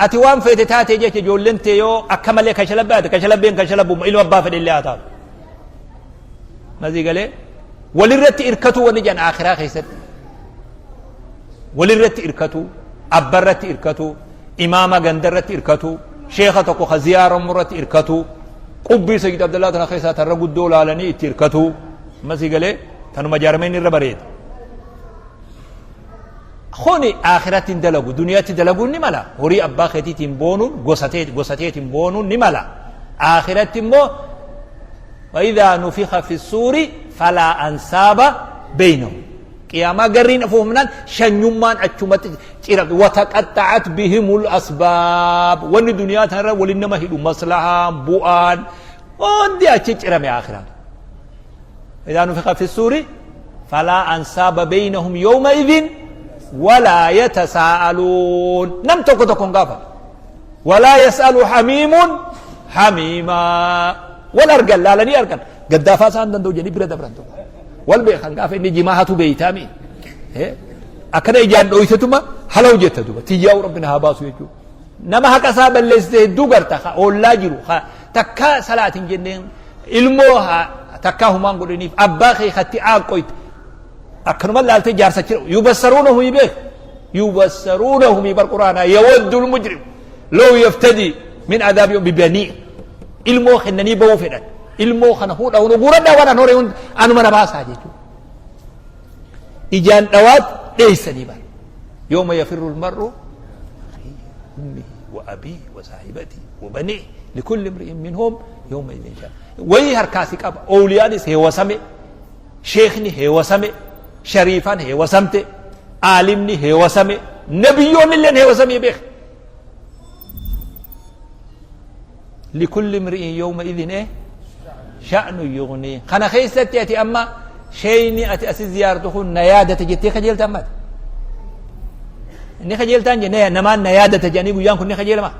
ati waan feete taatee jecha ijoolleen tee yoo akka malee kashalabbee haate kashalabbeen kashalabbuma ilma abbaa fedhe illee haa taatu. Masii galee walirratti irkatuu wanni jedhan akhiraa keessatti walirratti irkatuu abbarratti irkatuu imaama gandarratti irkatuu sheekha tokko ka ziyaaramu irratti irkatuu qubbii sayyid abdallaa tana keessaa tarra guddoo laalanii itti irkatuu masii galee tanuma jaarmeen irra bareeda. Kuni aakiratti hin dalagu, duniyatti dalaguun ni mala. Horii abbaa keetiitiin boonuun, gosa teetiin boonuun ni mala. Aakiratti immoo وإذا نفخ في الصور فلا أنساب بينهم قياما قرين أفوهمنان شنيمان أتشمت cira wataqaxxa'at bihimul asbaab wanni duniyaa tanarra walin nama hidhu maslahaan bu'aan hundi achi cirame aakhiraan إذا نفخ في السور فلا أنساب بينهم يومئذ ولا يتساءلون نم تكو تكون غافل ولا يسأل حميم حميما ولا أرجل لا لني أرجل قد دافع سان دندو جني برا دبران تو wal beekan gaafa inni jimaa hatu beeytaami akkana ijaan dhoytetuma halaw jetta duba tiyyaa'u rabbi na haa baasu jechuudha nama haqa isaa balleessite hedduu garta ka oollaa jiru ka takkaa salaat hin jenneen ilmoo haa takkaa humaan godhiniif abbaa kee katti aaqqoyte akkanuma laaltee jaarsa jira yubassaruunahum beek yubassaruunahum bar quraanaa yawaddu lmujrim law yaftadii min adaabi bibanii ilmoo kennanii ba'uu fedhan ilmoo kana fuudha hunu guuradhaa waan an horee hunda anuma na baasaa jechuudha ijaan dhawaat dheeysanii bara yooma yafirru lmar'u ummihi wa abiihi wa saahibatihi wa baniihi likulli imri'in minhum yawma idin sha wayii harkaa si qaba ooliyaanis heewasame sheekni heewasame shariifaan heewasamte aalimni heewasame nabiyyoonni illeen heewasamee beeka likulli imri'in yawma idin eh sha'nu yugnii kana keessatti ati amma sheeyni ati asi ziyaartu kun na yaadata jettee kajeelta ammati ni kajeeltaan jenne namaan na yaadata jedhanii guyyaan kun ni kajeelama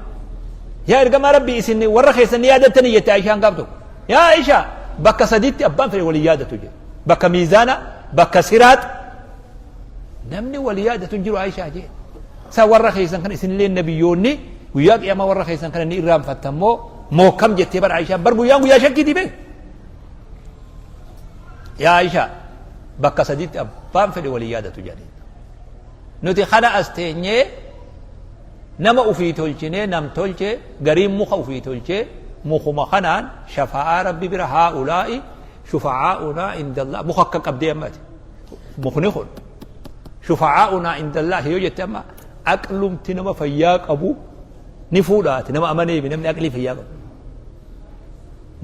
yaa ergamaa rabbii isin warra keessan ni yaadattanii jette Aishaan gaaf tokko yaa Aishaa bakka sadiitti abbaan fedhe walii yaadatu jedhe bakka miizaana bakka siraax namni walii yaadatu hin jiru Aishaa jee Sa warra keessan kana isinillee nabiyyoonni guyyaa qiyaamaa warra keessan kana ni irraanfattan moo moo kam jettee bar Aishaan bar guyyaan guyyaa shakkiiti bee. Yaa Aishaa bakka sadiitti abbaan fedhe walii yaadatu jedhanii. Nuti kana as teenyee nama ufii tolchinee nam tolche gariin muka ufii tolchee mukuma kanaan shafaa'aa rabbi bira haa ulaa'i shufaa'aa'unaa indallah muka akka qabdee ammati mukni kun Shufa'aa'unaa indallaahi yoo jette amma aqlumti nama fayyaa qabu ni fuudhaati nama amaneefi namni aqlii fayyaa qabu.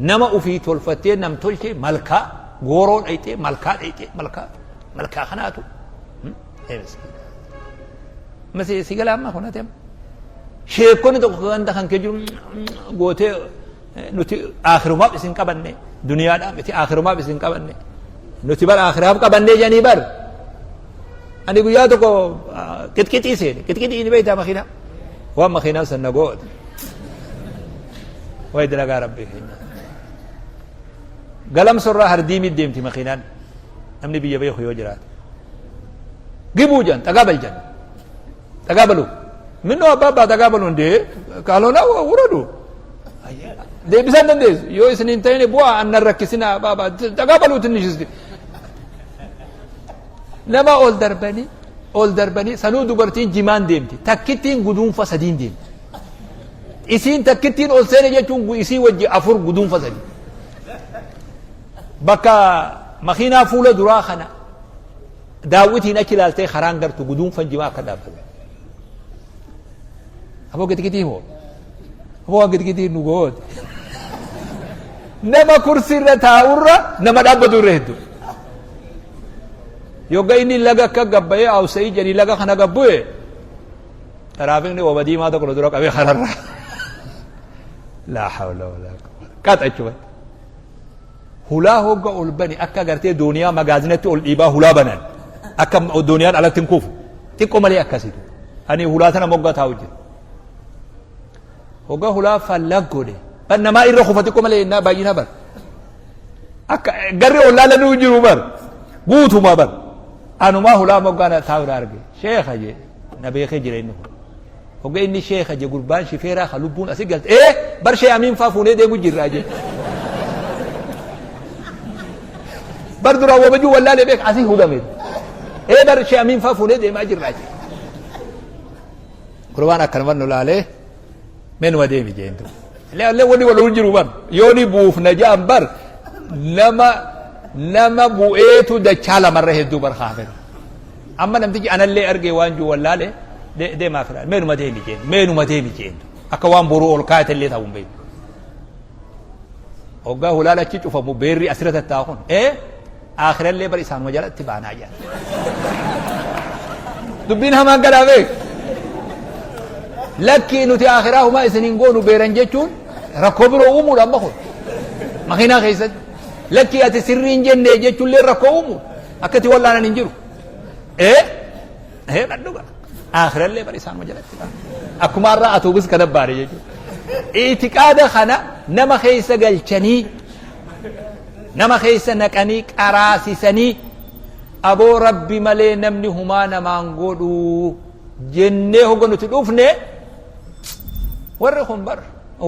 Nama ufii tolfattee nam tolchee malkaa gooroo dhayxee malkaa dhayxee malkaa malkaa kanaatu. Amma si gala amma kun ati amma. Sheekonni tokko ganda kan kee jiru gootee nuti akhirumaaf isin qabanne, duniyaadhaaf miti, akhirumaaf isin qabanne, nuti bar akhiraaf qabanne jedhanii bar. Ani guyyaa tokko qixqixii seene, qixqixii ni beektaa makiinaa, waan makiinaan san na goote. Wayi dalagaa rabbii keenya. Galamsorraa hardiimii deemti makiinaan, namni biyya beeku yoo jiraate. Gibuu jedhan, xagaa bal jedhan. Xagaa balu. Minnoo abbaa abbaa xagaa balu hundee kaalona wuradu. Deebisaan dandeessu. Yoo isin hin ta'in bu'aa annan rakkisina abbaa abbaa xagaa baluu tinnishisti. Nama ol darbanii ol darbanii sanuu dubartiin jimaan deemti. Takkittiin guduunfa sadiin deemti. Isiin takkittiin ol seene jechuun isii wajji afur guduunfa sadi. Bakka makiinaa fuula duraa kana daawwitiin achi ilaaltee karaan gartu guduunfan jimaa akka dhaabbatan. Aboo gitgitii hoo? Aboo waan gitgitii nu goote. Nama kursiirra taa'urra nama dhaabbatu irra hedduu. Yogga inni laga akka gabbayee awsa'ii jedhii laga kana gabbu'e taraafikni oba diimaa tokko nu dura qabee kararra. Laa hawla walaa quwwata. Qaxa achumatti. Hulaa hogga ol bani akka gartee dooniyaa magaazinatti ol dhiibaa hulaa banan akka dooniyaan alatti hin kufu xiqqoo malee akkasitu ani hulaa tana moggaa taa'u jira. Hogga hulaa fallag godhe ban namaa irra kufa xiqqoo malee innaa baay'ina bar akka garri ol laalanuu jiru bar guutumaa bar anumaa hulaa moggaa taa'u arge sheekha jee na beekee jira inni kun. Hogga inni sheekha je gurbaan shifeeraa ka lubbuun asi galte ee bar shee amiin faa fuunee deemu jirraa je. Bar duraan wabajuu wallaalee beek asii hudame. Ee bar shee amiin faa fuunee deemaa jirraa je. Gurbaan akkanuma nu laalee menuma deemi jeen tu. Illee wani wal jiru bar yoo ni buufna ja'an bar nama nama bu'eetu dachaa lamarra hedduu bar kaafira. Amma namtichi anallee argee waan jiru wallaale deemaa fira meenuma deemi jeen meenuma deemi jeen akka waan boruu ol kaayate illee ta'uu hin beeku. Hoggaa hulaan achi cufamu beerri asirra tattaa'u kun ee aakhirallee bar isaanuma jalatti baanaa jedhan. Dubbiin hamaan kanaa beek. Lakkii nuti aakhiraa humaa isin hin goonu beeran jechuun rakkoo biroo uumuudha amma kun. Makiinaa keessatti. Lakkii ati sirrii hin jenne jechuullee rakkoo uumu. Akka itti wallaanan hin jiru. Ee ee dhuga. Aakhirallee bar isaanuma jalatti baana. Akkuma har'a atuubis kana baane jechuudha. Itiqaada kana nama keessa galchanii nama keessa naqanii qaraasisanii aboo rabbi malee namni humaa namaan godhu jennee hogga nuti dhufne warri kun bar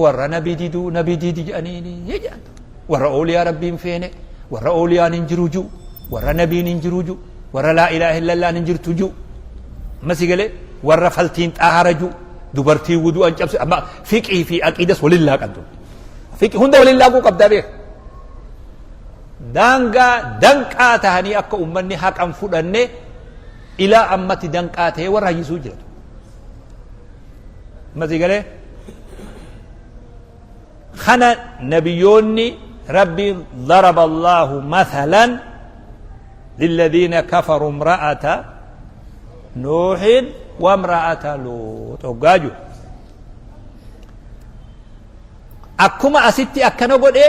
warra nabi diduu nabi didi jedhanii jedhan. Warra ooliyaa rabbiin feene, warra ooliyaan hin jiru ji'u, warra nabiin hin jiru ji'u, warra laa ilaaha illallaan hin jirtu ji'u. Amma si galee warra faltiin xaahara ji'u, dubartii wudu'an cabse amma fiqii fi aqiidas waliin laaqantu. Fiqii hunda waliin laaquu qabdaa beeka. Daangaa danqaa tahanii akka ummanni haqan fudhanne ilaa ammatti danqaa ta'ee warra hayyisuu jiratu. Amma si galee Kana nabiyyoonni Rabbiin daraba Allaahu mathalan lilladhiina kafaru imra'ata Nuuhin wa imra'ata Luux hoggaa jiru. Akkuma asitti akkana godhe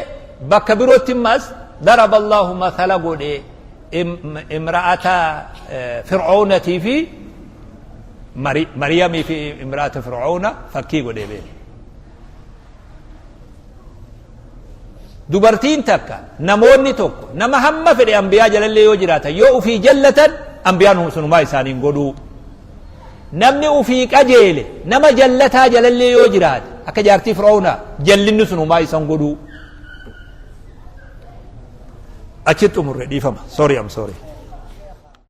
bakka birootti immas daraba Allaahu mathala godhe imra'ata Fir'oonatii fi Mariyamii fi imra'ata Fir'oona fakkii godhee beeka. Dubartiin takka namoonni tokko nama hamma fedhe ambiyaa jalallee yoo jiraatan yoo ufii jallatan ambiyaan sunumaa isaaniin godhuu. Namni ufii qajeele nama jallataa jalallee yoo jiraate akka jaartii Fir'awnaa jallinni sunumaa isan godhuu. Achi xumurre dhiifama. Sorry, I'm sorry.